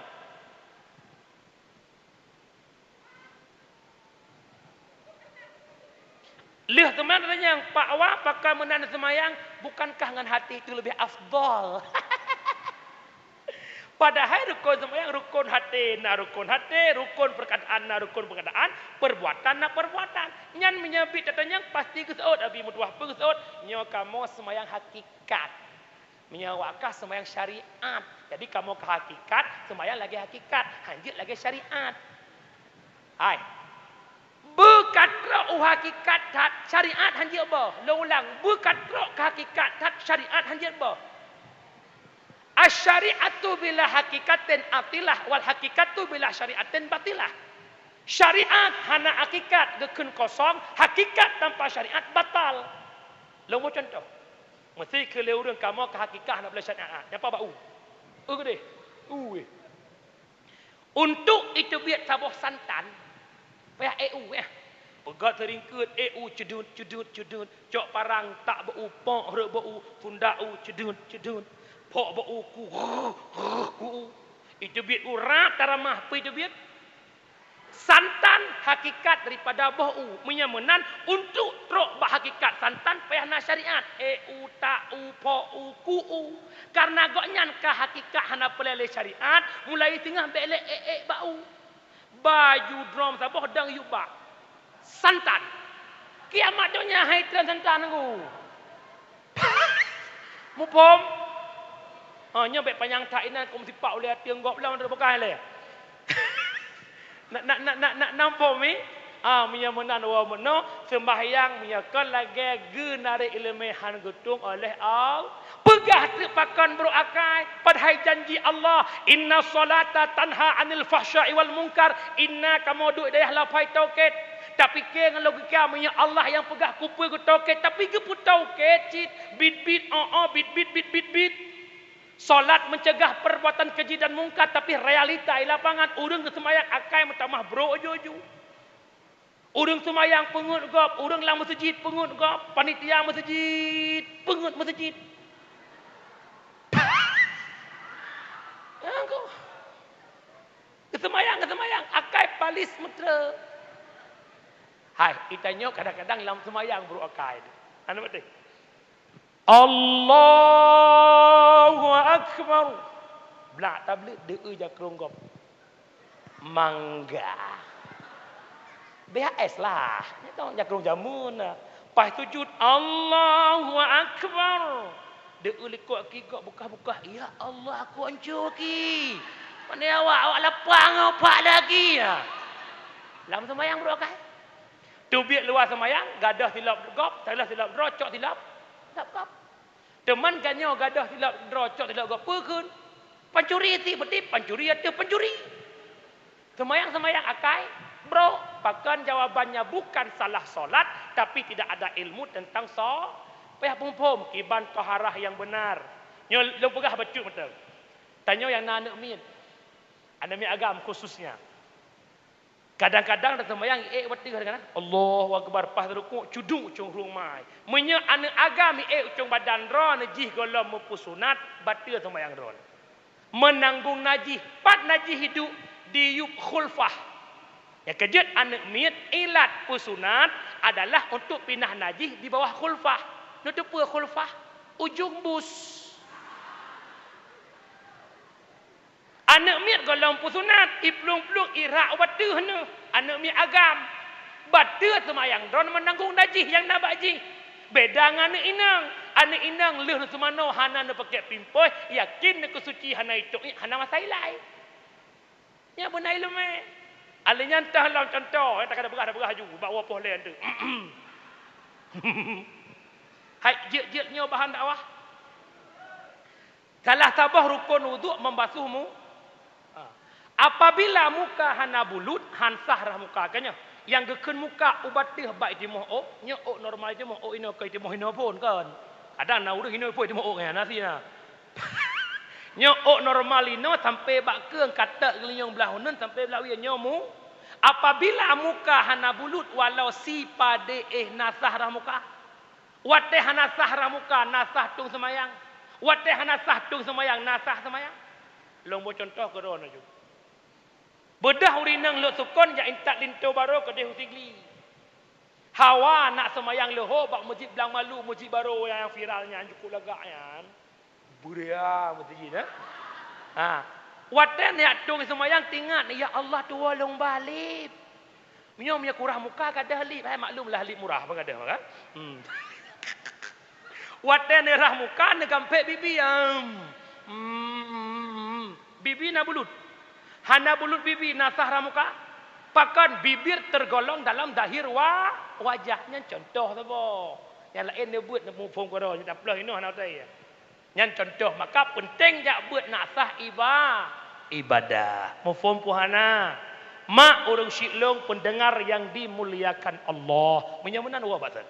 Lheueh seumayang tanyong, "Pak Wa, pakon meunan seumayang, bukankah ngon haté itu leubeh afdhal?" Padahai rukon seumayang, rukon haté na rukon haté, rukon peukataan na rukon peukataan, peurbuatan na peurbuatan. Nyan meunyoe bit tatanyong, pasti geuseuôt, abi meutuwah peue geuseuôt, nyoe kamoe seumayang hakikat. Meunyoe awak kah seumayang syariat, jadi kamoe kah hakikat, seumayang lagèe hakikat, hanjeuet lagèe syariat. Hai. Beukatrok u hakikat that, syariat hanjeuet boh. Lôn ulang, beukatrok keu hakikat that, syariat hanjeuet boh. Asy-syari'atu bila hakikatin atilah, wal hakikatu bila syari'atin batilah. Syariat hana hakikat, geukheun kosong, hakikat tanpa syariat batal. Lôn boh cuntoh. Meusé keu lé ureueng kamoe kah hakikat hana boleh syariat. Nyapa bak u? U keudeh. U weh. Untuk iteubiet saboh santan, payah ék u, eh. Peugöt seuringkeut, ék u ceudeuet, ceudeuet, ceudeuet. Cok parang tak bak u, pok rhot bak u, sundak u ceudeuet, ceudeuet. Pok bak u ku, ku u. Iteubiet u rab taramah, peue iteubiet? Santan hakikat daripada boh u. Meunyoe meunan, untuk trok bak hakikat santan payah na syariat. Ék u, tak u, pok u, ku u. Karena gobnyan ka hakikat hana peureulèe lé syariat, mulai singoh bèk lé ék-ék bak u. Baju droe saboh dang yub bak santan. Kiamat donya hai treun santan nangku. Muphom? Ha, nyoe bèk panyang that inan keu meusipak ulèe ateueng gob lom teupeugah lé. Nak, nak, nak, nak, nak, nak phom, eh? Ah, meunyoe meunan woe meunoe, seumbahyang meunyoe kon lagèe geunarek ileumèe han geutueng oleh Allah. Peugah teuk pakon brok akai, padahai janji Allah, "Inna sholata tanha 'anil fahsya'i wal munkar." Inna kamoe duek dayah laphai toket. Tapike ngon logika, meunyoe Allah nyang peugah kupeue geutoket, tapi geupeutoket cit, bit-bit, oh, oh, bit-bit, bit-bit, bit. Salat mencegah perbuatan keji dan mungkar, tapi realita di lapangan, ureueng geuseumayang akai meutamah brok ju-ju. Ureueng seumayang peungeuet gob, ureueng lam meuseujid peungeuet gob, panitia meuseujid peungeuet meuseujid. Nyang ko. Geuseumayang, geuseumayang, akai palis meutre. Hai, itanyoe kadang-kadang lam seumayang brok akai. Hana beutôi. Allahu Akbar. Blak tablet deu'eu jakrong gob. Mangga. B H S lah. Nyan jakrong jameun na. Pas sujud, Allahu Akbar. Deu'eu likot ki gob bukah-bukah. Ya Allah, aku hancur ki. Mana awak, awak lapang, awak pak lagi ya. Lam seumayang brok akai. Teubiet luwa seumayang, gadôh silop gob, teuloh silop droe, cok silop, silop gob. Teuma geutanyoe gadôh silop droe, cok silop gob, peue kheun? Pancuri si beutip, pancuri ateueh pancuri. Seumayang-seumayang akai, brok, pakon jawabannya bukan salah salat, tapi tidak ada ilmu tentang so-, payah phom-phom kiban toharah yang benar. Nyoe lôn peugah bacut mantong. Tanyoe nyang na aneuk miet. Aneuk miet agam khususnya. Kadang-kadang taseumayang ék watèe kadang-kadang, Allahu Akbar, pas rukuk, cuduk cong rhueng mai. Meunyoe aneuk agam ék cong badan droeneuh jih gohlom meupeusunat, bateue seumayang droeneuh. Meunanggong najih, pat najih iduek, diyub khulfah. Nyang keujeuet aneuk miet ilat peusunat adalah untuk pinah najih di bawah khulfah. Neuteupeue khulfah? Ujong bus. Aneuk miet gohlom peusunat, iplueng-plueng irak u bateue neuh, aneuk miet agam. Bateue seumayang droeneuh meunanggong najih nyang na bak jih. Beda ngon aneuk inong. Aneuk inong lheueh neuseumanoe hana neupaké pimpôh, yakin neukeusuci hana itôk, hana masa ilai. Nyan beuna ileumèe. Alèh nyan teuh lom cuntoh, nyang takada peugah, tapeugah laju, bak woe poh lhèe teuk. Hai, jeuet-jeuet nyoe bahan dakwah. Salah saboh rukon wudhu membasuh mu-, ha. Apabila muka hana bulut, han sah rhah muka. Ka nyoe, nyang geukheun muka u bateue bak jitimoh ôk, nyoe ôk normal jitimoh, ôk inoe kon jitimoh inoe phôn kon. Kadang na ureueng inoe phôn jitimoh ôk nyan, na si na. Nyoe ôk normal inoe sampai bak keueng, kateuk geulinyueng blah uneuen sampai blah wie nyoe mu-, Apabila muka hana bulut, walau sipadé éh na sah rhah muka. Watée hana sah rhah muka, na sah tueng seumayang. Watée hana sah tueng seumayang, na sah seumayang. Lôn boh cuntoh keudroe laju. Beudôh ureuëng inong lhok sukon jak intat linto barô keudeh u Sigli. Hawa nak seumayang leuho bak meuseujid Blang Malu, meuseujid barô nyang viral nyan, jukuk lagak nyan. Buria meuseujid, eh? Ha. Watée neujak tueng seumayang teuingat, "Ya Allah, tuwoe lôn ba lip." Meunyoe, meunyoe kurah muka gadôh lip, hai maklumlah lip murah apa gadôh kan? Hmm. Watée neurhah muka neugampék bibi, am. Hmm, hmm, hmm. Bibi na bulut. Hana bulut bibi na sah rhah muka. Pakon bibir tergolong dalam zahir wa-, wajah. Nyan cuntoh saboh. Nyang laén neubeuet neumuphom keudroe, nyoe taploh inoe hana utai. Nyan cuntoh, maka peunteng jak beuet na sah iba-, ibadah. Muphom peue hana? Mak ureuëng syik lôn pendengar yang dimuliakan Allah. Meunyoe meunan woe bak thon.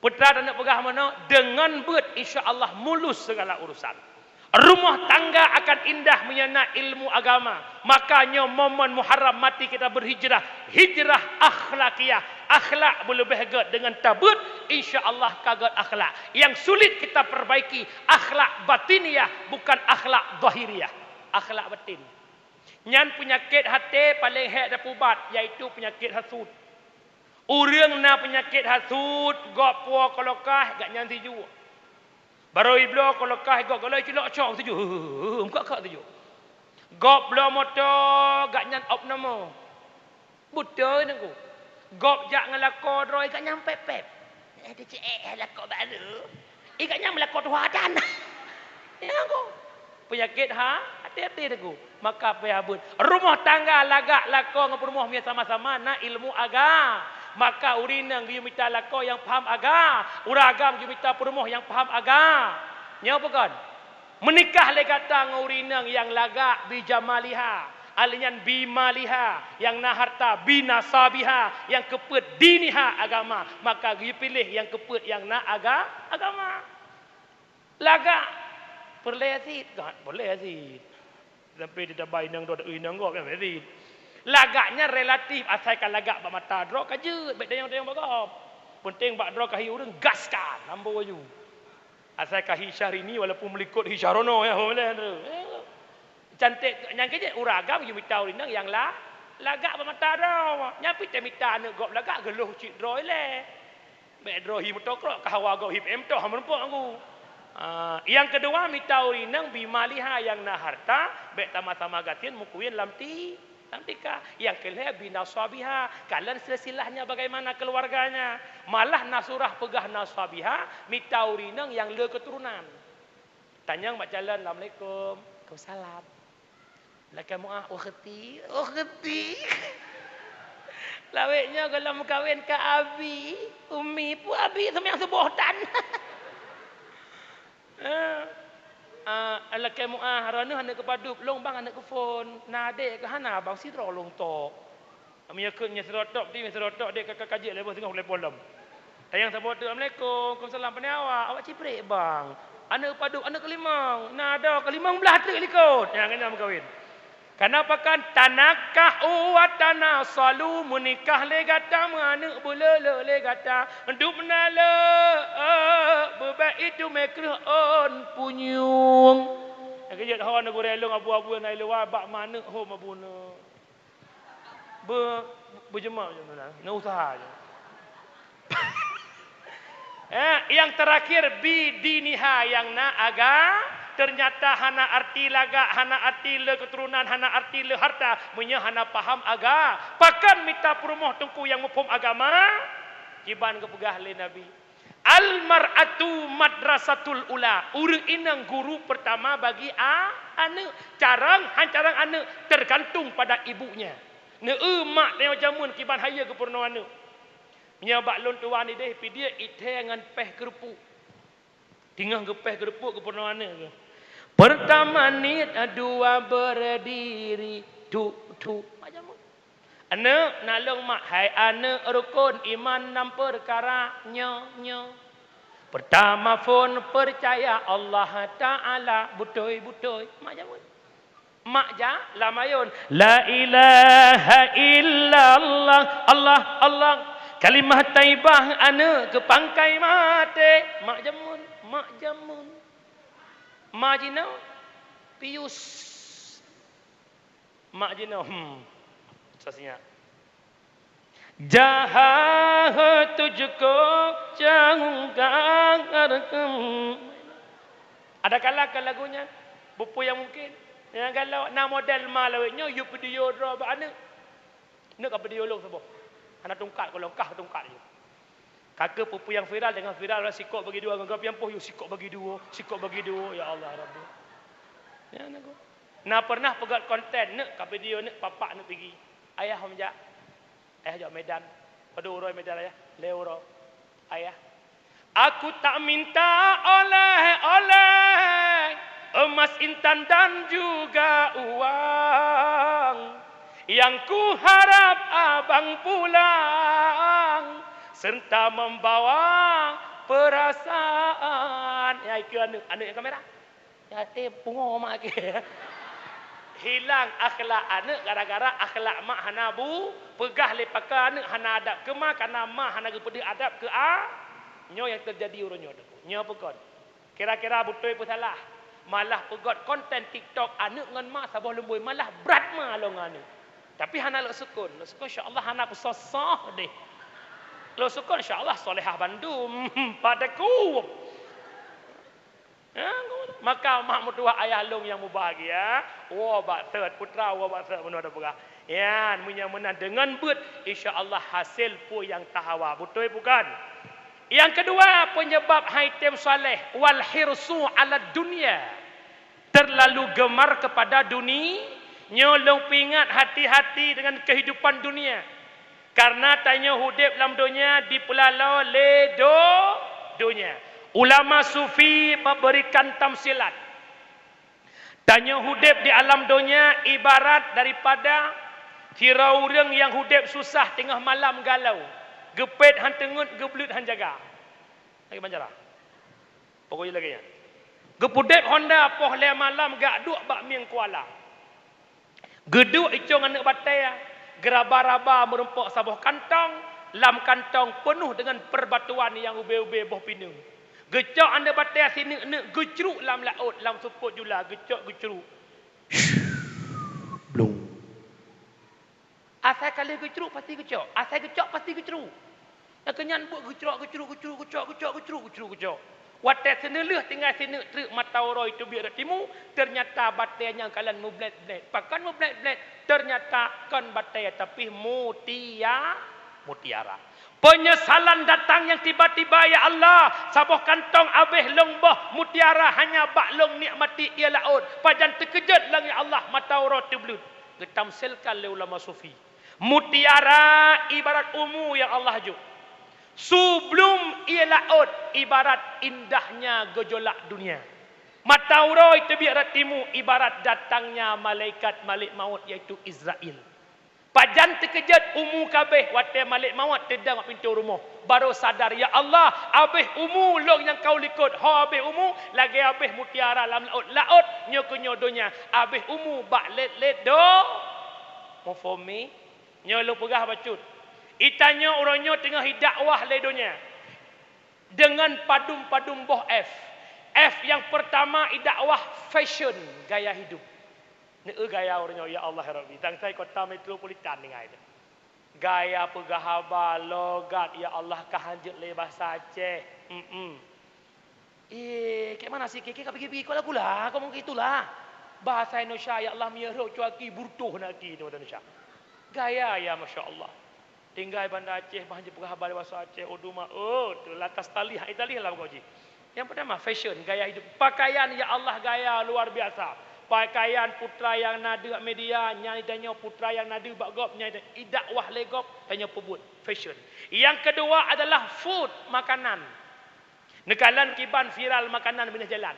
Peue teuma taneuk peugah meunoe, deungon beuet insya Allah mulus segala urusan. Rumah tangga akan indah meunyoe na ilmu agama. Maka nyoe momen Muharram mati kita berhijrah, hijrah akhlakiyah. Akhlak beuleubeh gét deungon tabeuet, insya Allah ka gét akhlak. Yang sulit kita perbaiki, akhlak batiniyah, bukan akhlak zahiriyah. Akhlak batin. Nyan peunyakét até paleng hék tapeubat, yaitu peunyakét hasut. Ureuëng na peunyakét hasut, gob puwoe keulokaih, gobnyan sijuek. Barô ibloe keulokaih gob, gohlom cilok cok sijuek. Heuh, meuka-ka sijuek. Gob bloe moto, gobnyan ob nomo. Beutôi Teungku. Gob jak ngon lakoe droe, gobnyan pép-pép. Eh, dicek, eh, lakoe barô. Eh, gobnyan meulakoe tuha dan. Ya, Teungku. Peunyakét ha, até-até Teungku. Maka payah beuet. Rumoh tangga lagak lakoe ngon peurumoh meunyo sama-sama na ilmu aga. Maka ureuëng inong geuyue mita lakoe nyang paham aga, ureuëng agam geuyue mita peurumoh nyang paham aga. Nyoe peue kon? Meunikah lé gata ngon ureuëng inong nyang lagak bijamaliha, alèh nyan bimaliha, nyang na harta binasabiha, nyang keupeuet diniha agama, maka geuyue piléh nyang keupeuet nyang na aga-, agama. Lagak peureulèe cit, kan peureulèe cit. Sampai di tabai inong droe, inong gob, ya, cit. Lagak nyan relatif, asai ka lagak bak mata droe ka jeuet, bèk dayong-dayong bak gob. Peunteng bak droe ka hi ureuëng, gaskan, ambo laju. Asai ka hi Syahrini, walaupun meulikot hi Syahrono, ya, ho, boleh tu. Cantik, nyang keu jeuet ureuëng agam geuyue mita ureuëng inong nyang la-, lagak bak mata droe. Nyan pih tamita aneuëk gob lagak geulôh cit droe ilèe. Bèk droe hi meutokrok, ka hawa gob hi P M toh meureumpok Teungku. Ah, nyang keudua mita ureuëng inong bimaliha nyang na harta, bèk sama-sama gasien meukuyuen lam ti-, lam tika. Nyang keulhèe binasabiha, kalon silsilahnya bagaimana keluarganya. Malah na surah peugah nasabiha, mita ureuëng inong nyang le keuturonan. Tanyong bak calon, "Assalamualaikum." "Waalaikumsalam." "Lakèe meu'ah, ukhti." "Ukhti." Lawét nyoe gohlom meukawen ka abi, umi, peue abi, seumayang suboh tan. Eh, ah, lakèe meu'ah, droeneuh aneuëk keupadub, lôn bang aneuëk keuphon. Na adék keuh hana, bang sidroe lôn tok. Meunyoe kheun nyoe sidroe tok, di sidroe tok, dek ka, ka, ka jeuet lé boh singoh lé polom. Tanyong saboh teuk, "Assalamualaikum." "Waalaikumsalam." "Pane awak?" "Awak ciprek, bang." "Aneuëk padub, aneuëk keulimong?" "Na, ada keulimong blah teuk likot." Nyang keunan meukawen. Kana pakan, "Tanakahu wa tanasalu," meunikah lé gata, meuaneuëk beuleuleuk lé gata. Dub na le, beubek itu meukreuh ôn punyueng. Nyang keu jeuet ho neugurée lôn abu-abu na iluwa bak maneuëk hom abu neu. Be-, beujeumah je meunan, na useuha je. Eh, yang terakhir, bidiniha, yang na aga, ternyata hana arti lagak, hana arti le keuturonan, hana arti le harta, meunyoe hana paham aga. Pakon mita peurumoh teungku nyang muphom agama? Kiban geupeugah lé Nabi. Al-mar'atu madrasatul ula, ureuëng inong guru pertama bagi a-, aneuëk. Carông, han carông aneuëk, tergantung pada ibunya. Neu-eu mak tanyoe jameun kiban hayeue geupeurunoe aneuëk. Meunyoe bak lôn tuwan ideh, pidiek ithée ngon péh keureupuk. Teungoh geupéh keureupuk geupeurunoe aneuëk geuh. Pertama niet, dua berdiri, tu, tu. Mak jameun. Aneuëk, nalông mak, hai aneuëk rukon iman nam peukara nyoe, nyoe. Pertama phon percaya Allah Taala beutôi-beutôi. Mak jameun. Mak ja, lam ayôn, "La ilaha illa Allah, Allah, Allah. Kalimah thaibah aneuk keu pangkai maté. Mak jameun, mak jameun. Ma jinoe pius. Mak jinoe, hmm. Sasinya. Jaha tujuko canggang. Ada kala ka lagu nyan, bupu yang mungkin. Nyang galak na model ma lawét nyoe, yue video droe bak aneuk. Neuk ka video lôn saboh. Hana tungkat, kalau kah tungkat je. Ka keuh peue-peue nyang viral, dengan viral sikok bagi dua, ngon gop nyang poh yue sikok bagi dua, sikok bagi dua, ya Allah Rabbi. Ya, na go. Na pernah peugöt konten, neuk ka video, neuk papak, neuk pigi. Ayah hom jak. Ayah jak Medan. Padum uroe Medan, ayah? Lhèe uroe. Ayah. Aku tak minta oleh-oleh, emas, intan dan juga uang. Yang kuharap abang pulang serta membawa perasaan. Ya, itu aneuk, aneuk nyang kamera. Ya, eh, pungo mak ke. Hilang akhlak aneuk gara-gara akhlak mak hana bu, peugah lé pakai aneuk hana adab keu ma, karena ma hana geupeudeuh adab keu a. Nyoe nyang teujadi uroe nyoe, Teungku. Nyoe peue kon? Kira-kira beutôi peue salah? Malah peugöt konten TikTok aneuk ngon ma saboh lumbôi, malah brat ma lom ngon aneuk. Tapi hana lôn sukon. Lôn sukon insya Allah hana peusoh-soh deh. Lôn sukon insya Allah solehah bandum. Pada ku. Ha, maka mak meutuwah ayah lôn nyang mubahgia, woe bak thot, putra woe bak thot, meunoe tapeugah. Nyan, meunyoe meunan deungon beuet, insya Allah hasil peue nyang tahawa. Beutôi bukan? Nyang keudua, peunyeubab hai tem saleh, wal hirsu 'alad dunya. Terlalu gemar kepada duni-, nyoe lôn peuingat hati-hati dengan kehidupan dunia. Karena tanyoe udeb lam donya dipeulalo lé do-, donya. Ulama sufi memberikan tamsilat. Tanyoe udeb di alam donya ibarat daripada sidroe ureuëng nyang udeb susah teungoh malam galau, geupet han teungeut, geubleuet han jaga. Lagée banjara. Pokoknya lagée nyan. Geupudeb honda poh lhée malam gak duek bak mieng kuala. Geuduek icong aneuëk batée, geuraba-raba meurumpok saboh kantong, lam kantong peunoh deungon perbatuan nyang ubé-ubé boh pineung. Geucok aneuëk batée sineuk-neuk geucruk lam laôt, lam seupôt jula, geucok geucruk. Blung. Asai ka lheueh geucruk pasti geucok, asai geucok pasti geucruk. Nyang keunyan buet geucrok, geucruk, geucruk, geucok, geucok, geucruk, geucruk, geucok. Watée seuneulheueh tinggai sineuk treuk mata uroe teubiet rot timu, teunyata batée nyang kalon mublét-blét. Pakon mublét-blét? Teunyata kon batée, tapi mutia-, mutiara. Penyesalan datang yang tiba-tiba, ya Allah, saboh kantong abéh lôn boh mutiara hanya bak lôn nikmati ié laôt. Pajan teukeujot lôn, ya Allah, mata uroe teubleuet. Geutamsilkan lé ulama sufi. Mutiara ibarat umu nyang Allah jok. Sublum ié laôt ibarat indahnya gejolak dunia. Mata uroe teubiet rot timu ibarat datangnya malaikat Malik Maut, yaitu Izrail. Pajan teukeujot umu kabéh watée Malik Maut teudong bak pintoe rumoh. Barô sadar, "Ya Allah, abéh umu lôn nyang ka likot, ho abéh umu lagée abéh mutiara lam laôt. Laôt nyoe keu nyoe donya, abéh umu bak lét-lét do." Muphom mi? Nyoe lôn peugah bacut. Itanyoe uroe nyoe teungoh idakwah lé donya deungon padum-padum boh F. F nyang peurtama idakwah fashion, gaya hidup. Neu gaya uroe nyoe, ya Allah ya Rabbi, tangsai kota metropolitan tinggai. Gaya peugah haba, logat, ya Allah, ka hanjeuet lé basa Aceh. Mm-mm. Eh, kek mana sih, kek, kek ka pigi-pigi, kok lagu lah, kok mungkin itulah. Bahasa Indonesia, ya Allah, miyuroe cuaki burtoh nak ki, tu bahasa Indonesia. Gaya, ya, Masya Allah. Tinggai Banda Aceh, bah hanjeuet peugah haba lé basa Aceh, oh, duma, oh, tu lantas talih, hai talih lah pokok jih. Yang pertama, fashion, gaya hidup. Pakaian, ya Allah, gaya luar biasa. Pakaian putra nyang na deuh media, nyan tanyoe putra nyang na deuh bak gob, nyan idakwah lé gob, tanyoe peubuet fashion. Yang kedua adalah food, makanan. Neukalon kiban viral makanan binéh jalan.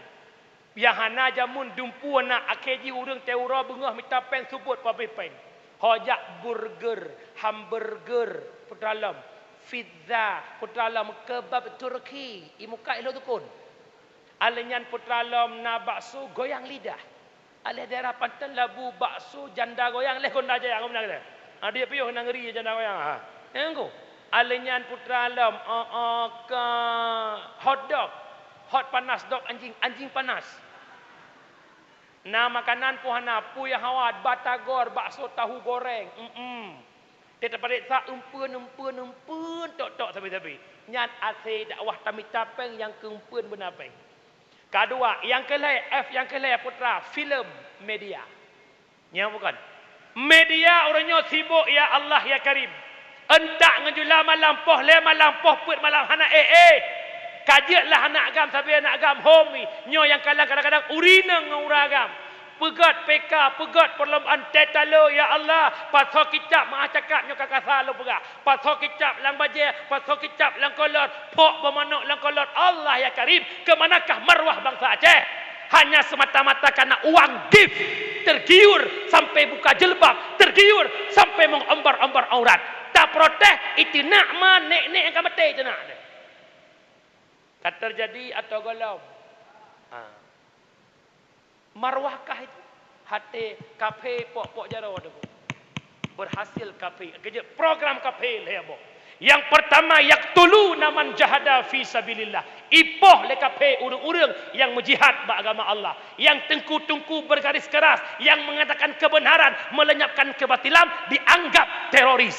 Nyang hana jameun dumpeue na, akhé jih ureuëng teuroe beungoh mita péng seubot pabéh péng. Ho jak burger, hamburger, putra lom, pizza, putra lom, kebab Turki, imuka ilok dukun. Alèh nyan putra lom na bakso goyang lidah. Alèh daerah Panton Labu bakso janda goyang leh Gondang Jaya, ngomong na kata. Adik piôh na ngeri janda wayang, ha. Nyang ku. Alèh nyan putra lom, oh, oh, ka hot dog. Hot panas dog anjing, anjing panas. Na makanan pun hana, pui hawa, batagor, bakso, tahu goreng. Mm-mm. Teuh tapareksa eumpeuen, eumpeuen, eumpeuen, tok-tok sabe-sabe. Nyan asai dakwah tamita péng nyang keu eumpeuen beuna péng. Kadua, nyang keu lhèe, F nyang keu lhèe putra, filem, media. Nyo bukon. Media uroe nyoe sibok, ya Allah, ya Karim. Euntak ngon jula malam, poh lhèe malam, poh peuet malam, hana éh-éh. Ka jeuet lah aneuk agam sabe aneuk agam, ho mi. Nyoe nyang kalang kadang-kadang ureueng inong ngon ureueng agam. Peugöt P K, peugöt perlombaan teuh talo, ya Allah. Pasoe kicap meu'ah cakap nyoe ka kasa lôn peugah. Pasoe kicap lam bajèe, pasoe kicap lam kolot, phok beumanok lam kolot. Allah ya Karim, keumanakah marwah bansa Aceh? Hanya semata-mata karena uang gift, tergiur sampai buka jilbab, tergiur sampai meuombar-ombar aurat. Taprotes, iteunak ma nek-nek nyang ka maté iteunak. Ka terjadi atau golom? Ha. Marwah kah itu? Até kaphé pok-pok jaroe tu. Berhasil kaphé. Keujeuet program kaphé lhèe boh. Yang pertama, yaqtuluna man jahada fi sabilillah. Ipoh lé kaphé ureueng-ureueng nyang meujihad bak agama Allah. Yang teungku-teungku bergaris keras, yang mengatakan kebenaran, melenyapkan kebatilan, dianggap teroris.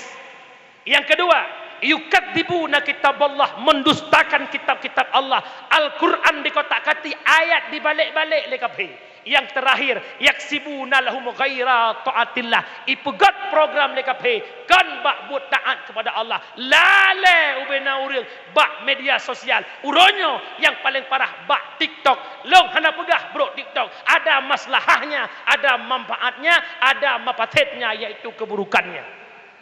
Yang kedua, yukadzibuna kitaballah, mendustakan kitab-kitab Allah. Al-Quran dikotak-katik, ayat dibalik-balik lé kaphé. Yang terakhir, yaksibuna lahum ghaira taatillah. Ipeugöt program lé kaphé, kon bak buet taat kepada Allah. Lalè ubena ureueng bak media sosial. Uroe nyoe nyang paleng parah bak TikTok. Lôn hana peugah brok TikTok. Ada maslahahnya, ada manfaatnya, ada mafasadnya, yaitu keburukannya.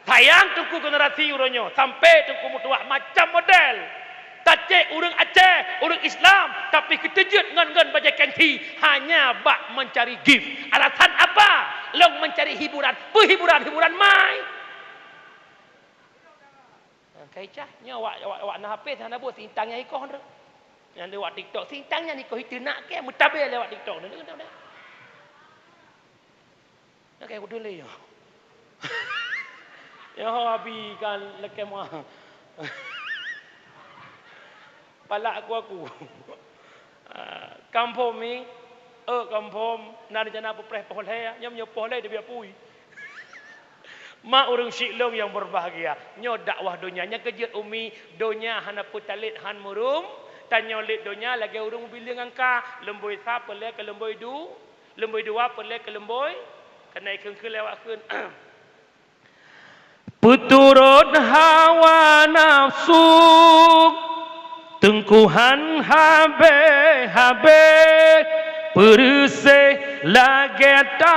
Sayang teungku generasi uroe nyoe, sampai teungku meutuwah macam model. Tacék ureueng Aceh, ureueng Islam, tapi keuteujeuet ngon-ngon bajèe gengsi hanya bak mencari gift. Alasan apa? Lôn mencari hiburan. Peuhiburan, hiburan mai. Kai cah, nyoe awak, awak, awak na H P hana buet sintang nyang ikoh tu. Nyang lewat TikTok, sintang nyan ikoh iteunak kèe, meutabé lewat TikTok. Nyoe kèe udeueng lé nyoe. Nyoe abi kan leukém ah. Palak aku-aku. Ah, confirm ni, eh, confirm, na rencana peupreh poh lhèe, nyoe nyoe poh lhèe dibiak pui. Mak ureueng syik lôn nyang berbahagia, nyoe dakwah donya nyang keujeuet umi, donya hana peutalét han murum, tanyoe lét donya lagèe ureueng bileueng angka, leumbôi sa peureulèe keu leumbôi du, leumbôi dua peureulèe keu leumbôi, kana ikheun-kheun lewat kheun. Peuturot hawa nafsu, teungku han habéh-habéh, peureuséh lagèe ta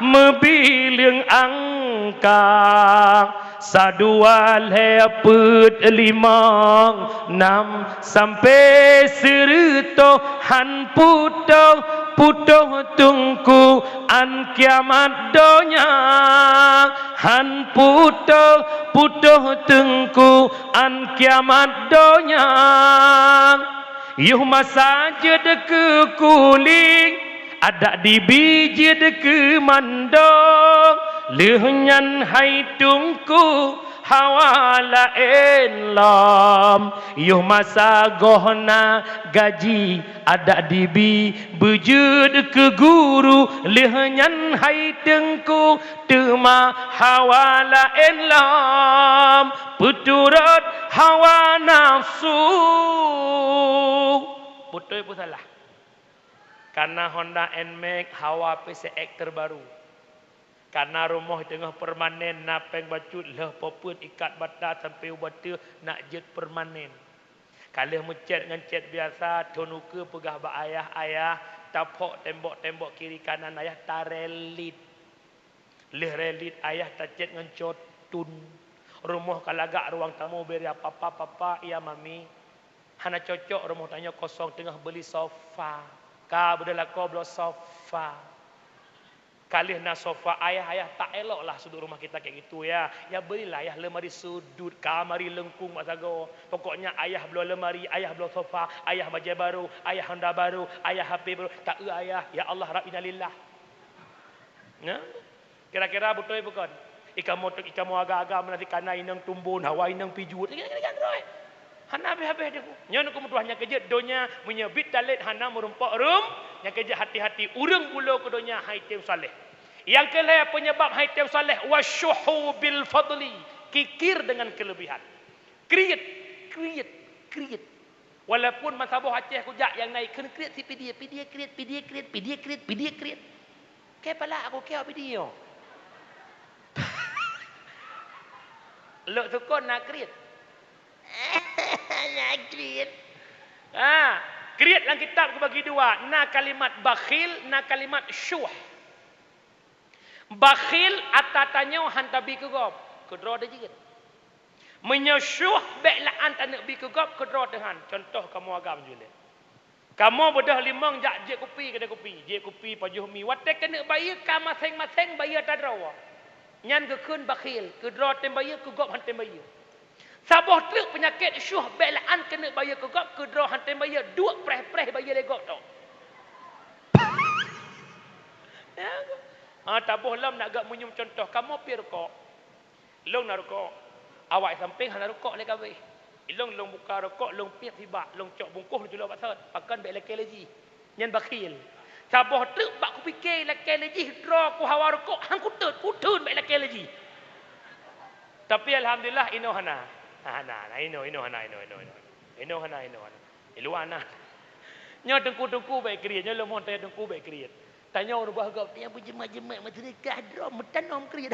meubileueng angka. Sa dua lhèe peuet limong nam sampoe sireutôh han putôh-putôh teungku an kiamat donya. Han putôh-putôh teungku an kiamat donya. Yoh masa jeuet keu kuling, adak dibi jeuet keu mandong. Lheueh nyan hai teungku hawa laén lom. Yoh masa goh na gaji, adak dibi beujeuet keu guru. Lheueh nyan hai teungku teuma hawa laén lom, peuturot hawa nafsu. Beutôi peue salah? Kana Honda Nmax hawa P C X terbaru. Kana rumoh teungoh permanen, na péng bacut lheueh po peuet ikat bata sampoe u bateuh nak jeuet permanen. Ka lheueh meucét ngon cét biasa, thon ukeue peugah bak ayah, "Ayah, taphok tembok-tembok kiri kanan ayah, tarelit." Lheueh relit ayah tacét ngon cotun. Rumoh ka lagak ruang tamu beri papa, papa, iya mami. Hana cocok rumoh tanyoe kosong teungoh beuli sofa. Ka beudôh lakoe bloe sofa. Ka lheueh na sofa ayah, ayah tak eloklah sudut rumah kita kayak gitu ya. Ya berilah ayah lemari sudut, kamari lengkung bak sagoe. Pokoknya ayah bloe lemari, ayah bloe sofa, ayah bajèe baru, ayah Honda baru, ayah H P baru. Tak eu ayah, ya Allah Rabb innalillah. Nah, kira-kira beutôi bukon? Ikamoe, ikamoe agam-agam meunan sikana inong tumbon, hawa inong pijuet. Lagèe nyan droe. Hana habéh-habéh teungku. Nyoe neukeuh meutuah nyang keujeuet donya meunyoe bit talét hana meurumpok rum, nyang keujeuet hati-hati ureueng bulo keu donya hai tem saleh. Nyang keulhèe peunyeubab hai tem saleh wasyuhu bil fadli, kikir dengan kelebihan. Kriet, kriet, kriet. Walaupun meusaboh Aceh kujak nyang na ikheun kriet si Pidie, Pidie kriet, Pidie kriet, Pidie kriet, Pidie kriet. Kèe pala aku kèe Pidie nyoe. Lok sukon na kriet. Na kriet. Ha, kriet lam kitab kubagi dua, na kalimat bakhil, na kalimat syuh. Bakhil ata tanyoe han tabi keu gob, keudroe teuh jeuet. Meunyoe syuh bèk la'an taneuk bi keu gob, keudroe teuh han. Cuntoh kamoe agam jeuet lé. Kamoe beudôh limong jak jieb kupi keudè kupi, jieb kupi pajoh mi. Watèe keuneuk bayeue ka maséng-maséng bayeue ata droe. Nyan geukheun bakhil, keudroe tem bayeue, keu gob han tem bayeue. Saboh treuk peunyakét syuh bèk la'an keuneuk bayeue keu gob, keudroe han tem bayeue, duek preh-preh bayeue lé gob tok. Ya. Ah, taboh lom nak gak meunyoe cuntoh, kamoe pi rukok. Lôn na rukok. Awak sampéng hana rukok lé kabéh. Ilôn, lôn buka rukok, lôn piep sibak, lôn cok bungkôh lôn culok bak sot. Pakon bèk lakèe lé jih. Nyan bakhil. Saboh treuk bak kupike lakèe lé jih droe ku hawa rukok, han kuteun, kuteun bèk lakèe lé jih. Tapi alhamdulillah inoe hana. Hana, hana, inoe, inoe hana, inoe, inoe, inoe. Inoe hana, inoe hana. Di luwa na. Nyoe teungku-teungku bèk kriet, nyoe lôn mohon tanya teungku bèk kriet. Tanyoe ureueng bah gob, tanyoe beujeumèt-jeumèt meuseudeukah droe meutanom kriet.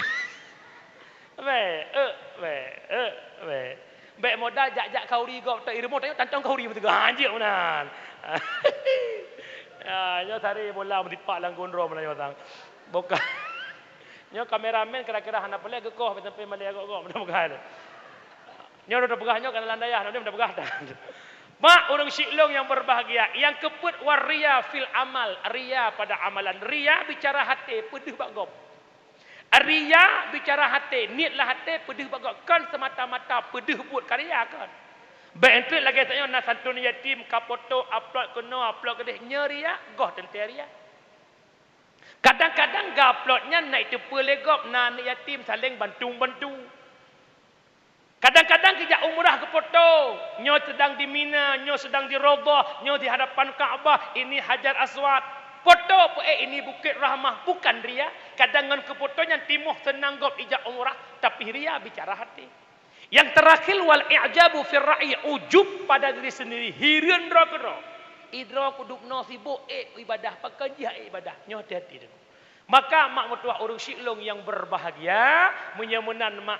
Bèk, eh, bèk, eh, bèk. Bèk modal jak-jak khauri gob, tok i rumoh tanyoe tantong khauri meuteugah, ha, jeuet meunan. Ya, nyoe sari bola meusipak lam gondrong meunan nyoe sang. Bukan. Nyoe kameramen kira-kira hana peureulèe geukoh sampai malèe gob-gob, mudah-mudahan. Nyoe udah peugah nyoe kana lam dayah, udah peugah dah. Mak ureueng syik lôn nyang berbahagia, nyang keupeuet war riya fil amal, riya pada amalan. Riya bicara haté, peudeuh bak gob. Riya bicara haté, niet lam haté, peudeuh bak gob. Kon semata-mata peudeuh buet karya, kon. Bèk enteuk lagèe tanyoe na santun yatim, ka poto, upload keunoe, upload keudeh, nyoe riya, goh teuntèe riya. Kadang-kadang geuupload nyan na iteupeue lé gob, na aneuk yatim saléng bantu-bantu. Kadang-kadang geujak umrah geupoto, nyoe seudang di Mina, nyoe seudang di Raudhah, nyoe di hadapan Ka'bah, ini Hajar Aswad. Poto peuék ini Bukét Rahmah, bukan riya. Kadang ngon keupoto nyan timoh seunang gob ijak umrah, tapi riya bicara haté. Yang terakhir, wal i'jabu fir ra'yi, ujub pada diri sendiri, hireuen droe keudroe. Idroe kudubnoe sibok ék ibadah, pakon jih ék ibadah. Nyoe hati-hati deungoe. Maka mak meutuah ureueng syik lôn nyang berbahagia, meunyoe meunan mak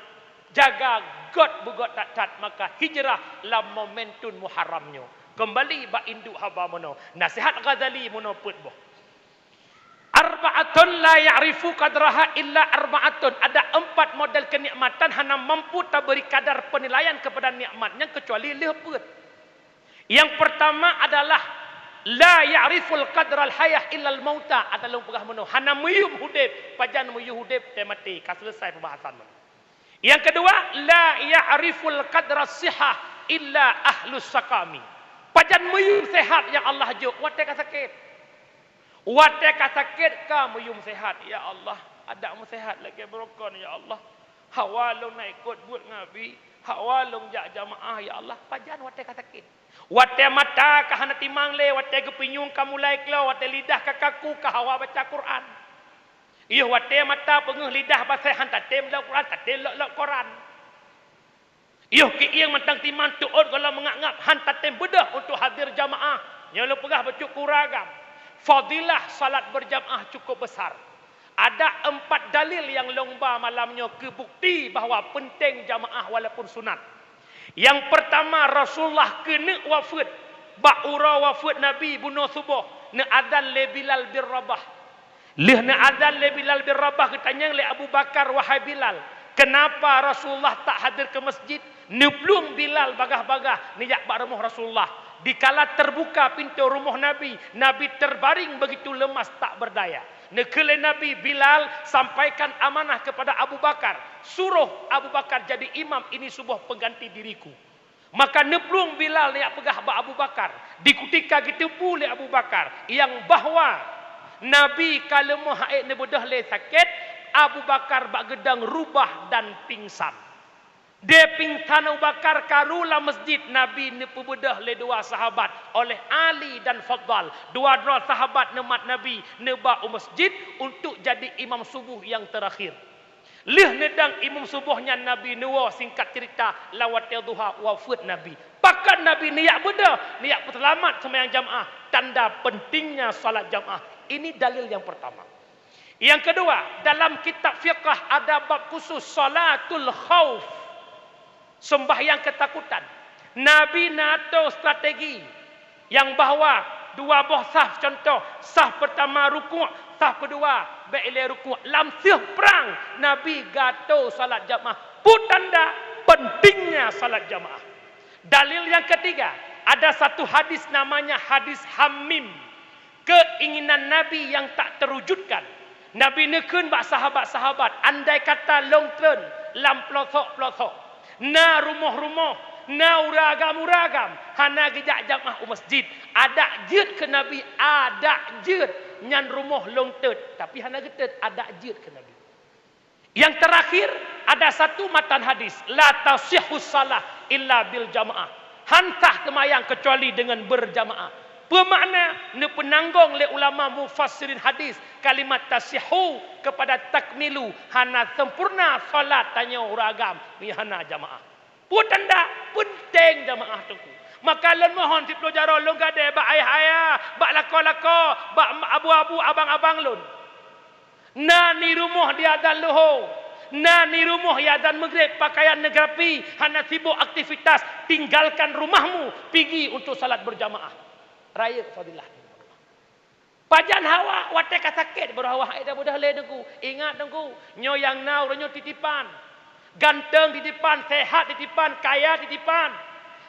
jaga göt beugöt that-that, maka hijrah lam momentum Muharram nyoe. Kembali bak induk haba meunoe, nasihat Ghazali meunoe peuet boh. Arba'atun la ya'rifu qadraha illa arba'atun. Ada empat model kenikmatan hana mampu taberi kadar penilaian kepada nikmat nyan kecuali lheueh peuet. Yang pertama adalah la ya'riful qadral hayah illal mauta. Ata lôn peugah meunoe, hana meuyum udeb, pajan meuyum udeb teumaté. Ka selesai pembahasan meunoe. Yang kedua, la ya'riful qadras sihah illa ahlus saqami. Pajan meuyum sehat nyang Allah jok watèe ka sakét. Watèe ka sakét ka meuyum sehat, "Ya Allah, adak meusehat lagèe beurukon, ya Allah. Hawa lôn na ikot buet ngabi, hawa lôn jak jamaah, ya Allah." Pajan watèe ka sakét. Watèe mata ka hana timang lé, watèe geupinyueng ka mulai klo, watèe lidah ka kaku, ka hawa baca Quran. Yoh watèe mata peungeuh lidah basah han tatem lok Quran, tatem lok-lok koran. Yoh kieng mantong timang teuôt gohlom meungap-ngap han tatem beudôh untuk hadir jamaah. Nyoe lôn peugah bacut keu ureueng agam. Fadilah salat berjamaah cukup besar. Ada empat dalil nyang lôn ba malam nyoe keu bukti bahwa penting jamaah walaupun sunat. Yang pertama, Rasulullah keuneuk wafeuet. Bak uroe wafeuet Nabi bunoe suboh, neuazan lé Bilal bin Rabah. Lheueh neuazan lé Bilal bin Rabah, geutanyong lé Abu Bakar, "Wahai Bilal, kenapa Rasulullah tak hadir ke masjid?" Neuplueng Bilal bagah-bagah neujak bak rumoh Rasulullah. Dikala terbuka pintoe rumoh Nabi, Nabi terbaring begitu lemas tak berdaya. Neukheun lé Nabi, "Bilal, sampaikan amanah kepada Abu Bakar. Suruh Abu Bakar jadi imam, ini suboh pengganti diriku." Maka neuplueng Bilal neujak peugah bak Abu Bakar. Di kutika geuteupeue lé Abu Bakar nyang bahwa Nabi ka leumoh han ék neubeudôh lé sakét, Abu Bakar bak geudong rubah dan pingsan. Di pingsan Abu Bakar karu lam masjid, Nabi neupeubeudôh lé dua sahabat, oleh Ali dan Fadhal. Dua droe sahabat neumat Nabi neuba u masjid untuk jadi imam suboh nyang teurakhir. Lheueh neudong imum suboh nyan, Nabi neuwoe, singkat ceurita, lam watée duha wafeuet Nabi. Pakon Nabi neujak beudôh, neujak peuseulamat seumayang jamaah, tanda pentingnya salat jamaah. Ini dalil nyang peurtama. Nyang keudua, dalam kitab fiqah ada bab khusus salatul khauf. Seumbahyang keutakutan. Nabi na atô strategi nyang bahwa dua boh saf, contoh, saf peurtama rukuk, saf keudua bék ilée rukuk. Lam seuh prang, Nabi geuatô salat jamaah. Peue tanda pentingnya salat jamaah. Dalil nyang keutiga, ada satu hadis namanya hadis Hamim. Keuinginan Nabi nyang tak teurujutkan. Nabi neukheun bak sahabat-sahabat, andai kata lôn treun lam peulosok-peulosok, na rumoh-rumoh, na ureuëng agam-ureuëng agam, hana geujak jamaah u masjid, adak jeuet keu Nabi, adak jeuet, nyan rumoh lôn teuet, tapi hana geutet, adak jeuet keu Nabi. Nyang teurakhir, ada satu matan hadis, "La tasihhu shalah illa bil jamaah." Han sah seumayang keucuali deungon beurjamaah. Peue makna? Neupeunanggong lé ulama mufassirin hadis kalimat tasihhu keupada takmilu, hana sempurna salat tanyoe ureuëng agam meunyo hana jamaah. Peue tanda? Peunteng jamaah teungku. Maka lôn mohon siploh jaroe lôn gadée bak ayah-ayah, bak lakoe-lakoe, bak abu-abu, abang-abang lôn. Na ni rumoh di azan luho, na ni rumoh di azan maghrib, pakaian neugerapi, hana sibuk aktivitas, tinggalkan rumahmu, pigi untuk salat berjamaah. Rayeuk fadilah. Pajan hawa watée ka sakét, baru hawa hai dah mudah lé teungku. Ingat teungku, nyoe nyang na uroe nyoe titipan. Ganteng titipan, sehat titipan, kaya titipan.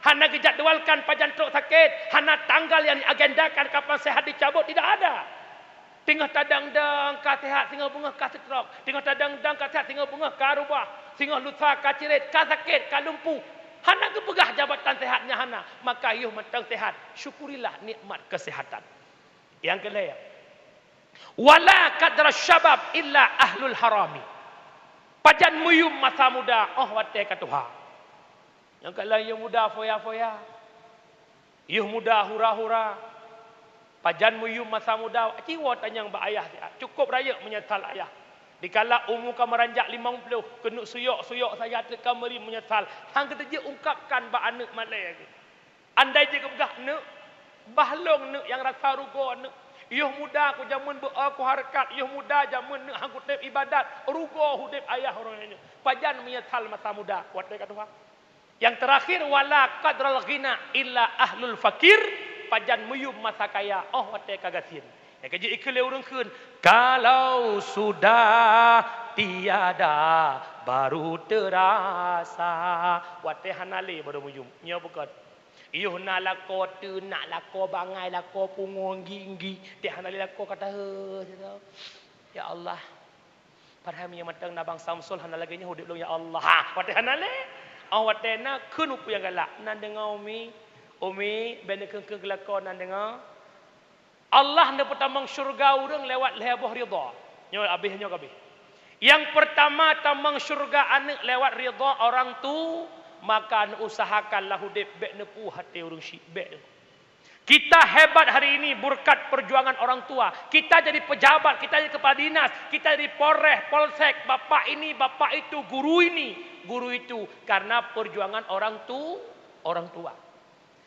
Hana geujadwalkan pajan trok sakét, hana tanggal nyang diagendakan kapan sehat dicabut, tidak ada. Teungoh tadang-dang ka sehat, singoh beungoh ka stroke. Teungoh tadang-dang ka sehat, singoh beungoh ka rubah. Singoh lusa ka cirét, ka sakét, ka lumpuh. Hana geupeugah jabatan sehat nyan hana, maka yoh mantong sehat. Syukurilah nikmat kesehatan. Nyang keulhèe, "Wala qadra syabab illa ahlul harami." Pajan meuyum masa muda, óh watèe ka tuha. Nyang ka laén yoh muda foya-foya, yoh muda hura-hura. Pajan meuyum masa muda, ci woe tanyong bak ayah siat. Cukôp rayeuk meunyeusal ayah. Dikala umu ka meuranjak limong ploh, keuneuk suyok-suyok saja teuk ka meuri meunyeusal. Han geuteujeuet ungkapkan bak aneuk malèe geuh. Andai jeuet geupeugah, "Neuk, bah lôn neuk nyang rasa rugoe neuk. Yoh muda ku jameun beu-o ku hareukat, yoh muda jameun neuk han kutem ibadat, rugoe udép ayah uroe nyoe." Pajan meunyeusal masa muda, watèe ka tuha. Nyang teurakhir, "Wala qadral ghina illa ahlul fakir," pajan meuyum masa kaya, óh watèe ka gasien. Nyang ka jeuet ikheun lé ureueng kheun, "Kalau sudah tiada, baru terasa." Watèe hana lé baru meuyum. Nyoe bukon. Yoh na lakoe teunak, lakoe bangai, lakoe pungo, enggi-enggi, teuh hana lé lakoe ka tahe, ya Allah. Padahai meunyoe mantong na bang Samsul hana lagèe nyoe udép lôn, ya Allah. Ha, watèe hana lé. Óh watèe na kheun peue nyang galak. Nan deungö Umi, Umi, bèk neukheun-kheun keu lakoe nan deungö. Allah neupeutamong syeuruga ureueng lewat lhèe boh ridha. Nyoe abéh, nyoe ka abéh. Nyang peurtama tamong syeuruga aneuk lewat ridha orang tu, maka neuusahakan lam udép bèk neupue até ureueng syik, bèk. Kita hebat hari ini berkat perjuangan orang tua. Kita jadi pejabat, kita jadi kepala dinas, kita jadi polres, polsek, bapak ini, bapak itu, guru ini, guru itu, karena perjuangan orang tu, orang tua.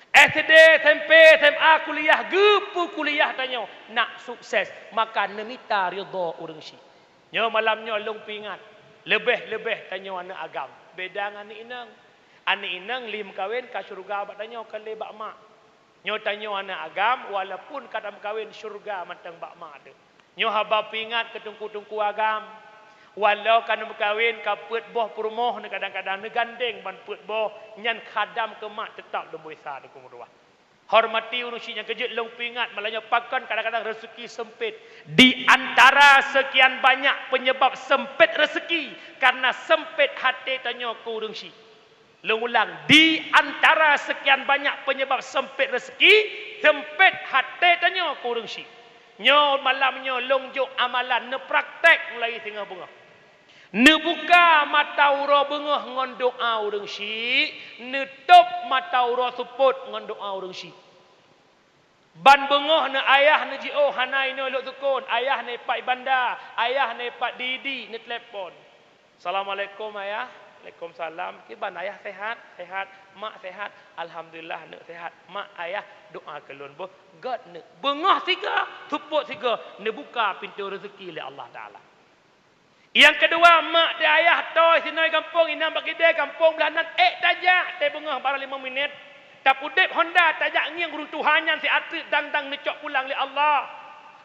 S D, S M P, S M A, kuliah, geupeu kuliah tanyoe nak sukses, maka neumita ridha ureueng syik. Nyoe malam nyoe lôn peuingat, leubeh-leubeh tanyoe aneuk agam. Beda ngon aneuk inong. Aneuk inong lheuh meukawen ka syeuruga bak tanyoe, ka lé bak mak. Nyoe tanyoe aneuk agam, walaupun ka tameukawen, syeuruga mantong bak mak teuh. Nyoe haba peuingat keu teungku-teungku agam. Walau ka neumeukawen, ka peuet boh peurumoh, kadang-kadang neugandeng ban peuet boh, nyan khadam keu mak, teutap lôn beuisa teungku meutuah. Hormati ureueng syik nyang keujeuet lôn peuingat, malam nyoe pakon kadang-kadang rezeki sempit. Di antara sekian banyak penyebab sempit rezeki, karena sempit até tanyoe keu ureueng syik. Lôn ulang, di antara sekian banyak penyebab sempit rezeki, sempit até tanyoe keu ureueng syik. Nyoe malam nyoe lôn jok amalan neupraktek mulai singoh beungoh. Neubuka mata uroe beungoh ngon doa ureuëng syiek, neutôb mata uroe seupôt ngon doa ureuëng syiek. Ban beungoh neu ayah neujiôh hana inoe lhok seukon, ayah neupat i banda, ayah neupat di-di, neutelepon. "Assalamualaikum ayah." "Waalaikumsalam." "Kiban ayah sehat?" "Sehat." "Mak sehat?" "Alhamdulillah neuk sehat." "Mak, ayah doa keu lôn boh." Gét neuk. Beungoh sigoe, seupôt sigoe, neubuka pintoe reuzeuki lé Allah Taala. Nyang keudua, mak teuh ayah toi sinoe gampông, inan bak kidée gampông blaih nan, ék tajak teuh beungoh barang limong minét. Tapudeb honda tajak ngieng ureuëng tuha nyan siat treuk dang-dang neucok pulang lé Allah.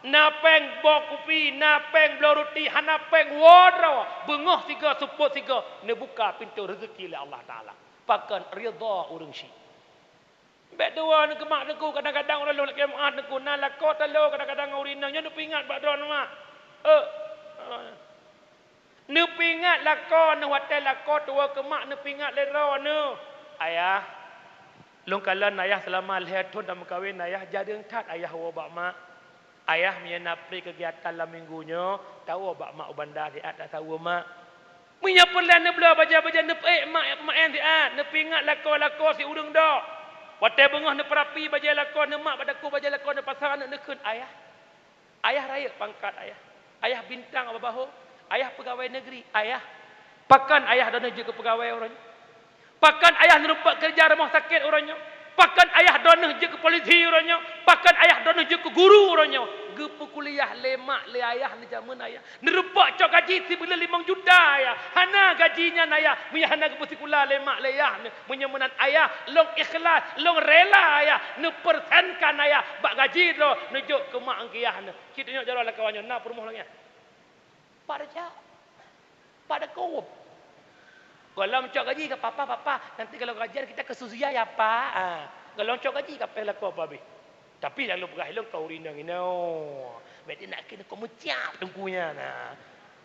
Na péng boh kupi, na péng bloe ruti, hana péng woe droe. Beungoh sigoe, seupôt sigoe, neubuka pintoe reuzeuki lé Allah Taala. Pakon? Ridha ureuëng syiek. Bék tuwoe neukeumak teungku, kadang-kadang ureuëng lôn lakée meu'ah teungku, na lakoe talo kadang-kadang ngon ureuëng inong nyoe neupeuingat bak droeneuh mak. Eh, neupeuingat lakoe neuh watée lakoe tuwoe keumak neupeuingat lé droeneuh. "Ayah, lôn kalon ayah seulama lhée thon tameukawen ayah, jareueng that ayah woe bak mak." Ayah meunyoe na pri keugiatan lam minggu nyoe, tawoe bak mak u banda siat tasaweue mak. Meunyoe peureulée neubloe bajée-bajée neupeuék mak peumaén siat, neupeuingat lakoe-lakoe si ureuëng dok. Watée beungoh neupeurapi bajée lakoe neuh mak bak takue bajée lakoe neupasang aneuëk neukheun, "Ayah, ayah rayeuk pangkat ayah. Ayah bintang bak bahô, ayah peugawée negeri, ayah." Pakon ayah droeneuh jeuet keu peugawée uroe nyoe? Pakon ayah neurumpok keureuja rumoh sakét uroe nyoe? Pakon ayah droeneuh jeuet keu polisi uroe nyoe? Pakon ayah droeneuh jeuet keu guru uroe nyoe? Geupeukuliah lé mak lé ayah lé jameun ayah. Neurumpok cok gaji sibuleuen limong juta ayah. Hana gaji nyan ayah, meunyoe hana geupeusikula lé mak lé ayah. Meunyoe meunan ayah, lôn ikhlas, lôn rela ayah, neupeursenkan ayah bak gaji droe neujok keu mak ngon keu yah neuh. Cit tanyoe jaroe lam kawan nyoe na peurumoh lagée nyan. Pat jak? Pat takot? Gohlom cok gaji ka papa, papa, nanti kalau gajian kita ke Suzuya ya pak. Ha. Gohlom cok gaji ka péng lakoe pabéh. Tapi lalu peugah ilong kau rinong ino. Berarti nak kena kau meciap tengkunya na.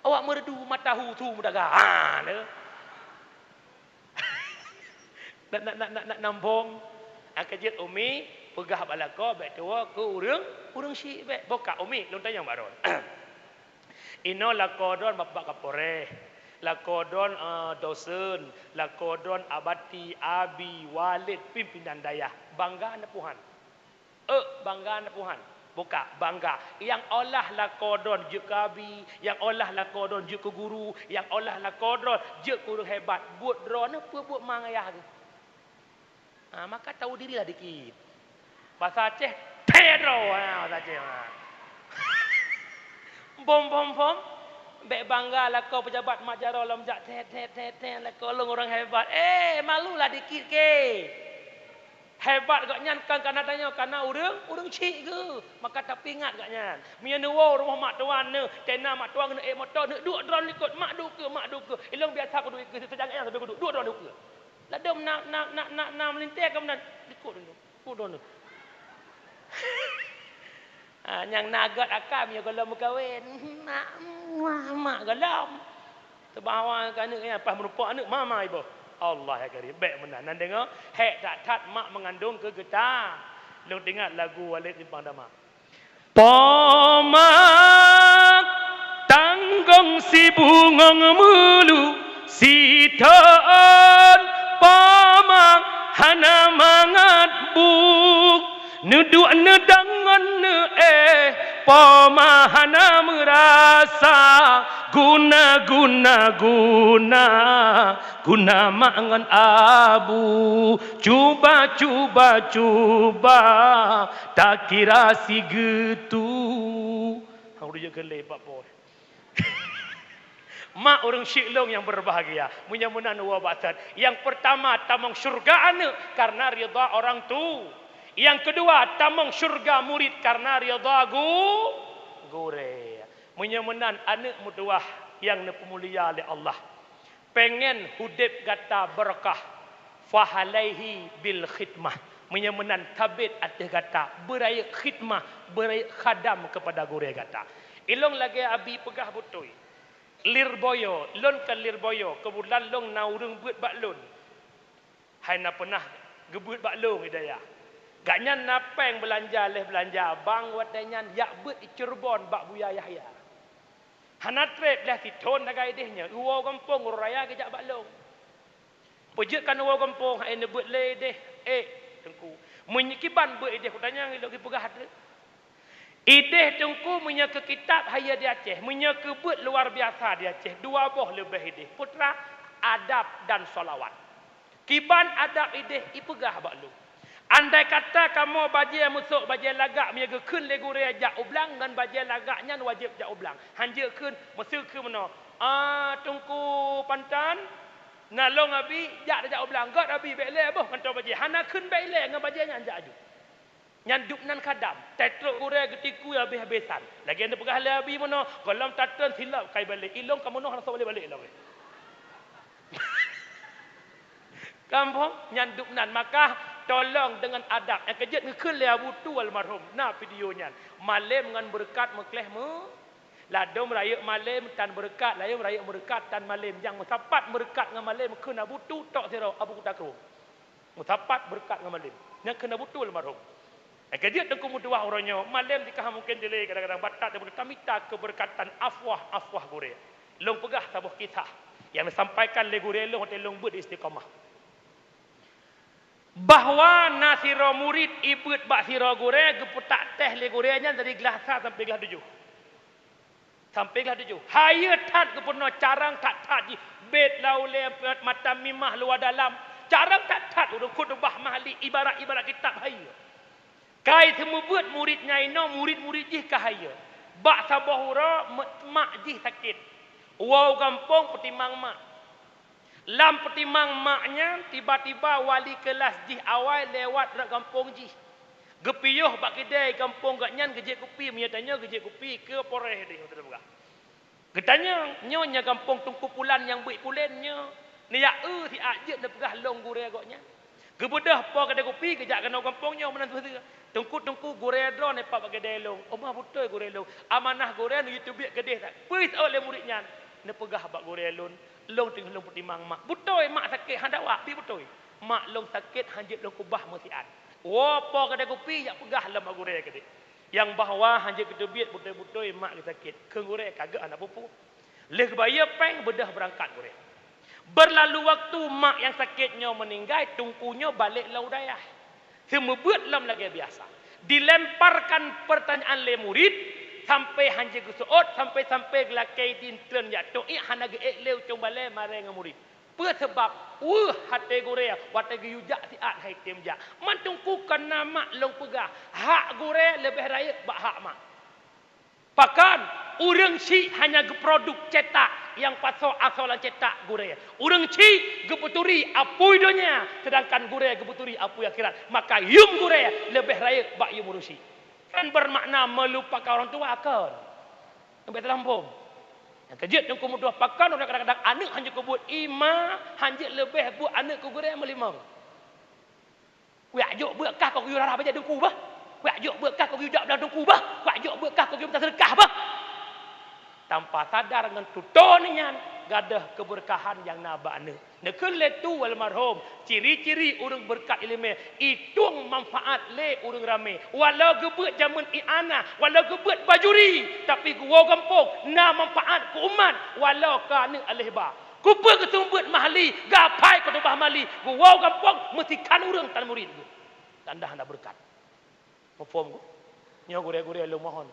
Awak merdu mata hu tu mudaga. Ha, ne. Nak, nak, nak, nak, nak nambong. Angka jeuet umi peugah bak lakoe bék tuwoe keu ureuëng, ureuëng syiek bék. Boh ka umi lôn tanyong bak droe. Inoe lakoe droen bapak kapolres, lakoe droen, eh, dosen, lakoe droen abati, abi, walid, pimpinan dayah. Bangga neupuhan. Euk, bangga neupuhan. Buka, bangga. Nyang olah lakoe droen jeuet keu abi, nyang olah lakoe droen jeuet keu guru, nyang olah lakoe droen jeuet keu ureuëng hebat. Buet droeneuh peue buet ma ngon yah geuh. Ha, maka tahu dirilah dikit. Bahasa Aceh, tedro, ha, bahasa Aceh, ha. Bom, bom, bom. Bék bangga lakoe pejabat mak jaroe lom jak, tet, tet, tet, tet, lakoe lôn ureuëng hebat. Eh, malulah dikit ke. Hebat gobnyan kan karena tanyoe, karena ureuëng, ureuëng syiek geuh. Maka tapeuingat gobnyan. Meunyoe neuwoe rumoh mak tuan neuh, tena mak tuan neuh, eh, moto neuh, duek droen likot, mak duek keu, mak duek keu. Ilong biasa kuduek keu, sejak nyan sampai kuduek, duek droen likot. Ladom na, na, na, na, na meulintée ka meunan. Likot droen, likot droen. Ah, nyang na gét akai meunyoe gohlom meukawen. Mak, mak, mak gohlom. Teubawa keu aneuëk nyan, paih meurumpok aneuëk mama iboh. Allah ya Karim, bék meunan. Nan deungoe, hék that-that mak meungandong keu geuta. Lôn teuingat lagu Walid Simpang Dama. Poma tanggong sibungong meulu sithon, poma hana mangat buk. Neuduek neudang ngon neuéh, poma hana meurasa, guna, guna, guna, guna mak ngon abu. Cuba, cuba, cuba, takira sigeutu. Hang ureuëng jeuet keu lé bak poh. Mak ureuëng syiek lôn nyang berbahagia. Meunyoe meunan woe bak that. Nyang pertama tamong syurga aneuëk karena ridha orang tu. Nyang keudua tamong syurga murit karena ridha gu-, gurée. Meunyoe meunan aneuëk meutuwah nyang neupeumulia lé Allah. Pengen udeb gata beureukat, fahalaihi bil khidmah. Meunyoe meunan sabet ateueh gata beurayeuk khidmah, beurayeuk khadam keupada gurée gata. Ilong lagée abi peugah beutôi. Lirboyo, lôn kon lirboyo, keubeutulan lôn na ureuëng beuet bak lôn. Hai na peunah geubeuet bak lôn Hidayah. Gobnyan na péng beulanja lheueh beulanja bang watée nyan jak beuet i Cirebon bak Buya Yahya. Hana treb lheuh sithon sagai ideh nyoe, woe gampông uroe raya geujak bak lôn. Peujeuet kan woe gampông, hai neubeuet lé ideh, eh, Teungku. Meunyoe kiban beuet ideh kutanyong ilôn, kipeugah treuk. Ideh Teungku meunyoe keu kitab hayeue di Aceh, meunyoe keu beuet luar biasa di Aceh, dua boh leubeh ideh, peue treuk, adab dan sholawat. Kiban adab ideh ipeugah bak lôn. Andai kata kamoe bajée meusok bajée lagak meunyoe geukheun lé gurée jak u blang, ngon bajée lagak nyan wajéb jak u blang. Hanjeuet kheun, meuseu kheun meunoe, "Ah, Teungku Panton, na lôn Abi, jak tajak u blang." "Göt Abi, bék lé boh kantô bajée." Hana kheun bék lé, ngon bajée nyan jak aju. Nyan dum nan khadam, teutrok gurée geutikui habéh-habésan. Lagée neupeugah lé Abi meunoe, gohlom tateueng silop kai balek, ilôn ka meunoe hana soe balek-balek lom. Kamoe nyan dum nan, maka tolong deungon adab. Nyang keujeuet geukheun lé Abu Tu almarhum, na video nyan. Malém ngon beureukat meukleh meu-, ladôm rayeuk malém tan beureukat, ladôm rayeuk meureukat tan malém. Nyang meusapat meureukat ngon malém kheun Abu Tu tok sidroe, Abu Kuta Krueng. Meusapat beureukat ngon malém. Nyang kheun Abu Tu almarhum. Nyang keujeuet Teungku meutuwah uroe nyoe, malém jika mungken dilée kadang-kadang batat daripada tamita keubeureukat tan afwah-afwah gurée. Lôn peugah saboh kisah nyang neusampaikan lé gurée lôn watée lôn beuet di Istiqomah. Bahwa na sidroe murit ibeuet bak sidroe gurée geupeutak teh lé gurée nyan dari glah sa sampoe glah tujoh. Sampoe glah tujoh. Hayeue that geupeurunoe carang that-that jih. Bét laulée mata mimah luwa dalam. Carang that-that ureuëng khutubah mahli ibarat-ibarat kitab hayeue. Kai seumeubeuet murit nyan inoe, murit-murit jih ka hayeue. Bak saboh uroe mak jih sakét. Woe u gampông peutimang mak. Lam peutimang mak nyan, tiba-tiba wali keulas jih awai lewat rot gampông jih. Geupiôh bak keudè gampông gobnyan geujép kupi, meunyoe tanyoe geujép kupi keu poreh deh, watée tapeugah. Geutanyong, "Nyoe nya gampông Teungku Pulan nyang beuet pulen nyoe?" Neujak eu siat jeuet neupeugah lôn gurée gobnyan. Geubeudôh po keudè kupi geujak keunoe gampông nyoe meunan tuha-tuha. "Teungku, Teungku, gurée droeneuh pat bak keudè lôn." "Oh, ma beutôi gurée lôn." "Amanah gurée neuyue teubiet keudeh that." Peue iseuôt lé murit nyan? Neupeugah bak gurée lôn, "Lôn teungoh lôn peutimang mak." "Beutôi mak sakét?" "Hana wak, bi beutôi." "Mak lôn sakét hanjeuet lôn keubah meusiat." Woe po keudè kupi jak peugah lom bak gurée keudeh. Nyang bahwa hanjeuet geuteubiet beutôi-beutôi mak geusakét. Kheun gurée ka geuh hana peue-peue. Lheueh geubayeue péng beudôh beurangkat gurée. Beurlalu waktu mak nyang sakét nyoe meuninggai, Teungku nyoe balek lam u dayah. Seumeubeuet lom lagée biasa. Dilemparkan peurtanyaan lé murit, sampoe hanjeuet geuseuôt, sampoe-sampoe geulakée idin treun jak toh iek hana geuék lé u cong balée marée ngon murit. Peue sabab? Weueh até gurée watée geuyue jak siat han item jak. Man Teungku kon na mak lôn peugah, hak gurée leubeh rayeuk bak hak mak. Pakon, ureuëng chik hanya geuproduek cetak nyang pasoe asoe lam cetak gurée. Ureuëng chik geupeuturi apui donya, seudangkan gurée geupeuturi apui akhirat. Maka yum gurée leubeh rayeuk bak yum ureuëng chik. Kan beumakna meulupakan orang tua, kon? Leubeh teulamphom. Nyang keujeuet Teungku meutuah pakon, uroe kadang-kadang aneuëk hanjeuet keu buet ima, hanjeuet leubeh buet aneuëk keu gurée meulimong. Kuyak jok beuet kah keu geuyue rara bajée Teungku bah. Kuyak jok beuet kah keu geuyue jak blang Teungku bah. Kuyak jok beuet kah keu geuyue mita seudeukah bah. Tanpa sadar ngon tutoe nyan, gadôh keubeurkahan nyang na bak aneuëk. Neukheun lé Tu almarhum, ciri-ciri ureuëng beureukat iéleumé, itueng manfaat lé ureuëng ramé. Walau geubeuet jameun ianah, walau geubeuet bajuri, tapi geuwoe gampông na manfaat keu umat, walau ka aneuëk aléh ba. Kupeue geuseumeubeuet mahli, gapai kutubah mahli, geuwoe gampông meusikan ureuëng tan murit geuh. Tanda hana beureukat. Muphom ku? Nyoe gurée-gurée lôn mohon.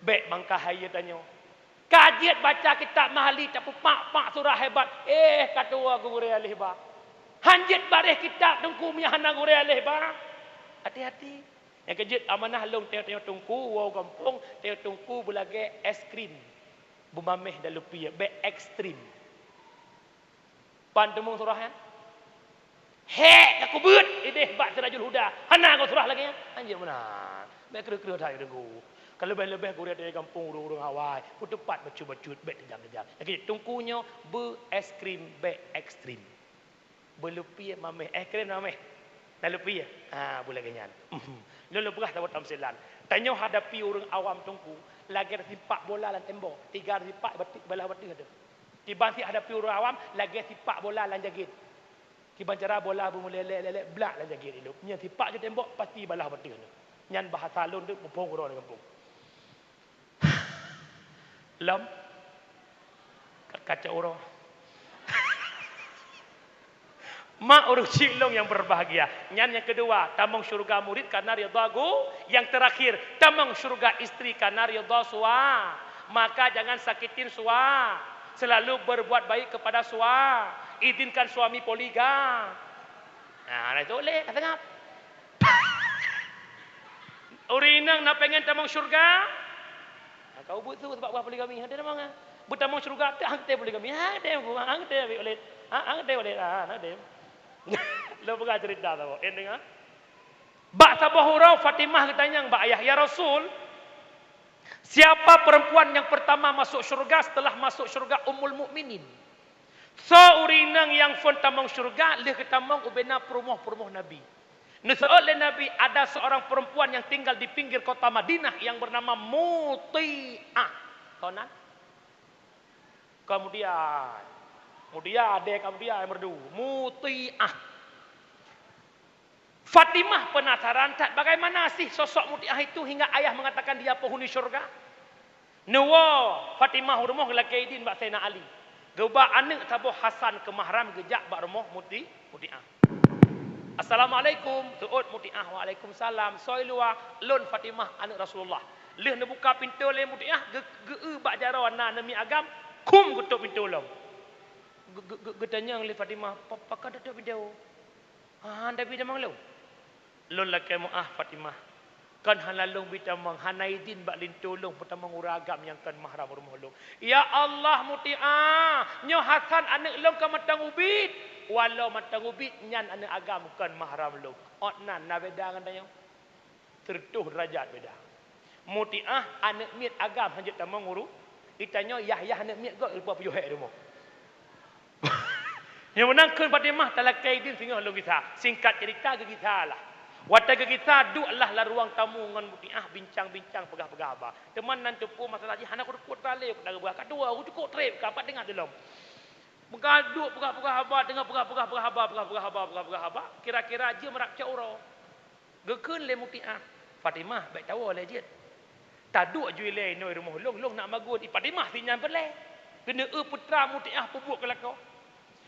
Bék bangka hayeue tanyoe. Ka jeuet baca kitab mahli tapeupak-pak surah hebat, eh, ka tuwoe gurée aléh ba. Hanjeuet baréh kitab Teungku meunyoe hana gurée aléh ba. Hati-hati. Nyang keujeuet amanah lôn tanyoe-tanyoe Teungku, woe gampông, tanyoe Teungku beulagée es krim. Beumaméh dan lupie, bék ekstrem. Pan teumeung surah nyan? Hék ka kubeuet ideh bak Sirajul Huda. Hana goe surah lagée nyan. Anjeuet meunan. Bék kreueh-kreueh that Teungku. Ka leubeh-leubeh gurée di gampông ureuëng-ureuëng awai, peuteupat bacut-bacut, bék teujam-teujam. Lagée Teungku nyoe beu es krim, bék ekstrem. Beu lupie maméh, es krim maméh. Na lupie? Ha, beu lagée nyan. Lôn lôn peugah saboh tamsilan. Tanyoe hadapi ureuëng awam Teungku, lagée tasipak bola lam tembok, tiga sipak bateuh, balah bateuh teuh. Kiban sit hadapi ureuëng awam lagée sipak bola lam jagét. Kiban cara bola beumeulélét-lélét blak lam jagét ilop. Nyan sipak ju tembok pasti balah bateuh nyoe. Nyan bahasa lôn teuh muphom keudroe di gampông. Lom, Kacau uroe. Mak ureueng chik lôn nyang berbahagia. Nyan nyang keudua, tamong syeuruga murit karena ridha gu-, nyang terakhir, tamong syeuruga istri karena ridha sua-, maka jangan sakitin sua-, selalu berbuat baik kepada sua-, izinkan suami poligam. Nah, na itu lé, ka seungab. Ureueng inong na pengen tamong syeuruga? Ha, ka ubit su sabab poligami, hana tamong ah. Beutamong syeuruga teuh hana tém poligami. Ha, tém ku, ha, tém Walid. Ha, tém Walid. Ha, hana tém. Lôn peugah cerita saboh. En deungö. Bak saboh uroe Fatimah geutanyong bak ayah, "Ya Rasul, siapa perempuan yang pertama masuk syurga setelah masuk syurga Ummul Mukminin?" Soe ureueng inong nyang phon tamong syeuruga lheueh geutamong ubé na peurumoh-peurumoh Nabi. Neuseuôt lé Nabi, ada seorang perempuan yang tinggal di pinggir kota Madinah yang bernama Muti'ah. Kon nan? Kemudian, kemudian, deh, kemudian, yang merdu. Muti'ah. Fatimah penasaran that bagaimana sih sosok Muti'ah itu hingga ayah mengatakan dia penghuni syurga. Neuwoe Fatimah u rumoh geulakée idin bak Saidina Ali. Geuba aneuëk saboh Hasan keu mahram geujak bak rumoh Muti-, Muti'ah. "Assalamualaikum," seuôt Muti'ah, "Waalaikumsalam." "Soe i luwa?" "Lôn Fatimah, aneuëk Rasulullah." Lheueh neubuka pintoe lé Muti'ah, geu-, geu-, bak jaroe na neumiet agam, khum geutôp pintoe lom. Geu-, geu-, geu-, geutanyong lé Fatimah, "Pa-, pakon tatôp pintoe?" "Hana bi tamong lôn." "Lôn lakée meuáh, Fatimah. Kon hana lôn bi tamong, hana idin bak linto lôn peutamong ureuëng agam nyang kon mahram rumoh lôn." "Ya Allah, Muti'ah, nyoe Hasan aneuëk lôn ka mantong ubit." "Walau mantong ubit, nyan aneuëk agam kon mahram lôn." Ôt nan na beda ngon tanyoe. Sireutoh deurajat beda. Muti'ah aneuëk miet agam hana jeuet tamong ureuëng. Geutanyoe yah-yah aneuëk miet gob rupa peujoh hék rumoh. Nyang meunan kheun Fatimah talakée idin singoh lôn gisa. Singkat cerita, geugisa lah. Watée geugisa, duek lah lam ruang tamu ngon Muti'ah bincang-bincang peugah-peugah haba. Teuma nan teupeu masalah jih hana kuteupeu teuka lé, peugah-peugah ka dua, cukôp treb ka pat teuingat lom. Meuka duek peugah-peugah haba, teungoh peugah-peugah haba, peugah-peugah haba, peugah-peugah haba, kira-kira jeuem rab cot uroe. Geukheun lé Muti'ah, "Fatimah, bék tawoe lé jeuet. Taduek ju ilée inoe rumoh lôn, lôn nak magun." I Fatimah si nyan peureulée. Keuneuk eu putra Muti'ah peubuet keu lakoe.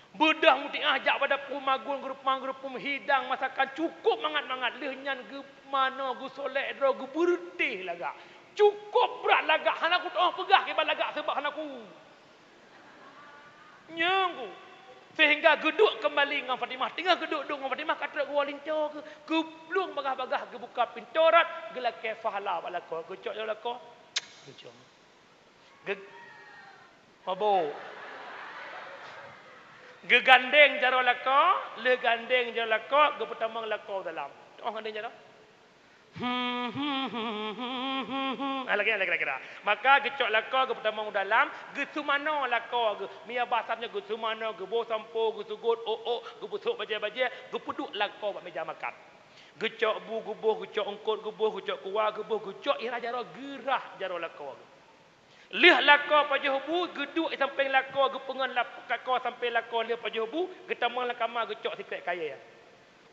Beudôh Muti'ah jak bak dapu magun, geureupang-geureupum hidang masakan cukôp mangat-mangat. Lheueh nyan geumanoe, geusolek droe, geubeureuteh lagak. Cukôp brat lagak, hana kuteu'oh peugah kiban lagak sabab hana ku Nyang ku. Sehingga geuduek keumbali ngon Fatimah. Teungoh geuduek-duek ngon Fatimah, ka trok geuwoe linto geuh. Geuplueng bagah-bagah, geubuka pintoe rot, geulakée pahala bak lakoe. Geucok jaroe lakoe. Geucok. Geu-, mabök. Geugandeng jaroe lakoe, lheueh gandeng jaroe lakoe, geupeutamong lakoe dalam. Tu'oh gandeng jaroe. Hmm, hmm, hmm, hmm, hmm, hmm. Ah, lagée nyan kira-kira. Maka geucok lakoe geupeutamong u dalam, geuseumanoe lakoe geuh. Meunyo basa nyoe geuseumanoe, geuboh sampo, geuseugot ôk-ôk, geupeusôk bajée-bajée, geupeuduek lakoe bak meja makan. Geucok bu geuboh, geucok eungkôt geuboh, geucok kuah geuboh, geucok irah jaroe, geurah jaroe lakoe geuh. Lheueh lakoe pajoh bu, geuduek i sampéng lakoe, geupeungon lap-, lakoe sampéng lakoe lheueh pajoh bu, geutamong lam kama geucok sikrek kayée.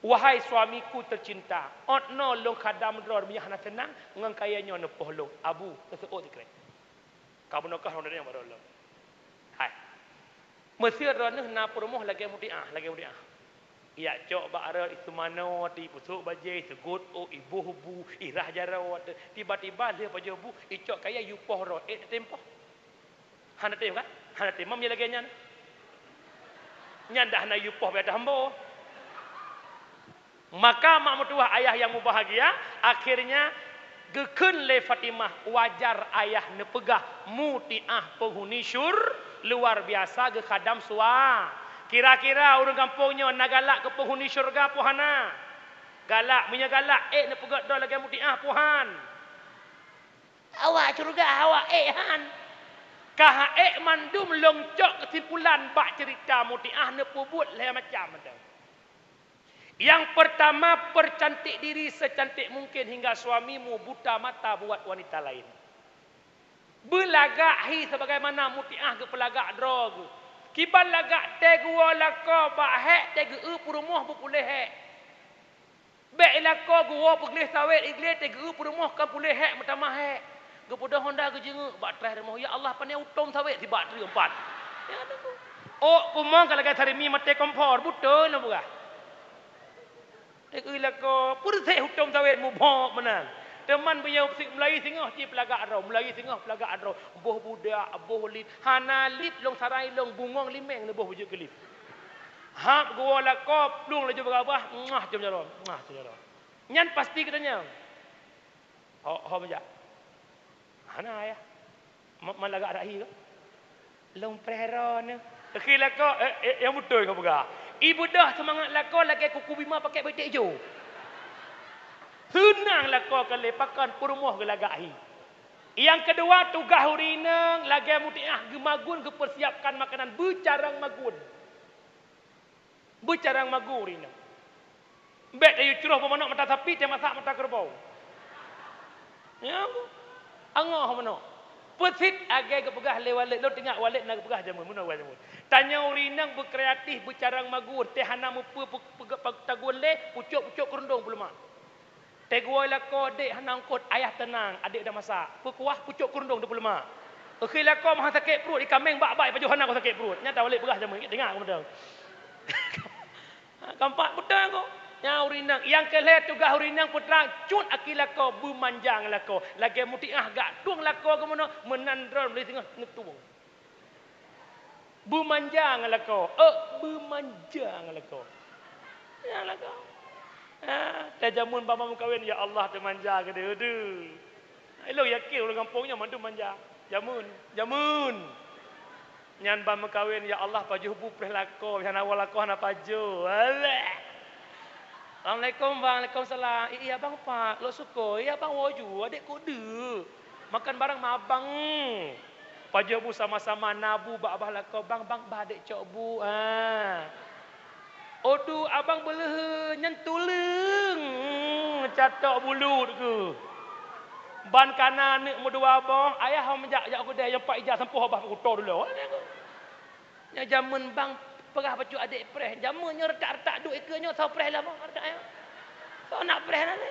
Wahai suamiku tercinta, ôt noe lôn khadam droe meunyo hana seunang ngon kayée nyoe neupoh lôn, Abu, teuseuôt sikrek. Ka bunoe kah droeneuh nyang bak droe lom. Hai. Meuseu droeneuh na peurumoh lagée Mutiah, lagée Mutiah. Ijak cok bak rot, iseumanoe, ipeusôk bajée, iseugot ôk, iboh bu, irah jaroe. Tiba-tiba lheueh pajoh bu, icok kayée, ipoh droe, ék teutem poh? Hana teutem kan? Hana teutem, meunyo lagée nyan. Nyan dah hana ipoh bak ateueh ambo. Maka mak meutuwah ayah nyang mubahgia, akhirnya geukheun lé Fatimah, wajar ayah neupeugah Mutiah penghuni syur-, luar biasa geukhadam sua-. Kira-kira ureuëng gampông nyoe na galak keu penghuni syeuruga po hana? Galak, meunyoe galak, ék neupeugét droe lagée Mutiah po han? Awak syeuruga, awak ék han? Ka han ék mandum lôn cok keusimpulan bak ceurita Mutiah neupeubuet lhée macam mantong. Yang pertama, percantik diri secantik mungkin hingga suamimu buta mata buat wanita lain. Beulagak hi sebagaimana Mutiah geupeulagak droe geuh. Kiban lagak teuh geuwoe lakoe bak hék, teuh geu-eu peurumoh beupuléh hék. Bék i lakoe geuwoe peugleh sawét, igleh teuh geu-eu peurumoh kon puléh hék meutamah hék. Geupeudong honda geujeungeuk bak traih rumoh, "Ya Allah, pane utom sawét sibak treuk empat." Ôk kumong ka lagèe sarimi maté kompor, beutôi lôn peugah. Dikeu lakoe, peureséh hutông sawét mubhok meunan. Teuma beu nyoe meulayeue singoh cit peulagak droe, meulayeue singoh peulagak droe. Boh budak, boh lip, hana lip lôn sarai lôn bungong limeng neuboh beujeuet keu lip. Hab geuwoe lakoe, plueng laju beugabah, muah, jom jaroe, muah, jom jaroe. Nyan pasti geutanyoe. Ho, ho meujak. Hana, yah. Ma, ma lagak rahi kah? Lôn preh droeneuh. Keu lakoe, eh, eh, nyang beutôi kapeugah. Ibeudôh seumangat lakoe lagèe kuku bima pakèk beutek ijo. Seunang lakoe keu lé pakon peurumoh geulagak hi. Nyang keudua, tugaih ureueng inong lagèe mutiah geumagun geupeusiapkan makanan beucarông magun. Beucarông magun ureueng inong. Bèk tayue croh bak manok mata sapi, tamasak mata keureubo. Ya, angoh manok. Peusit lagèe geupeugah lé Walid, lôn teuingat Walid na geupeugah jameun, meunoe geupeugah jameun. Tanyoe ureueng inong beukreatif, beucarông magun, teuh hana meupeue pe-, pe-, pe-, tagun lé, pucok-pucok keurundong peuleumak. Teugui lakoe, "Dek, hana eungkôt." "Ayah teunang, adek udah masak." Peukuah pucok keurundong dua puluh lima. Eukheun lakoe meuhan sakét pruet, ikameng bak-bak ipajoh hana sakét pruet. Nyata Walid peugah jameun, ingat, ingat aku beutôi. Keumpat beutôi aku. Nyan ureueng inong, nyang keu lhèe tugaih ureueng inong peue treuk, cut aki lakoe, beumanja ngon lakoe. Lagèe mutiah gak tueng lakoe keu meunoe, meunan droe meuleueh singoh neutueng. Beumanja ngon lakoe, eh, beumanja ngon lakoe. Ya lakoe. Ha, teuh jameun ban meukawen, ya Allah, teumanja keudeh, aduh. Ilôn yakin ureueng gampông nyoe mandum manja. Jameun, jameun. Nyan ban meukawen, ya Allah, pajoh bu preh lakoe, hana woe lakoe hana pajoh. Alah. Assalamualaikum, Bang. Waalaikumsalam. "Ih, ih, abang pat? Lôn sukôi. Ih, abang woe ju, adek kok deuk. Makan bareng ma abang." Pajoh bu sama-sama na bu bak babah lakoe, "Bang, bang, bah adek cok bu." Ha. "Odu, abang beuleuheun, nyan tuleueng." Catok bulut keuh. Ban kana aneuk meudua boh, ayah hom jak, jak keudè, nyang pat ija sampoe babah kuto dulu. Nyan jameun bang peugah bacut adek preh. Jameun nyoe reutak-reutak duek ikeue nyoe soe preh lom, reutak nyoe. Soe nak preh na lé?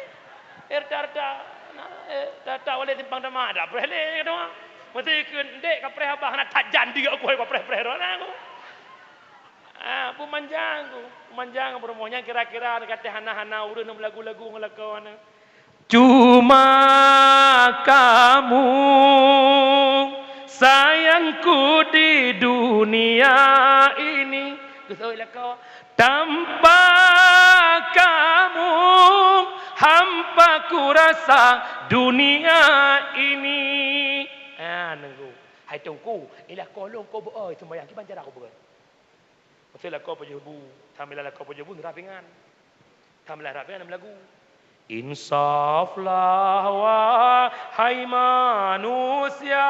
Eh, reutak-reutak, na, eh, reutak-reutak walé simpang teuma, dak preh lé, kata. Meusti keu ndek ka preh abah, na that jan diek ku hai ka preh-preh droe na ku. Ah, peumanjang ku, peumanjang peurumoh nyan kira-kira ka teuh hana-hana ureueng meulagu-lagu ngon lakoe na. Cuma kamu sayangku di dunia ini. Geusôi lakoe. Tanpa kamu hampa ku rasa dunia ini. Ha, nunggu. Hai Teungku, ilah kolong ko beu-oi sumbayang kiban cara ko beu-oi. Meusti lakoe pajoh bu, sambilan lakoe pajoh bu, rap ingat. Sambilan rap ingat meulagu. Insaflah, wahai manusia,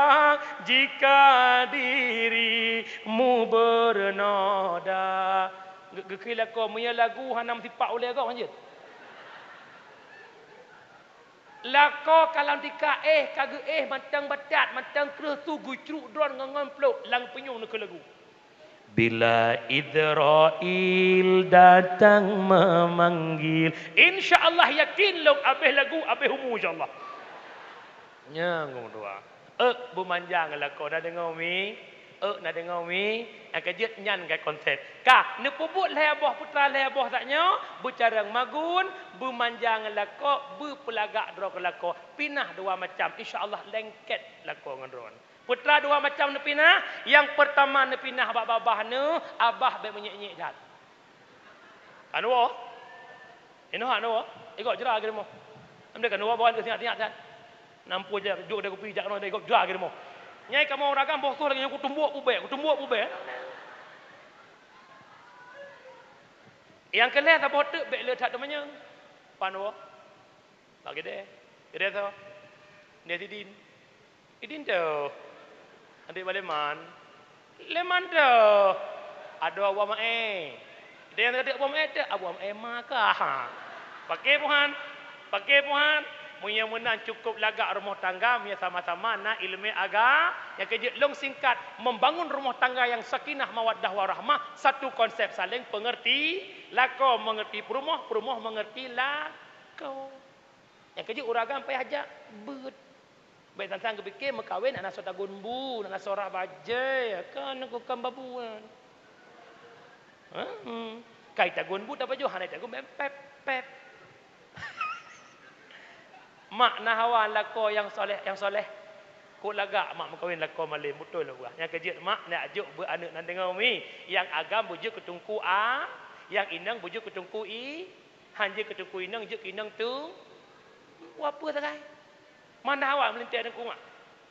jika dirimu bernoda. Ge-, geukheun lakoe, meunyoe lagu hana meusipak ulèe gob hanjeuet. Lakoe ka lam tika éh, ka geuéh mantong batat, mantong kreueh su geucruk droe ngon, ngon plôk lam peunyueng neukheun lagu. Bila Israel datang memanggil. Insya Allah yakin lôn abéh lagu, abéh umu insya Allah. Nyang dua. Euk beumanjang lakoe na deungoe mi. Euk na deungoe mi. Nyang keujeuet nyan ka konsep. Ka, neupeubuet lhèe boh putra lhèe boh sak nyoe, beucarông magun, beumanjang lakoe, beupeulagak droe keu lakoe. Pinah dua macam, insya Allah lengket lakoe ngon droe. Putra dua macam neupinah, nyang peurtama neupinah bak babah neuh, abah bèk meunyék-nyék that. Ka neuwoe? Inoe hana neuwoe? Igob jra geurimoh. Amdeh ka neuwoe bawa singat-singat that. Nampu je, duek deh kupi jak keunoe igob jra geurimoh. Nyai kamoe ureueng agam boh soh lagèe nyoe kutumbok pubèe, kutumbok pubèe. Nyang keu lhèe saboh teuk bèk le that teumanyong. Pan woe? Bak Gede. Gede soe? Gede Sidin. Sidin teuh. Adik Baleman. Leman teuh. Adoe Abu Amae. Gede nyang teuh Abu Amae teuh, Abu Amae ma kah. Paké puhan. Paké puhan. Meunyoe meunan cukôp lagak rumoh tangga, meunyoe sama-sama na ileumèe aga-, nyang keujeuet lôn singkat, membangun rumoh tangga nyang sakinah, mawaddah, warahmah, satu konsep saling pengerti, lakoe mengerti peurumoh, peurumoh mengerti lakoe. Nyang keujeuet ureueng agam payah jak beuet. Bèk sang-sang geupike meukawen aneuk soe tagun bu, aneuk soe rah bajèe, kan aku kan babu kan. Heeh. Kai tagun bu tapajoh, hana tagun bèk pèp, pèp. Mak na hawa lakoe nyang soleh, nyang soleh. Kok lagak mak meukawen lakoe malem, beutôi lah buah. Nyang keujeuet mak nak jok beuet aneuk nan deungoe mi. Nyang agam beujeuet keu teungku a, nyang inong beujeuet keu teungku i, han jeuet keu teungku inong, jeuet keu inong tu. Wah peue sagai. Mana awak meulintèe teungku mak?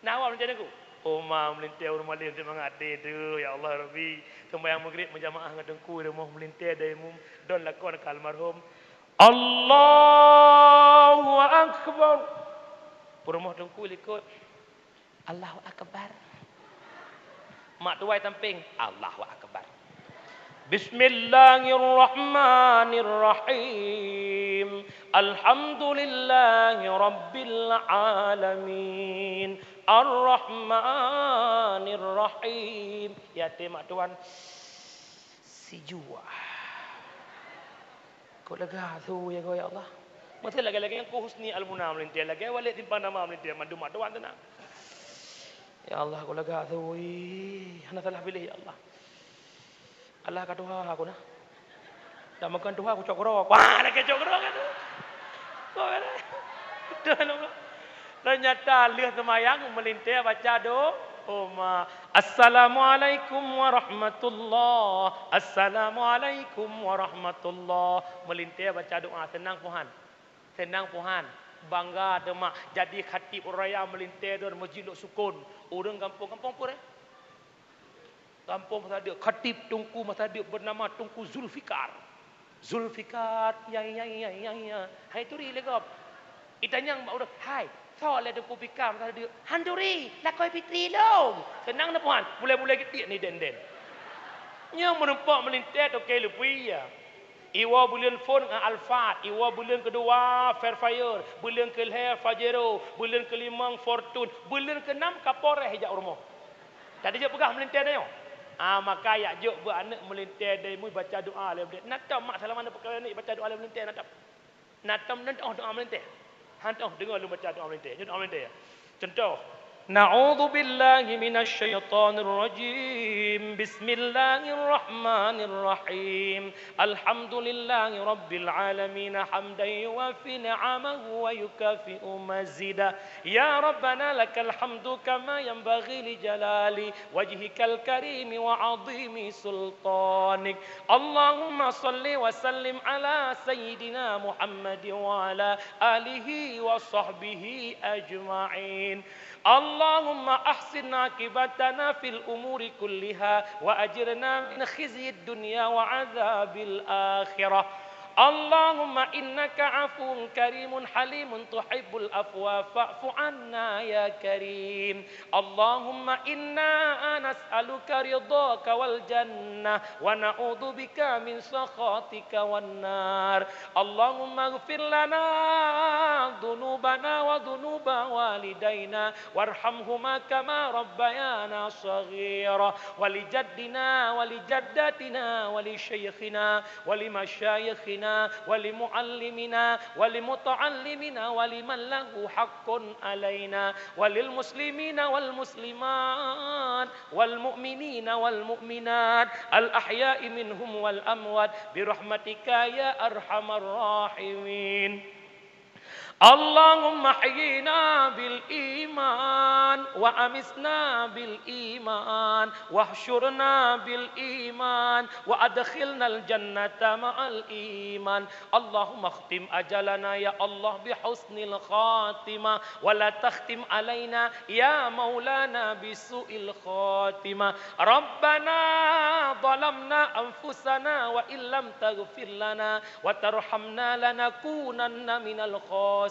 Na awak meulintèe teungku? Oh ma meulintèe ureueng malem seumangat deh tu, ya Allah Rabbi. Seumbahyang Maghrib meujamaah ngon teungku di rumoh meulintèe dai mum don lakoe ka almarhum. Allahu Akbar. Peurumoh teungku likot. Allahu Akbar. Mak tuwai sampéng. Allahu Akbar. Bismillahirrahmanirrahim. Alhamdulillahi rabbil alamin. Arrahmanirrahim. Ya, teuh mak tuan. Sijuah. Kok lega su ya, ya Allah. Meusti lagèe-lagèe nyang ku Husni Almuna meulintèe, lagèe Walid Simpang Dama meulintèe, mandum mak tuan teuh na. Ya Allah, kok lega su, ih, hana salah piléh ya Allah. Allah ka tuha aku na. Dak makan tuha aku cok keudroe. Wah, lagèe cok keudroe kan tu. Kok beureh? Beutôi lom. Teunyata lheueh seumayang meulintèe baca do-, oh ma. Assalamualaikum warahmatullah. Assalamualaikum warahmatullah. Meulintèe baca doa, seunang puhan. Seunang puhan. Bangga teuma jadi khatib raya meulintèe don Masjid Lhoksukon. Ureueng gampông, gampông peue? Gampông Masadeuk, khatib teungku Masadeuk bernama Teungku Zulfikar. Zulfikar, ya, ya, ya, ya, ya. Hai turi lé gob. Itanyong bak ureueng, "Hai, soe lé Teungku Fikar Masadeuk?" "Han turi, lakoe Fitri lôn." Seunang na puhan, bulai-bulai geutik ni den-den. Nyoe meurumpok meulintèe toke leupui ya. Iwoe buleuen phôn ngon Alphard, iwoe buleuen keudua Fairfire, buleuen keulhèe Pajero, buleuen keulimong Fortuner, buleuen keunam Kapolres ijak u rumoh. Jadi jeuet peugah meulintèe tanyoe. Ah, maka yak jok beuet aneuk meulintèe dai mui baca doa lé meulintèe. Na tom mak salama aneuk peukawen aneuk baca doa lé meulintèe na tom. Na tom, na tom doa meulintèe. Han tom deungoe lôn baca doa meulintèe. Nyoe doa meulintèe. Contoh, Na'udzu billahi minasy syaithanir rajim. Bismillahirrahmanirrahim. Alhamdulillahi rabbil alamin hamdan yuwafi ni'amahu wa yukafi'u mazidah. Ya Rabbana lakal hamdu kama yanbaghi li jalali wajhikal karimi wa 'azimi sultanik. Allahumma shalli wa sallim ala sayyidina Muhammadin wa ala alihi wa sahbihi ajma'in. Allahumma ahsin aqibatana fil umuri kulliha wa ajirna min khizyid dunya wa adzabil akhirah. Allahumma innaka 'afuwun karimun halimun tuhibbul 'afwa fa'fu 'anna ya karim. Allahumma inna nas'aluka ridhaka wal jannah wa na'udzubika min sakhatika wan nar. Allahumma ighfir lana dzunubana wa dzunuba walidaina warhamhuma kama rabbayana shaghira, wa li jaddina wa li jaddatina wa li syaikhina wa li masyayikhina wa li muallimina wa li muta'allimina wa liman lahu haqqun alaina wa lil muslimina wal muslimat wal mu'minina wal mu'minat al ahya'i minhum wal amwat bi rahmatika ya arhamar rahimin. اللهم احينا بالإيمان وأمتنا بالإيمان واحشرنا بالإيمان وأدخلنا الجنة مع الإيمان. اللهم اختم أجلنا يا الله بحسن الخاتمة ولا تختم علينا يا مولانا بسوء الخاتمة. ربنا ظلمنا أنفسنا وإن لم تغفر لنا وترحمنا لنكونن من الخاسرين.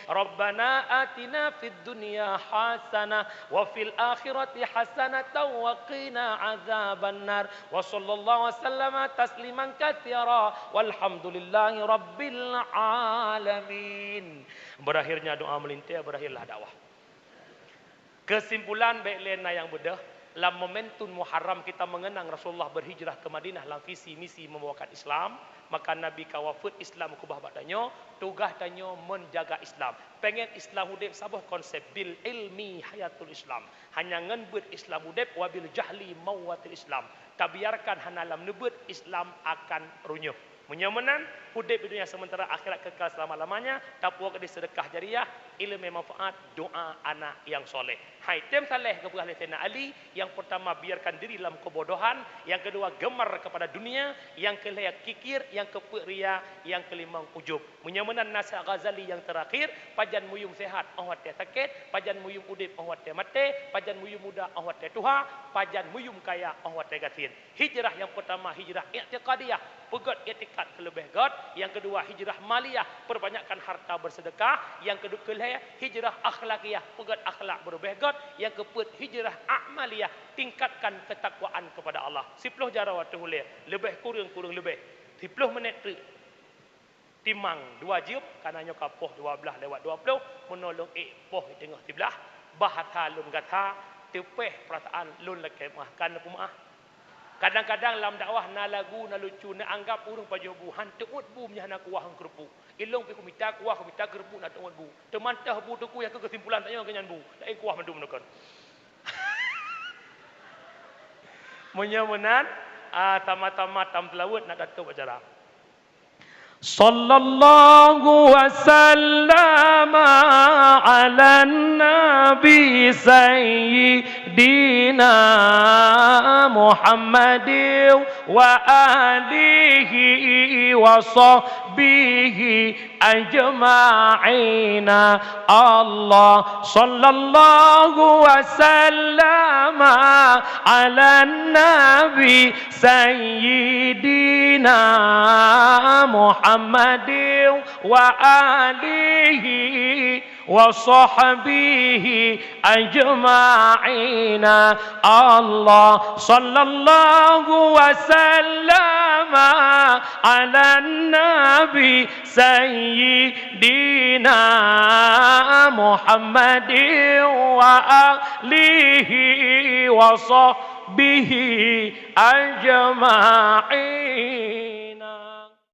ربنا آتنا في الدنيا حسنة وفي الآخرة حسنة وقنا عذاب النار. وصلى الله وسلم تسليما كثيرا. والحمد لله رب العالمين. Berakhirnya doa meulintèe, berakhirlah dakwah. Keusimpulan, bèk lé na nyang beudôh, lam momentum Muharram kita mengenang Rasulullah berhijrah ke Madinah lam visi misi membawakan Islam. Maka Nabi ka wafeuet, Islam keubah bak tanyoe, tugaih tanyoe menjaga Islam. Pengen Islam udeb saboh konsep, bil ilmi hayatul Islam. Hanya ngon beuet Islam udeb, wabil jahli mauwatil Islam. Tabiarkan hana lam neubeuet, Islam akan runyuh. Meunyoe meunan, udeb di dunia sementara, akhirat kekal selama-lamanya, tapuwoe keudeh sedekah jariah, ileumé manfaat, doa anak nyang soleh. Hai tem saleh geupeugah lé Saidina Ali, yang pertama biarkan diri dalam kebodohan, yang kedua gemar kepada dunia, yang kelhèe kikir, yang keupeuet ria, yang kelimong ujub. Meunyoe meunan nasihat Ghazali yang terakhir, pajan meuyum sehat 'oh watèe sakét, pajan meuyum udeb 'oh watèe maté, pajan meuyum muda 'oh watèe tuha, pajan meuyum kaya 'oh watèe gasien. Hijrah nyang peutama hijrah i'tiqadiyah, peugöt i'tikad keu leubeh göt. Nyang keudua hijrah maliyah, perbanyakkan harta bersedekah. Nyang kedua keulhèe hijrah akhlakiyah, peugöt akhlak beureubeh göt. Nyang keupeuet hijrah amaliyah, tingkatkan ketakwaan kepada Allah. Siploh jaroe ateueh ulèe, leubeh kureueng-kureueng leubeh siploh minèt treuk. Timang dua jeuem, kana nyoe ka poh dua blaih lewat dua ploh, meunoe lôn ék poh teungoh siblaih, bah atra lôn gata, teupeh peurasaan lôn lakèe meu'ah, ka neupeumaah. Kadang-kadang lam dakwah na lagu, na lucu, na anggap ureueng pajoh bu, han teuôt bu meunyo hana kuah ngon keureupuk. Ilôn pih kumita kuah, kumita keureupuk na teuôt bu. Teuma teuh bu teuku nyang keu keusimpulan tanyoe keu nyan bu. Laén kuah mandum neukon. Meunyoe meunan, ah, sama-sama tam seulaweuet na tatôb acara. Sallallahu wasallam ala nabi sayyidina Muhammadin wa alihi wa sahbihi ajma'ina. Allah sallallahu wasallam ala nabi sayyidina Muhammadin wa alihi wa sahbihi ajma'ina. Allah sallallahu wasallam ala nabi sayyidina Muhammadin wa alihi wa sahbihi ajma'ina.